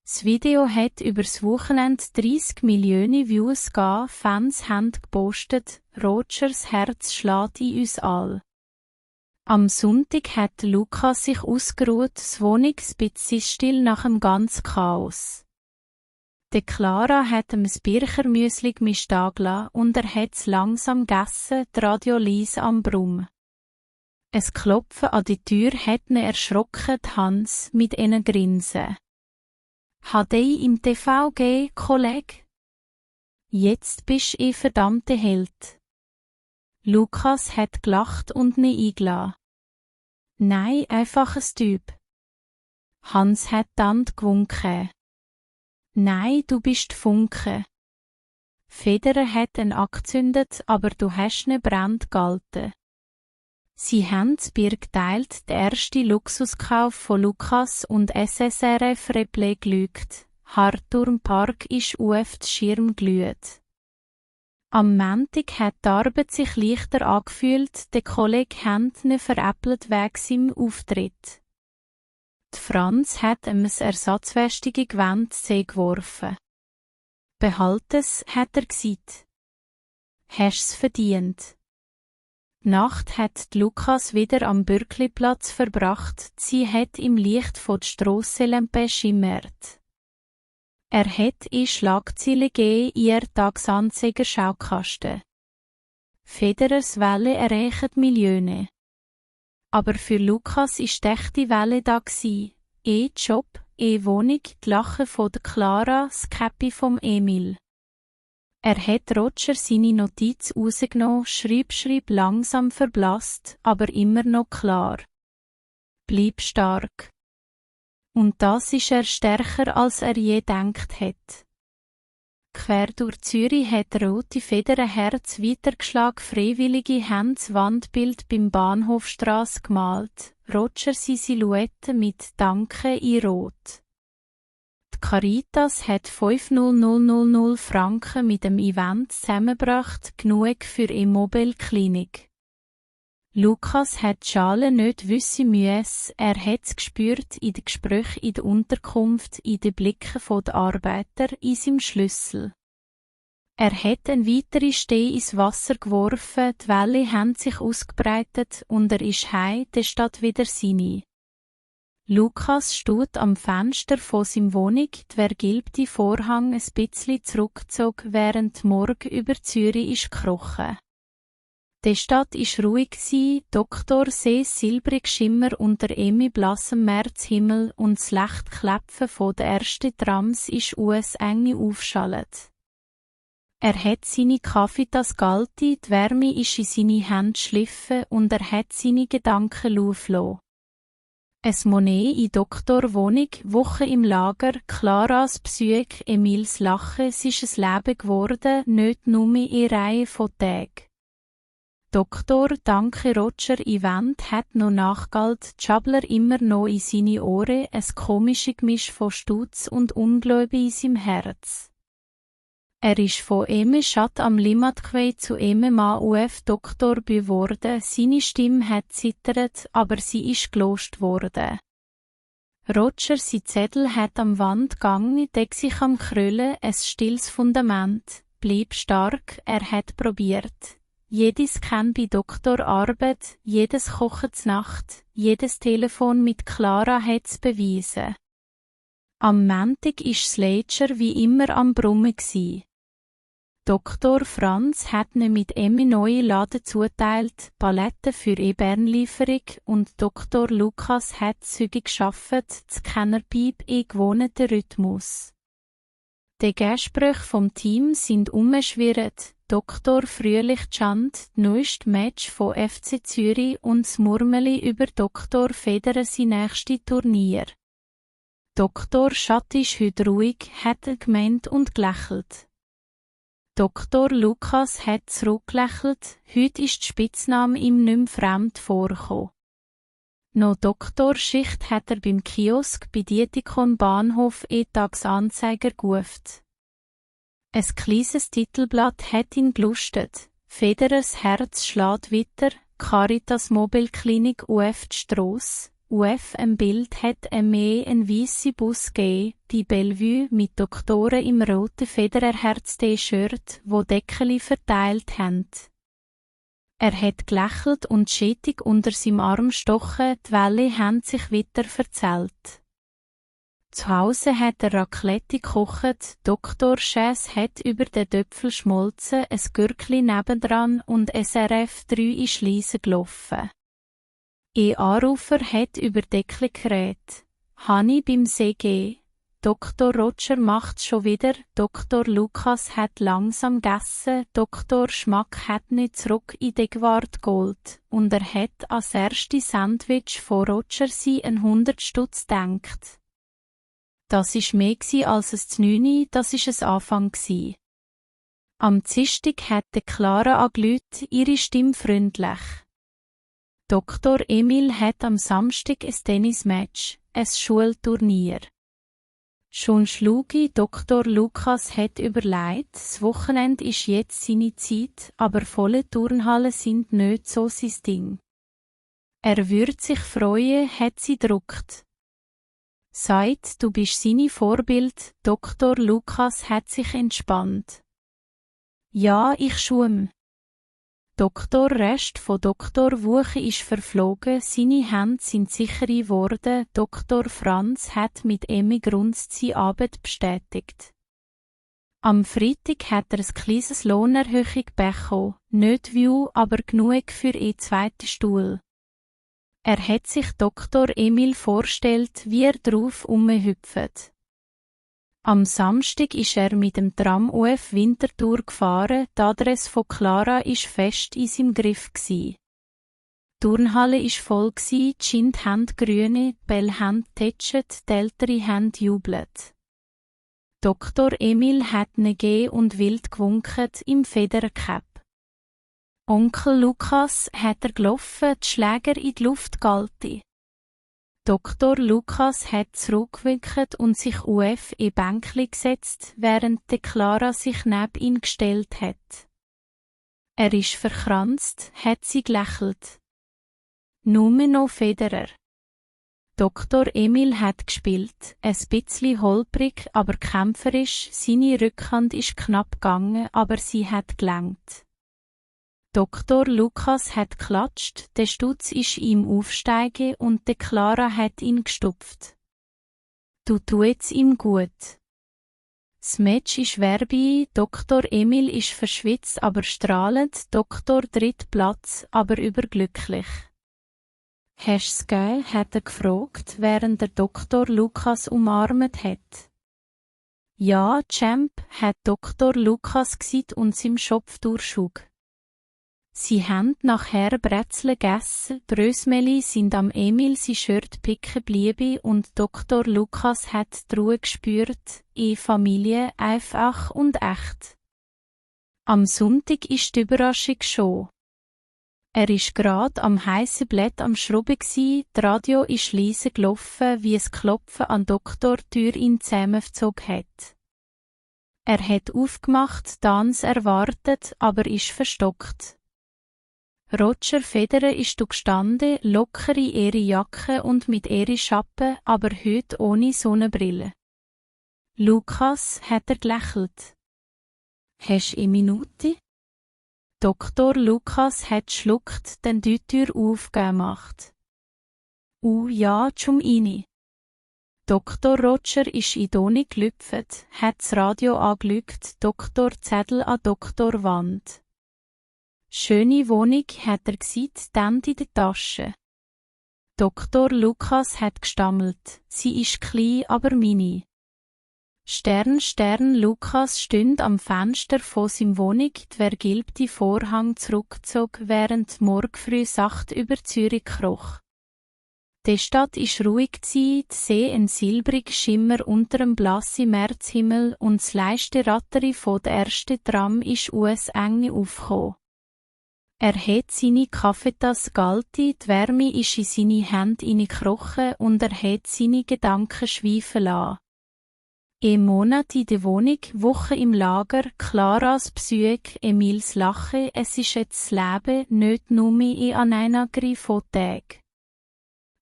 Das Video hat übers Wochenende 30 Millionen Views gehabt, Fans haben gepostet, Rogers Herz schlägt in uns all. Am Sonntag hat Lukas sich ausgeruht, das Wohnung ein bisschen still nach dem ganzen Chaos. Die Clara hat ihm ein Birchermüsli gemischt angelassen und er hat's langsam gegessen, die Radio leise am Brumm. Ein Klopfen an die Tür hat ihn erschrocken, Hans, mit einem Grinsen. «Hat im TV gegeben, Kolleg?» «Jetzt bist verdammte Held.» Lukas hat gelacht und ihn eingeladen. «Nein, einfach ein Typ.» Hans hat dann gewunken. «Nein, du bist Funke.» Federer hat ihn angezündet, aber du hast ihn Brand gehalten. Sie haben das Bier geteilt, der erste Luxuskauf von Lukas und SSRF Replay gelügt. Hartturm Park ist auf den Schirm glüht. Am Montag hat die Arbeit sich leichter angefühlt, der Kollege hat ihn veräppelt wegen seinem Auftritt. Die Franz hat ihm ein ersatzfestige Gewand geworfen. «Behalt es», hat er gesagt. «Hast's verdient.» Die Nacht hat Lukas wieder am Bürkliplatz verbracht, sie hat im Licht von der Strassenlampe schimmert. Er hat Schlagzeilen gegeben in ihr Tagesanzeiger-Schaukasten. Federers Welle erreicht Millionen. Aber für Lukas ist echte Welle da gsi. Job, Wohnung, die Lache von der Clara, das Käppi vom Emil. Er hat Roger seine Notiz rausgenommen, Schreib langsam verblasst, aber immer noch klar. Bleib stark. Und das ist er stärker, als er je gedacht hat. Quer durch Zürich hat Rote Federer Herz weitergeschlagen, freiwillige haben das Wandbild beim Bahnhofstrasse gemalt, Roger seine Silhouette mit Danke in Rot. Die Caritas hat 5.000 Franken mit dem Event zusammengebracht, genug für Immobile-Klinik. Lukas hat die Schale nicht wissen müssen, er hat's gespürt in den Gesprächen in der Unterkunft, in den Blicken der Arbeiter, in seinem Schlüssel. Er hat eine weitere Steh ins Wasser geworfen, die Wellen haben sich ausgebreitet und er ist heim, der steht wieder seine. Lukas steht am Fenster von seiner Wohnung, der vergilbte Vorhang ein bisschen zurückzog, während Morgen über Zürich ist gekrochen. Die Stadt war ruhig, Doktor See silbrig Schimmer unter blassem Märzhimmel und das Lichtklepfen von der ersten Trams ist enge aufschallet. Er hat seine Kaffeetasse gehalten, die Wärme ist in seine Hände geschliffen und er hat seine Gedanken laufen lassen. Ein Monet in Doktorwohnung, Woche im Lager, Claras Besuch, Emils Lachen, es ist ein Leben geworden, nicht nur in Reihe von Tagen. Doktor, danke Roger Event hat noch nachgalt, Chabler immer noch in seine Ohren, ein komisches Gemisch von Stutz und Ungläube in seinem Herz. Er ist von Schat am Limatquai zu Mann Doktor geworden, seine Stimme hat zittert, aber sie ist gelost worden. Roger sein Zettel hat am Wand gegangen, deckt sich am Kröllen, ein stilles Fundament, blieb stark, er hat probiert. Jedes kennt bei Doktor Arbeit, jedes Kochen zur Nacht, jedes Telefon mit Clara hat's bewiesen. Am Montag ist Slager wie immer am Brummen gsi. Doktor Franz hat ne mit neue Laden zuteilt, Paletten für Bernlieferung und Doktor Lukas hat zügig geschafft, z Kennerpiep gewohnten Rhythmus. Die Gespräche vom Team sind umgeschwirrt, Doktor Fröhlich Chand, neueste Match von FC Zürich und das Murmeli über Doktor Federer sein nächstes Turnier. Doktor Schatt ist heute ruhig, hat er gemeint und gelächelt. Doktor Lukas hat zurückgelächelt, heute ist die Spitzname ihm nicht mehr fremd vorgekommen. Noch Doktorschicht hat er beim Kiosk bei Dietikon Bahnhof Tagsanzeiger gerufen. Ein kleines Titelblatt hat ihn gelustet. Federers Herz schlägt weiter, Caritas Mobilklinik UF Strasse. UF im Bild hat ein weisse Bus gegeben, bei Bellevue mit Doktoren im roten Federer-Herz-T-Shirt, wo Deckeli verteilt haben. Er hat gelächelt und schätig unter seinem Arm stochen, die Welle haben sich wieder verzählt. Zu Hause hat er Raclette gekocht, Doktor Schäs hat über den Töpfel schmolzen, ein Gürkli nebendran und SRF 3 ist leise gelaufen. Anrufer hat über Deckli geredet. Hani beim CG. Dr. Roger macht's schon wieder, Dr. Lukas hat langsam gegessen, Dr. Schmack hat nicht zurück in die Gewart geholt, und er hat ans erste Sandwich von Roger sie 100 Stutz denkt. Das ist mehr als es 9, das ist es Anfang gsi. Am Dienstag hat Clara angelüht, ihre Stimme freundlich. Dr. Emil hat am Samstag ein Tennismatch, ein Schulturnier. Schon schlugi Dr. Lukas hat überlegt, das Wochenende ist jetzt seine Zeit, aber volle Turnhallen sind nicht so sein Ding. Er würde sich freuen, hat sie druckt. Seit du bist seine Vorbild, Dr. Lukas hat sich entspannt. Ja, ich schwumm. Doktor Rest von Doktor Wuche ist verflogen, seine Hände sind sicher geworden, Doktor Franz hat mit Grunz seine Arbeit bestätigt. Am Freitag hat er ein kleines Lohnerhöhung bekommen, nicht viel, aber genug für zweiten Stuhl. Er hat sich Dr. Emil vorgestellt, wie er drauf umhüpft. Am Samstag ist er mit dem Tram UF Winterthur gefahren, die Adresse von Clara ist fest in seinem Griff gsi. Die Turnhalle ist voll gsi, die Kind haben grüne, die Bell haben tätschet, die Ältere haben jubelt. Dr. Emil hat ne geh und wild gewunket im Federercap. Onkel Lukas hat er gelaufen, die Schläger in die Luft galti. Dr. Lukas hat zurückgewinkt und sich UF Bänkli gesetzt, während Clara sich neben ihn gestellt hat. Er ist verkranzt, hat sie gelächelt. Nur noch Federer. Dr. Emil hat gespielt, ein bisschen holprig, aber kämpferisch, seine Rückhand ist knapp gegangen, aber sie hat gelenkt. Dr. Lukas hat geklatscht, der Stutz ist ihm aufsteigen und Clara hat ihn gestupft. Du tuet's ihm gut. Das Match ist vorbei, Dr. Emil ist verschwitzt, aber strahlend, Doktor dritt Platz, aber überglücklich. Hast's geil, hat er gefragt, während der Dr. Lukas umarmt hat. Ja, Champ, hat Dr. Lukas gesagt und seinem Schopf durchschug. Sie haben nachher Brezel gegessen, Brösmeli sind am Emil sein Shirt picken geblieben und Dr. Lukas hat die Ruhe gespürt, Familie, einfach und echt. Am Sonntag ist die Überraschung schon. Er ist grad am heissen Blatt am Schrubben gsi, das Radio ist leise gelaufen, wie es Klopfen an Doktortür ihn zusammengezogen hat. Er hat aufgemacht, Dans erwartet, aber ist verstockt. Roger Federer ist gestanden, locker in ihre Jacke und mit ihre Schappe, aber heute ohne Sonnenbrille. Lukas, hat er gelächelt. Hast du eine Minute? Dr. Lukas hat geschluckt, dann die Tür aufgemacht. Ja, zum rein. Dr. Roger ist in die Wohnung gelüpft, hat das Radio angelügt, Dr. Zettel an Dr. Wand. Schöne Wohnung, hat er gesagt, dann in der Tasche. Dr. Lukas hat gestammelt, sie ist klein, aber mini. Stern, Lukas stünd am Fenster von seiner Wohnung, der vergilbte Vorhang zurückzog, während morgenfrüh sacht über Zürich kroch. Die Stadt ist ruhig gsi, die See ein silbrig Schimmer unterm blassen Märzhimmel und das leiste Ratteri von der ersten Tram ist aus Enge aufgekommen. Er hat seine Kaffeetasse gehalten, die Wärme ist in seine Hände hineingekrochen und er hat seine Gedanken schweifen lassen. Ein Monat in der Wohnung, Woche im Lager, Claras Psyche, Emils Lachen, es ist jetzt das Leben, nicht nur in aneinander von Tagen.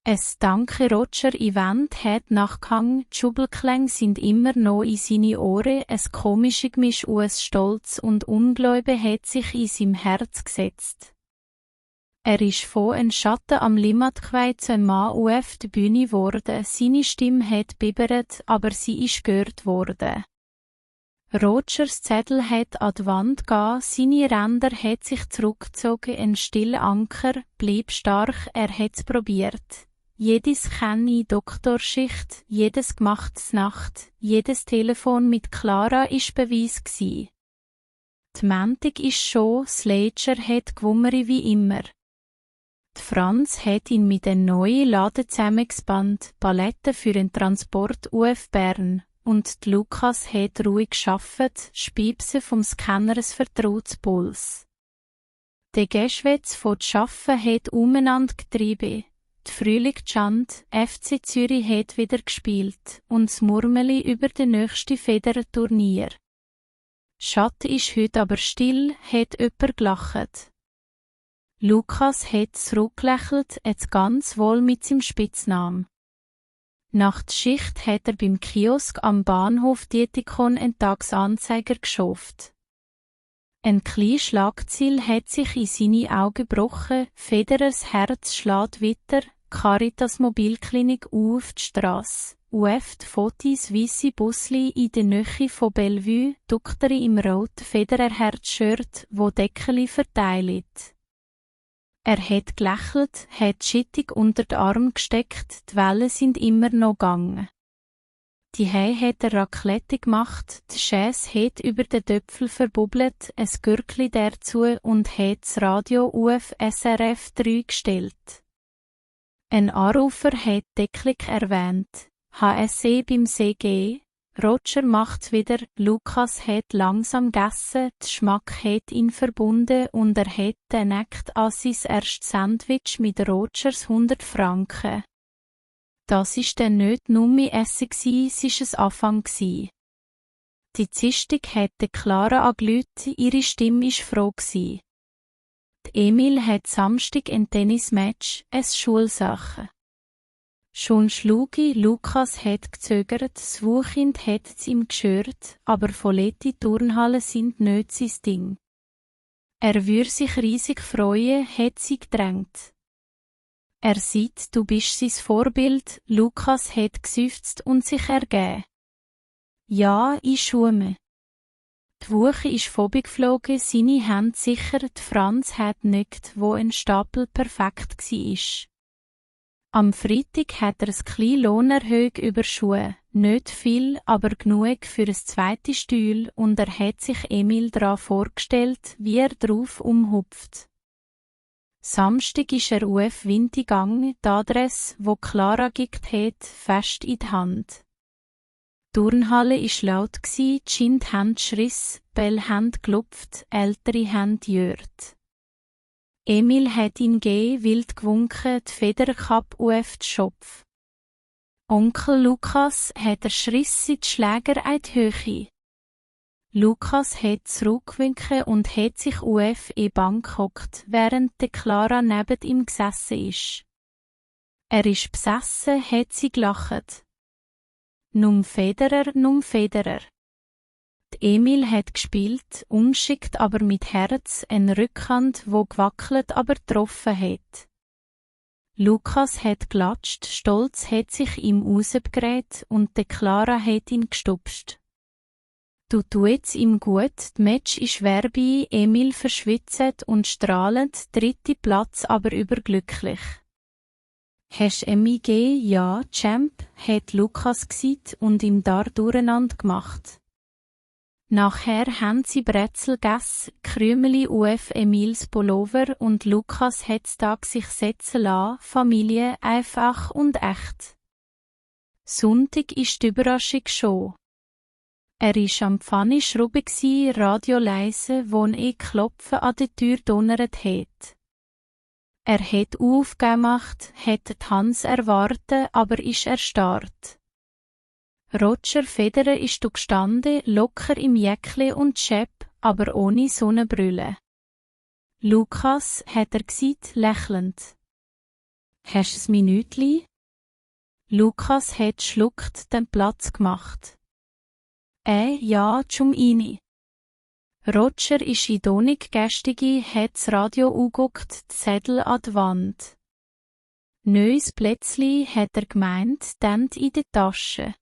Es Danke Roger Event hat nachgehangen, die Schubelklänge sind immer noch in seine Ohren, ein komisches Gemisch aus Stolz und Unglaube hat sich in seinem Herz gesetzt. Er ist von ein Schatten am Limmatquai zu einem Mann auf die Bühne geworden, seine Stimme hat bibbert, aber sie ist gehört worden. Rogers Zettel hat an die Wand gegangen, seine Ränder hat sich zurückgezogen, ein stiller Anker, blieb stark, er hat's probiert. Jedes Kenne Doktorschicht, jedes gemachtes Nacht, jedes Telefon mit Clara ist Beweis gsi. Die Montag ist schon, Slager hat gewummeri wie immer. Die Franz hat ihn mit den neuen Laden zusammengespannt, Paletten für den Transport auf Bern, und die Lukas hat ruhig geschafft, Spiepse vom Scanner ein vertrautes Puls. Der Geschwätz von Schaffen hat umeinander getrieben. Die Frühlingschand, FC Zürich hat wieder gespielt, und das Murmeli über den nächsten Federturnier. Schatten ist heute aber still, hat jemand gelacht. Lukas hat zurückgelächelt, jetzt ganz wohl mit seinem Spitznamen. Nach der Schicht hat er beim Kiosk am Bahnhof Dietikon einen Tagsanzeiger geschafft. Ein kleines Schlagziel hat sich in seine Augen gebrochen, Federers Herz schlägt weiter, Caritas Mobilklinik auf die Strasse, UF die Fotos weisse Busli in der Nähe von Bellevue, Doktori im roten Federer-Herzshirt, wo Deckeli verteilt. Er hat gelächelt, hat schittig unter den Arm gesteckt, die Wellen sind immer noch gegangen. Die Hei hat er Raclette gemacht, die Chaise hat über den Töpfel verbubbelt, ein Gürkli dazu und hat das Radio auf SRF 3 gestellt. Ein Anrufer hat Decklik erwähnt, HSE beim CG, Roger macht's wieder, Lukas hat langsam gegessen, der Geschmack hat ihn verbunden und er hat denkt an sein erstes Sandwich mit Rogers 100 Franken. Das ist dann nicht nur mein Essen gsi, es ist ein Anfang gsi. Die Zistig hätte Clara angelüht, ihre Stimme ist froh gsi. Die Emil hat Samstag ein Tennismatch, es Schulsache. Schon schlugi, Lukas hat gezögert, das Wochenende hat's ihm geschört, aber vollette Turnhallen sind nicht sein Ding. Er würde sich riesig freuen, hat sie gedrängt. Er sieht, du bist sein Vorbild, Lukas hat geseufzt und sich ergeben. Ja, ich schume. Die Woche ist vorbeigeflogen, seine Hände sicher, die Franz hat nickt, wo ein Stapel perfekt war. Am Freitag hat er ein kleines Lohnerhöhung über Schuhe, nicht viel, aber genug für ein zweites Stühl und er hat sich Emil daran vorgestellt, wie er drauf umhupft. Samstag ist er auf Winti gegangen, die Adresse, wo Clara gigt hat, fest in die Hand. Die Turnhalle war laut, die Kind haben schriss, Bell haben gelupft, ältere haben jört. Emil hat ihn wild gewunken, die Federkappe auf den Schopf. Onkel Lukas hat erschrissen die Schläger in die Höhe. Lukas hat zurückgewunken und hat sich auf in die Bank gehockt, während Clara neben ihm gesessen ist. Er ist besessen, hat sie gelacht. Num Federer. Die Emil hat gespielt, ungeschickt aber mit Herz, eine Rückhand, wo gewackelt, aber getroffen hat. Lukas hat gelatscht, stolz hat sich ihm rausgegräht und Clara hat ihn gestupst. Du tut's ihm gut, das Match ist vorbei, Emil verschwitzt und strahlend, 3. Platz aber überglücklich. Hast Emmi ja, Champ, hat Lukas gesagt und ihm da durcheinander gemacht. Nachher haben sie Brezel gegessen, Krümeli auf Emils Pullover und Lukas hat's da sich setzen lassen, Familie einfach und echt. Sonntag ist die Überraschung schon. Er ist am Pfanne schrubben Radio leise, wo Klopfen an der Tür donnert hat. Er hat aufgemacht, hat Hans erwartet, aber ist erstarrt. Roger Federer ist gestanden, locker im Jäckli und Schepp, aber ohne Sonnenbrille. Lukas, hat er gesagt, lächelnd. Hast 'n Minütli? Lukas hat schluckt den Platz gemacht. Ja, zum ini. Roger ist in Donig gästige, hat das Radio angeguckt, die Zettel an die Wand. Neues Plätzli hat er gemeint, dann in der Tasche.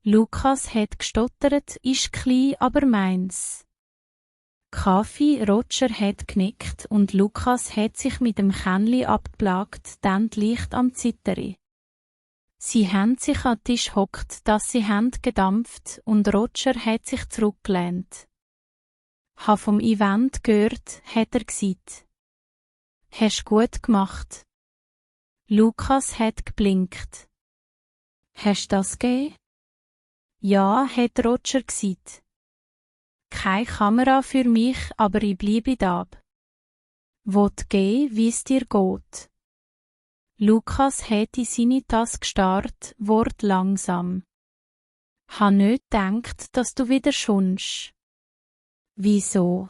Lukas hat gestottert, ist klein, aber meins. Kaffee, Roger hat genickt und Lukas hat sich mit dem Kännli abgeplagt, dann leicht am Zitteri. Sie haben sich an den Tisch hockt, dass sie haben gedampft und Roger hat sich zurückgelehnt. Ha vom Event gehört, hat er gesagt. Hast gut gemacht. Lukas hat geblinkt. Hast das gegeben? Ja, hat Roger gesagt. Keine Kamera für mich, aber ich bleibe da. Wollt gehen, wie's dir geht. Lukas hat in seine Tasse gestarrt, ward langsam. Ha nicht gedacht, dass du wieder schunst. Wieso?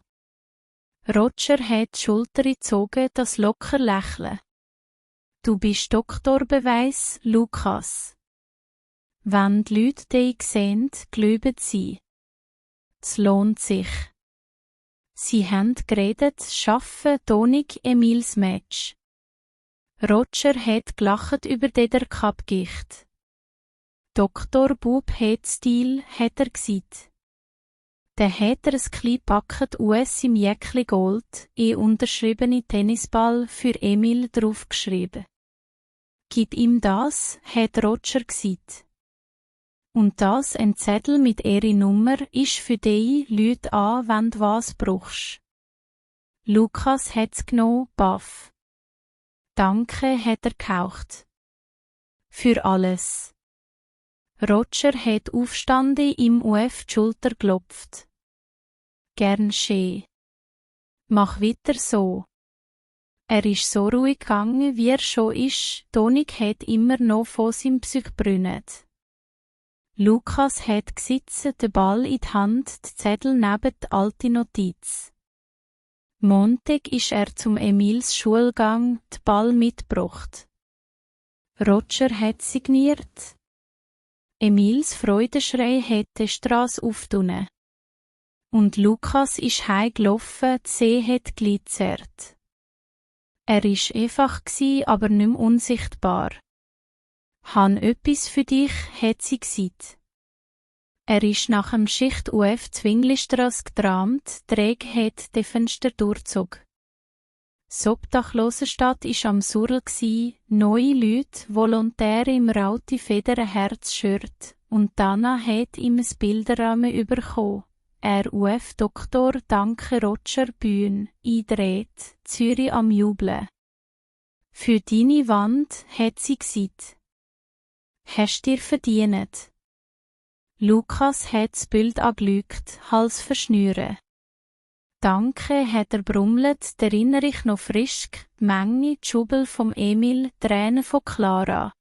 Roger hat die Schulter gezogen, das locker Lächeln. Du bist Doktorbeweis, Lukas. Wenn die Leute dich sehen, glauben sie. Es lohnt sich. Sie haben geredet, schaffen Donig Emils Match. Roger hat gelacht über den Kappgicht. Doktor Bub hat Stil, hat er gesagt. Dann hat er ein klein Packet US im Jäckli Gold, unterschriebene Tennisball für Emil draufgeschrieben. Gib ihm das, hat Roger gesagt. Und das ein Zettel mit ihrer Nummer ist für die Leute an, wenn du was brauchst. Lukas hat's genommen, baff. Danke, hat er gehaucht. Für alles. Roger hat aufstanden, ihm auf die Schulter geklopft. Gern schön. Mach weiter so. Er ist so ruhig gegangen, wie er schon ist, Donig hat immer noch von seinem Psych brünnet. Lukas hat gesitzt, den Ball in die Hand, die Zettel neben die alte Notiz. Montag ist er zum Emils Schulgang, den Ball mitgebracht. Roger hat signiert. Emils Freudenschrei hat die Strasse aufgetan. Und Lukas ist heimgelaufen, die See hat glitzert. Er war einfach, aber nicht mehr unsichtbar. Han öppis für dich, hat sie gesagt. Er ist nach dem Schicht auf Zwinglistrasse getramt, die Regen hat die Fenster durchzogen. Das Obdachlosenstadt war am Surl, neue Leute, Volontäre im raute Federenherz-Shirt, und Dana hat ihm ein Bilderrahmen bekommen. Er UF-Doktor danke Roger Bühn, eindreht, Zürich am Jubeln. Für deine Wand, hat sie gesagt. Hast dir verdient. Lukas hat das Bild angelügt, Hals verschnüren. Danke, hat er brummelt, erinnere ich noch frisch, die Menge, die Jubel vom Emil, Tränen von Clara.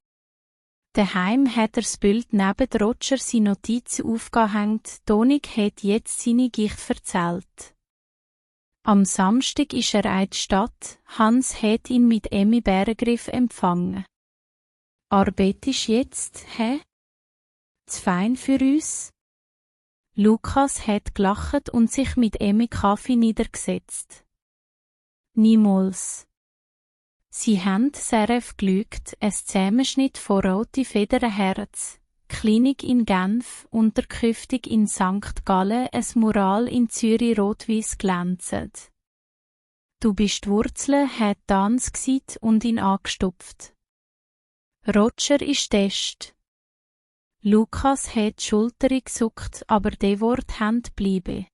Daheim hat er das Bild neben Roger seine Notizen aufgehängt, Donig hat jetzt seine Gicht erzählt. Am Samstag ist er in die Stadt, Hans hat ihn mit Emmy Bärengriff empfangen. Arbeit jetzt, hä? Zu fein für uns? Lukas hat gelacht und sich mit Emmy Kaffee niedergesetzt. Niemals. Sie haben Seref gelügt, ein Zusammenschnitt von Rote Federerherz, Klinik in Genf, Unterkünftig in St. Gallen, ein Mural in Zürich rot-weiss glänzend. Du bist die Wurzel, hat Dans gesagt und ihn angestupft. Roger ist Test. Lukas hat die Schulter gezuckt, aber die Wort hängt bleiben.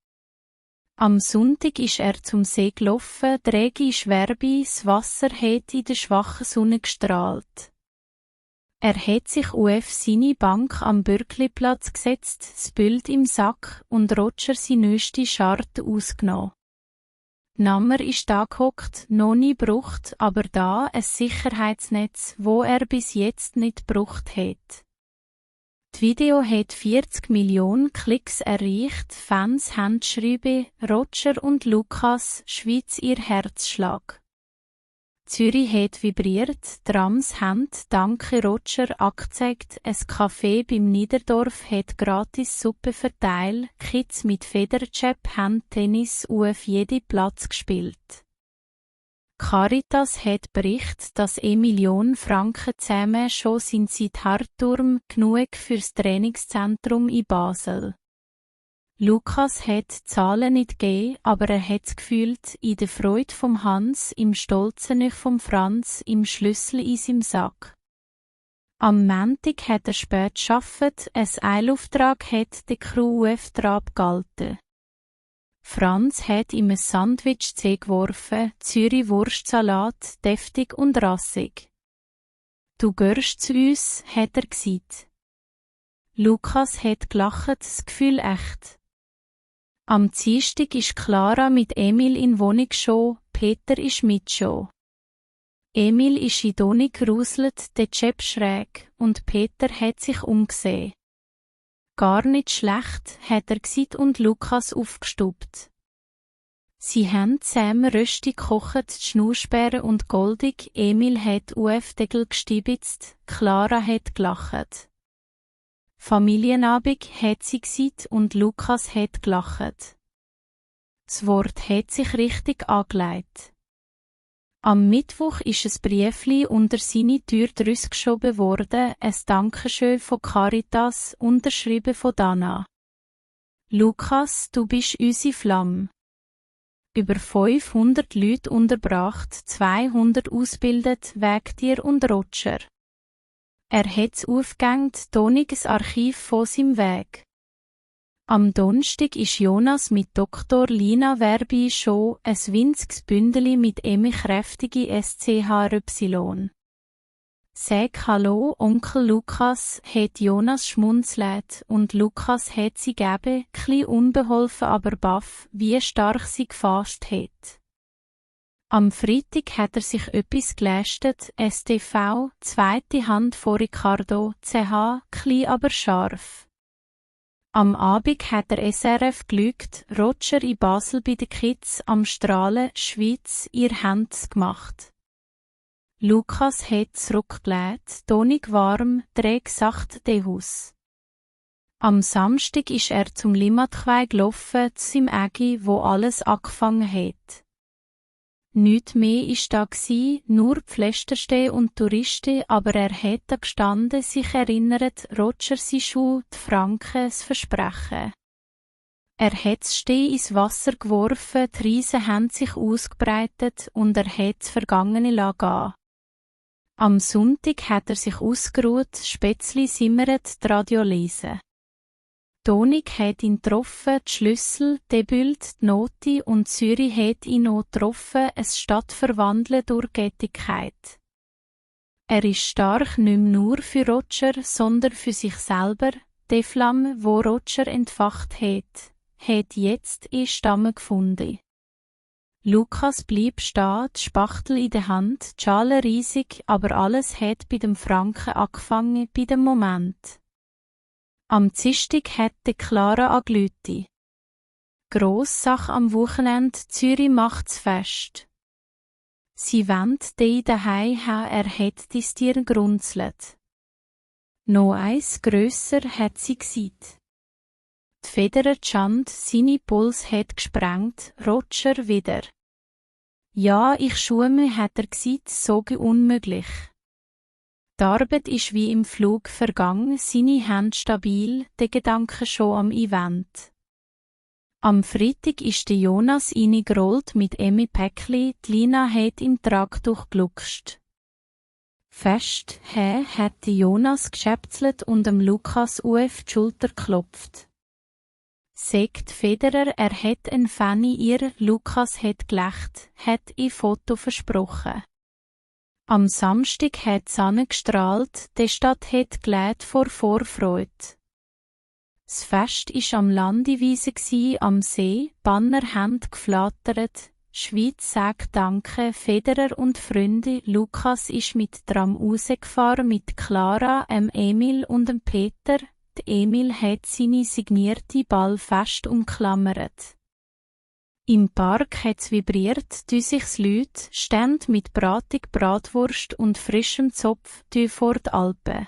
Am Sonntag ist er zum See gelaufen, die Regen ist Werbe, das Wasser hat in der schwachen Sonne gestrahlt. Er hat sich auf seine Bank am Bürkliplatz gesetzt, das Bild im Sack und Roger seine neueste Scharte ausgenommen. Nammer ist da gehockt, noch nie brucht, aber da ein Sicherheitsnetz, wo er bis jetzt nicht brucht hat. Das Video hat 40 Millionen Klicks erreicht, Fans haben geschrieben, Roger und Lukas, Schweiz ihr Herzschlag. Zürich hat vibriert, Trams haben, danke Roger, angezeigt, ein Café beim Niederdorf hat gratis Suppe verteilt, Kids mit Federchap haben Tennis auf jedem Platz gespielt. Caritas hat berichtet, dass 1 Million Franken zusammen schon sind seit Hartturm genug fürs Trainingszentrum in Basel. Lukas hat die Zahlen nicht gegeben, aber er hat es gefühlt, in der Freude vom Hans, im Stolzen nicht vom Franz, im Schlüssel in seinem Sack. Am Montag hat er spät gearbeitet, ein Eilauftrag hat die Crew auf Trab gehalten. Franz hat ihm ein Sandwich geworfen, Zürich Wurstsalat, deftig und rassig. Du gehörst zu uns, hat er gesagt. Lukas hat gelacht, das Gefühl echt. Am Dienstag ist Clara mit Emil in Wohnung schon, Peter ist mit schon. Emil ist in die Wohnung geruselt, der Chef schräg, und Peter hat sich umgesehen. Gar nicht schlecht, hat er gesagt und Lukas aufgestuppt. Sie haben zusammen Rösti gekocht, Schnurrsperre und goldig, Emil hat UF-Deckel gestibitzt, Clara hat gelacht. Familienabend hat sie gesagt und Lukas hat gelacht. Das Wort hat sich richtig angelegt. Am Mittwoch ist ein Briefli unter seine Tür geschoben worden, ein Dankeschön von Caritas, unterschrieben von Dana. Lukas, du bist unsere Flamme. Über 500 Leute unterbracht, 200 ausgebildet, wegen dir und Roger. Er hat's aufgehängt, toniges Archiv von seinem Weg. Am Donnerstag ist Jonas mit Dr. Lina Werbi schon ein winziges Bündeli mit kräftige SCHY. Sag Hallo, Onkel Lukas, hat Jonas schmunzelt und Lukas hat sie gegeben, chli unbeholfen aber baff, wie stark sie gefasst hat. Am Freitag hat er sich etwas geleistet, STV, zweite Hand von Ricardo, CH, klein aber scharf. Am Abend hat er SRF gelügt, Roger in Basel bei den Kids, am Strahlen, Schweiz, ihr Hands gemacht. Lukas hat zurückgelegt, tonig warm, träg sacht Dehus. Am Samstag ist er zum Limmatquai gelaufen, zu seinem Ägi, wo alles angefangen hat. Nicht mehr ist da gsi, nur Pflästersteh und Touristen, aber er hat da gestanden, sich erinnert, Roger sei Schuh, die Franken, das Versprechen. Er hat das Steh ins Wasser geworfen, die Riesen haben sich ausgebreitet und er hat das Vergangene lassen. Am Sonntag hat er sich ausgeruht, Spätzli simmert, die Radio lesen. Tonig hat ihn getroffen, die Schlüssel, die Bild, die Note und Zürich hat ihn noch getroffen, es statt verwandeln durch Gettigkeit. Er ist stark nicht mehr nur für Roger, sondern für sich selber, die Flamme, wo Roger entfacht hat jetzt Stamme gefunden. Lukas blieb stehen, die Spachtel in der Hand, die Schale riesig, aber alles hat bei dem Franken angefangen, bei dem Moment. Am Dienstag hätte Clara angerufen. Grosssache am Wochenende, Zürich macht's fest. Sie wendet die daheim her, er hat dis Tier grunzlet. Noch eins grösser hat sie gesagt. Die Federer Schand, seine Puls hat gesprengt, Roger wieder. Ja, ich schume, hat er gesagt, so unmöglich. Die Arbeit ist wie im Flug vergangen, seine Hände stabil, der Gedanke schon am Event. Am Freitag ist der Jonas reingerollt mit Emmy Päckli, die Lina hat im Trag durchgelutscht. Fest, hat die Jonas geschäpzelt und dem Lukas auf die Schulter geklopft. Sagt Federer, er hat ein Fanny ihr, Lukas hat gelächt, hat ein Foto versprochen. Am Samstag hat die Sonne gestrahlt, die Stadt hat gelebt vor Vorfreude. Das Fest war am Landewiese am See, Banner haben geflattert, Schweiz sagt Danke, Federer und Freunde, Lukas ist mit Tram rausgefahren mit Clara, Emil und Peter. Emil hat seine signierte Ball fest umklammert. Im Park hat's vibriert, sich's Leute, Stände mit bratig Bratwurst und frischem Zopf, vor die Alpen.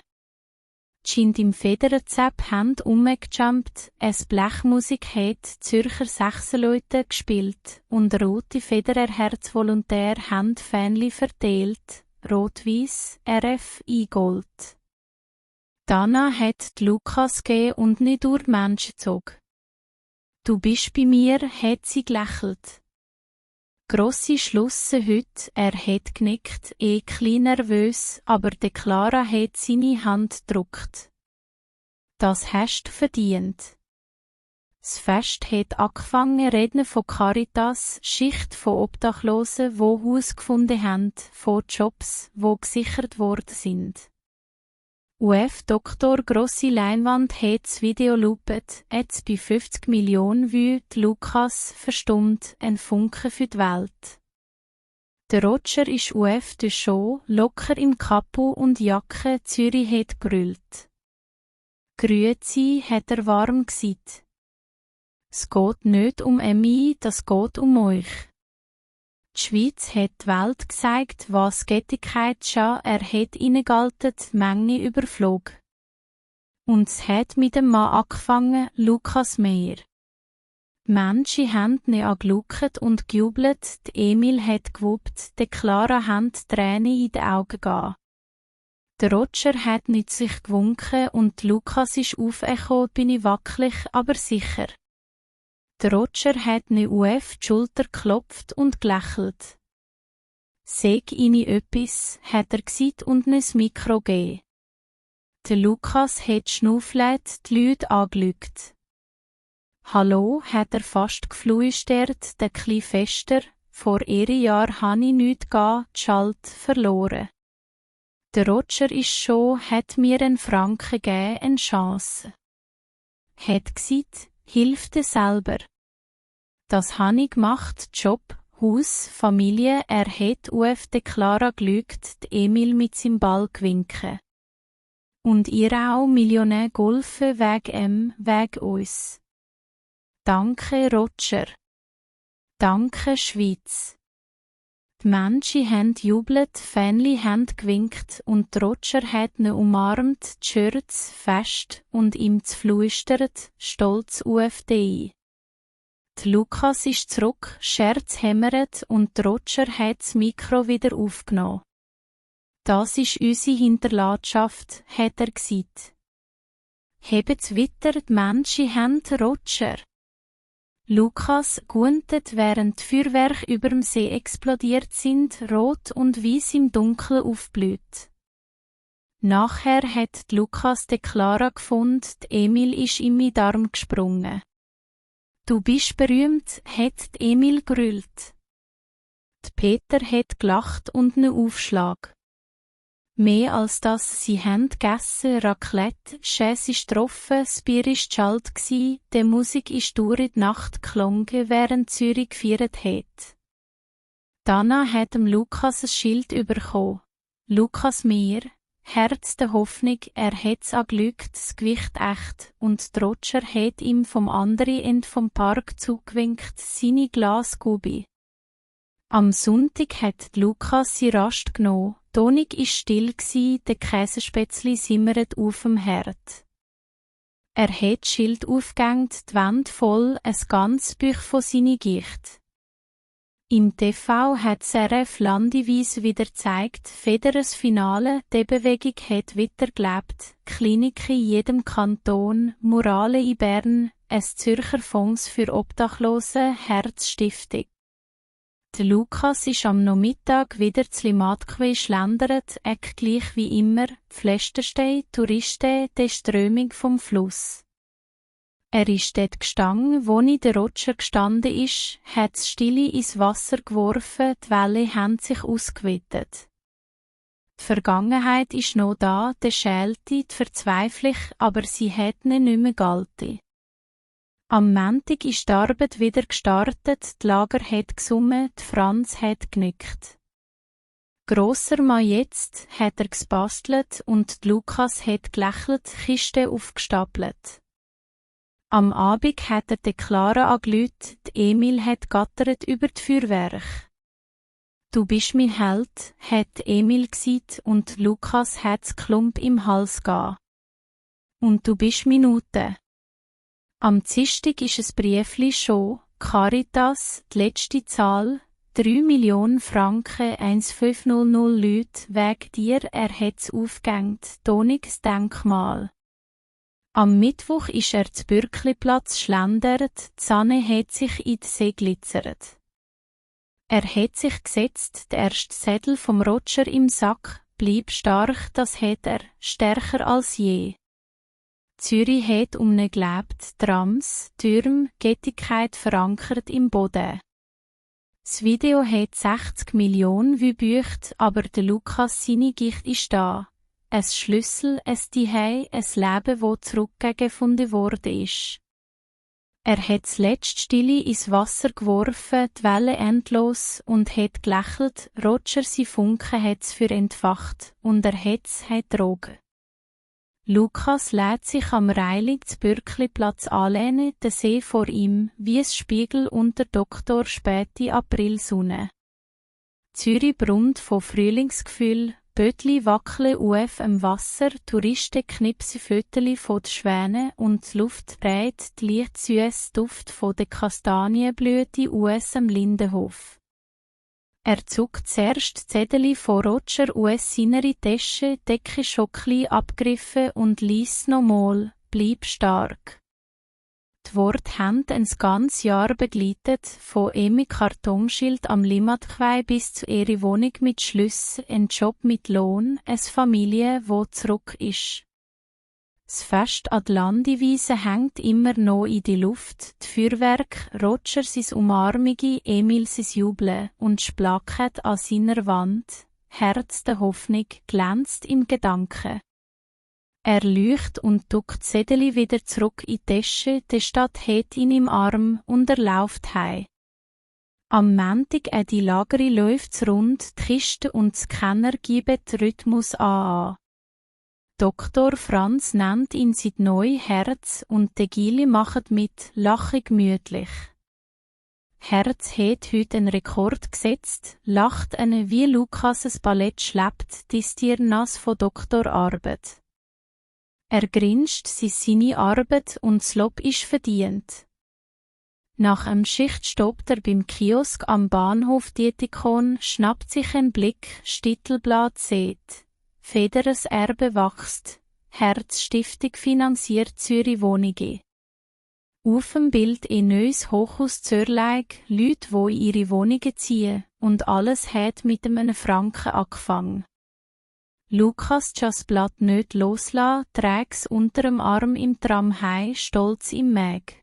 Scheint im Federerzepp haben umgejumpt, es Blechmusik hat Zürcher Sechserleute gespielt und rote Federerherzvolontär haben Fähnli verteilt, rot-weiss, RF, Gold. Dana hat die Lukas gegeben und nicht durch Menschen gezogen. Du bist bei mir, hat sie gelächelt. Grosse Schlusse heute, er hat genickt, klein nervös, aber de Clara hat seine Hand gedruckt. Das hast du verdient. Das Fest hat angefangen, Reden von Caritas, Schicht von Obdachlosen, wo Haus gefunden haben, von Jobs, wo gesichert worden sind. Doktor grosse Leinwand hat das Video loupet, jetzt bei 50 Millionen Views, Lukas verstummt, ein Funke für die Welt. Der Roger ist der Show, locker im Kapu und Jacke, Zürich hat grüllt. Grüezi, hat er warm gesagt. Es geht nicht um mich, das geht um euch. Die Schweiz hat die Welt gezeigt, was Gettigkeit schon, er hat innegehalten, die Menge überflog. Und es hat mit dem Mann angefangen, Lukas Meyer. Die Menschen haben ihn angeschaut und gejubelt, die Emil hat gewuppt, die Clara hat Tränen in die Augen gegeben. Der Roger hat nicht sich gewunken und Lukas ist aufgekommen, bin ich wackelig, aber sicher. Der Roger hat ihn auf die Schulter geklopft und gelächelt. Sag ihnen etwas, hat er gesagt und ihm das Mikro gegeben. Der Lukas hat schnuffelt, die Leute angeschaut. Hallo, hat er fast geflüstert, der kleine Fester, vor Jahr habe ich nichts die Schalt verloren. Der Roger ist schon, hat mir einen Franken gegeben, eine Chance. Hat gesagt, hilf dir selber. Das habe ich gemacht, Job, Haus, Familie, er hat auf die Clara gelügt, die Emil mit seinem Ball gewinken. Und ihr auch Millionär geholfen, wegen uns. Danke, Roger. Danke, Schweiz. Die Menschen haben jubelt, Fähnli haben gewinkt und Roger hat ihn umarmt, die Schürze fest und ihm zflüstert, stolz auf die. Die Lukas ist zurück, Scherz hämmert und Roger hat das Mikro wieder aufgenommen. Das ist unsere Hinterlasschaft, hat er gesagt. Hebt's weiter, die Menschen haben Roger. Lukas guntet, während die Feuerwerke überm See explodiert sind, rot und weiß im Dunkeln aufblüht. Nachher hat Lukas die Clara gefunden, die Emil ist in meinen Arm gesprungen. Du bist berühmt, hat Emil gerüllt. Die Peter hat gelacht und einen Aufschlag. Mehr als das, sie haben gegessen, Raclette, Schäs ist getroffen, das Bier ist schalt gsi, die Musik ist durch die Nacht geklungen, während Zürich gefeiert hat. Dana hat dem Lukas ein Schild bekommen. Lukas mir, Herz der Hoffnung, er hat's angelügt, das Gewicht echt, und Roger hat ihm vom anderen Ende vom Park zugewinkt, seine Glasgubi. Am Sonntag hat Lukas sie Rast genommen, die Wohnung war still, der Käsespätzli simmert auf dem Herd. Er hat das Schild aufgehängt, die Wand voll, ein ganzes Buch von seiner Gicht. Im TV hat SRF landeweise wieder gezeigt, Federers Finale, die Bewegung hat weitergelebt, Kliniken in jedem Kanton, Murale in Bern, ein Zürcher Fonds für Obdachlose, Herzstiftung. Der Lukas ist am Nachmittag wieder zu Limatquai schlendert, gleich wie immer, Pflästerstein, Touristen, die Strömung vom Fluss. Er ist dort gestanden, wo der Roger gestanden ist, hat das Stille ins Wasser geworfen, die Wellen haben sich ausgeweitet. Die Vergangenheit ist noch da, der Schelte, die Verzweiflung, aber sie hat ihn nicht mehr gehalten. Am Montag ist die Arbeit wieder gestartet, die Lager hat gesummt, Franz hat genickt. Grosser Mann jetzt, hat er gebastelt und Lukas hat gelächelt, Kiste aufgestapelt. Am Abend hat er die Clara angerufen, Emil hat gattert über die Feuerwerk. Du bist mein Held, hat Emil gesagt und Lukas hat's Klump im Hals gehabt. Und du bist Minute. Am Dienstag ist ein Briefli schon, Caritas, die letzte Zahl, 3 Millionen Franken, 1500 Leute, wegen dir, er hat's aufgehängt, Tonigsdenkmal. Am Mittwoch ist er zu Bürkliplatz schlendert, die Sonne hat sich in den See glitzert. Er hat sich gesetzt, der erste Sädel vom Roger im Sack, blieb stark, das hat er, stärker als je. Zürich hat um ihn gelebt, Trams, Türme, Gettigkeit verankert im Boden. Das Video hat 60 Millionen Views, aber der Lukas seine Gicht ist da. Ein Schlüssel, ein Zuhause, ein Leben, das zurückgefunden worden ist. Er hat das letzte Stille ins Wasser geworfen, die Wellen endlos, und hat gelächelt, Roger sein Funken hat's für entfacht, und er hat's drogen. Lukas lädt sich am Reiling zu Bürkliplatz anlehnen, der See vor ihm, wie ein Spiegel unter Doktor späte Aprilsonne. Zürich brummt von Frühlingsgefühl, Bötli wackeln auf im Wasser, Touristen knipsen Föteli von den Schwänen und die Luft dreht die leicht süße Duft von der Kastanienblüte aus am Lindenhof. Er zuckt zuerst Zettel von Roger aus seiner Tasche, Decke Schockli abgriffen und liest nochmal, bleib stark. Die Worte haben ein ganzes Jahr begleitet, von einem Kartonschild am Limatquai bis zu ihrer Wohnung mit Schlüssen, ein Job mit Lohn, eine Familie, wo zurück ist. Das Fest an der Landewiese hängt immer noch in die Luft, die Feuerwerk, Roger sein Umarmungen, Emil sein Jubeln und das Plakat an seiner Wand, Herz der Hoffnung, glänzt im Gedanken. Er leucht und duckt Zettel wieder zurück in die Tasche, die Stadt hat ihn im Arm und er läuft heim. Am Montag die Lageri läuft's rund, die Kiste und die Scanner geben den Rhythmus an. Dr. Franz nennt ihn sein neues Herz und die Gili macht mit, lache gemütlich. Herz hat heute einen Rekord gesetzt, lacht wie Lukas ein Ballett schleppt, dies Tier nass von Doktorarbeit. Er grinst, sie seine Arbeit und das Lob ist verdient. Nach einem Schicht stoppt er beim Kiosk am Bahnhof Dietikon, schnappt sich einen Blick, Stittelblatt sieht. Federers Erbe wächst. Herzstiftung finanziert Zürich Wohnungen. Auf dem Bild ein neues Hochhaus Zürleig, Leute, die in ihre Wohnungen ziehen, und alles hat mit einem Franken angefangen. Lukas das Blatt nicht loslassen, trägt's unter dem Arm im Tram heim, stolz im Mäg.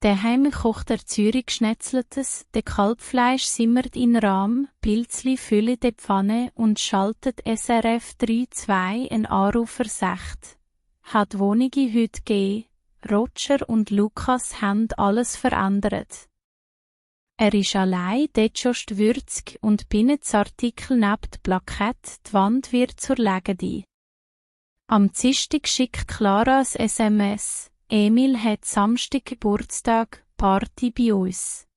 Daheim kocht er Zürich Schnetzletes, de Kalbfleisch simmert in Rahm, Pilzli füllen de Pfanne und schaltet SRF 3-2 ein Anrufer sagt. Hat Wohnungen heute gegeben, Roger und Lukas haben alles verändert. Er ist allein, dort schon würzig und bindet das Artikel neben die Plakette, die Wand wird zur Legende. Am Dienstag schickt Clara ein SMS. Emil hat Samstag Geburtstag, Party bei uns.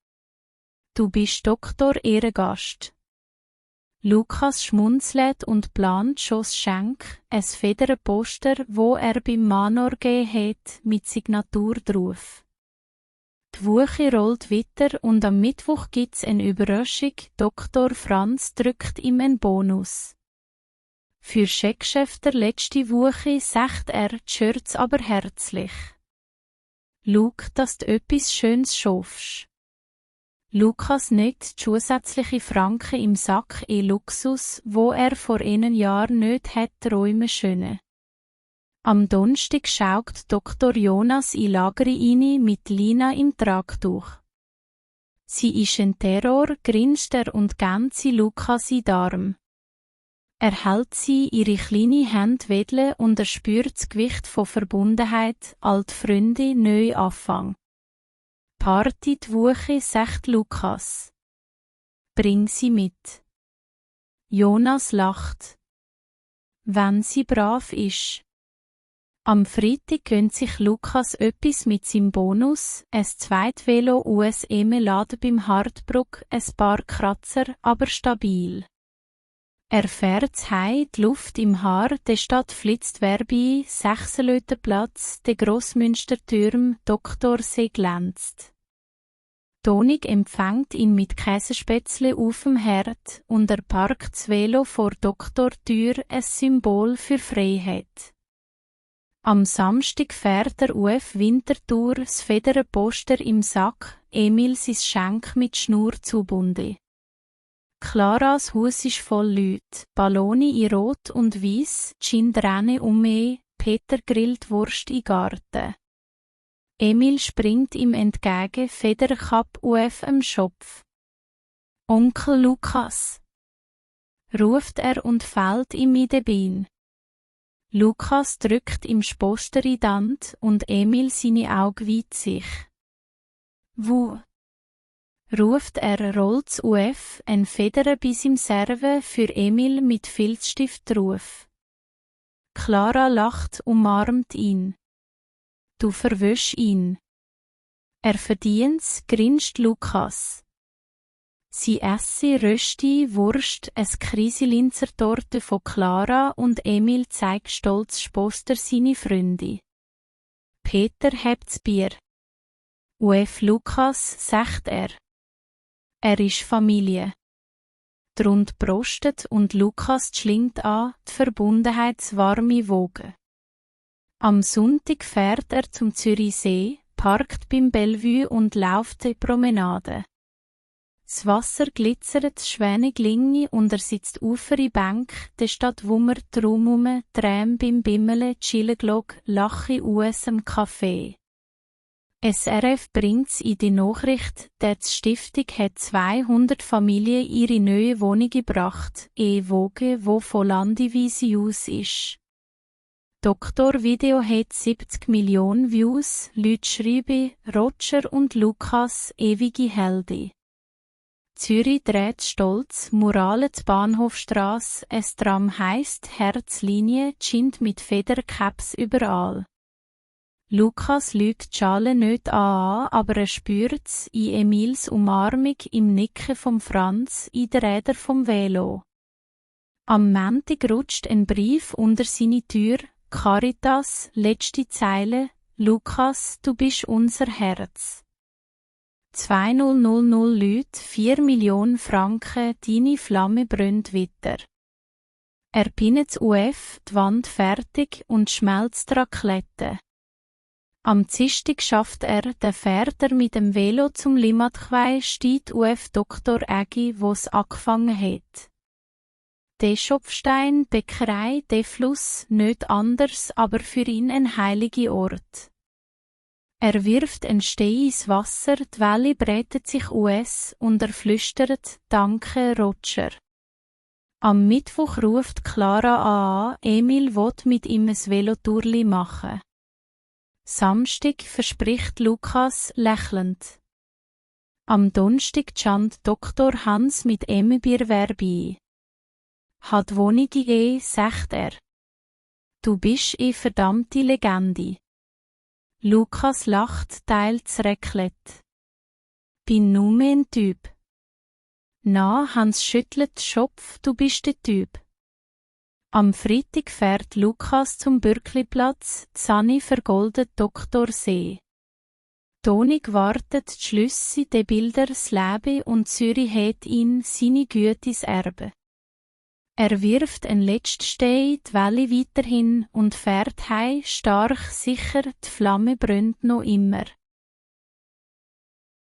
Du bist Doktor Ehrengast. Lukas schmunzelt und plant schon das Schenk, ein Federposter, wo er beim Manor gegeben hat, mit Signatur drauf. Die Woche rollt weiter und am Mittwoch gibt's eine Überraschung, Dr. Franz drückt ihm einen Bonus. Für Checkchef der letzte Woche sagt er die Shirts aber herzlich. Schau, dass du etwas Schönes schaffst. Lukas nicht zusätzliche Franken im Sack Luxus, wo er vor einem Jahr nicht hätte träumen können. Am Donnerstag schaut Dr. Jonas in Lager rein mit Lina im Tragtuch. Sie ist ein Terror, grinst er und gänse Lukas in den Arm. Er hält sie ihre kleine Hände wedeln und er spürt das Gewicht von Verbundenheit, alte Freunde, neu Anfang. Party die Woche, sagt Lukas. Bring sie mit. Jonas lacht. Wenn sie brav ist. Am Freitag gönnt sich Lukas etwas mit seinem Bonus, ein Zweitvelo USM laden beim Hartbruck, ein paar Kratzer, aber stabil. Er fährt heim, die Luft im Haar, der Stadt flitzt Werbe, Sechsenlötenplatz, der Grossmünsterturm, Doktorsee glänzt. Tonig empfängt ihn mit Käsespätzle auf dem Herd und er parkt das Velo vor Doktortür, ein Symbol für Freiheit. Am Samstag fährt der UF Winterthur das Federposter im Sack, Emil sein Schenk mit Schnur zubunden. Claras Haus ist voll Leute, Balloni in Rot und Weiss, Gin-Träne Peter grillt Wurst im Garten. Emil springt ihm entgegen, Federkapp UF am Schopf. Onkel Lukas! Ruft er und fällt ihm in den Bein. Lukas drückt ihm das Poster in die Hand und Emil seine Augen weiht sich. Wo? Ruft er, rollt's UF, ein Feder bis im Serve für Emil mit Filzstift drauf. Clara lacht, umarmt ihn. Du verwösch ihn. Er verdient's, grinst Lukas. Sie esse Rösti, Wurst, es Krisilinzertorte von Clara und Emil zeigt stolz Poster seine Freunde. Peter hebt's Bier. UF Lukas, sagt er. Er ist Familie. Drund prostet und Lukas schlingt an, die Verbundenheitswarme Wogen. Am Sonntag fährt er zum Zürichsee, parkt beim Bellevue und läuft die Promenade. Das Wasser glitzert, Schwäne glingi und er sitzt auf ihre Bank, der Stadt wummert drumherum, Träm beim Bimmeln, Chilleglog, Lache US am Café. SRF bringt's in die Nachricht, die Stiftung hat 200 Familien ihre neue Wohnung gebracht, Woge, wo von Landeweise aus ist. Doktor-Video hat 70 Millionen Views, Leute schreiben, Roger und Lukas, ewige Helden. Zürich dreht stolz, Murale die Bahnhofstrasse, es Tram heisst Herzlinie, Chind mit Federcaps überall. Lukas lügt die Schale nicht an, aber er spürt's in Emils Umarmung, im Nicken vom Franz, in den Rädern vom Velo. Am Montag rutscht ein Brief unter seine Tür, Caritas, letzte Zeile, Lukas, du bist unser Herz. 2000 Leute, 4 Millionen Franken, deine Flamme brennt weiter. Er pinnet das UF, die Wand fertig und schmelzt Raclette. Am Dienstag schafft er, der fährt er mit dem Velo zum Limmatquai, steht UF Dr. Eggi, wo's angefangen hat. Der Schopfstein, Bäckerei, der Fluss, nicht anders, aber für ihn ein heiliger Ort. Er wirft einen Stein ins Wasser, die Welle breitet sich US und er flüstert, danke Roger. Am Mittwoch ruft Clara an, Emil will mit ihm ein Velotourli machen. Samstag verspricht Lukas lächelnd. Am Donnerstag stand Dr. Hans mit Emmenbier bei. Hat Wohnung sagt er. Du bist verdammte Legende. Lukas lacht, teilt's Raclette. Bin nur ein Typ. Na, Hans schüttelt den Schopf, du bist der Typ. Am Freitag fährt Lukas zum Bürkliplatz, Zanni vergoldet Dr. See. Tonig wartet die Schlüsse, die Bilder, das Leben und Zürich hat ihn, seine Gütes Erbe. Er wirft ein letzten Stein die Welle weiterhin und fährt heim, stark, sicher, die Flamme brennt noch immer.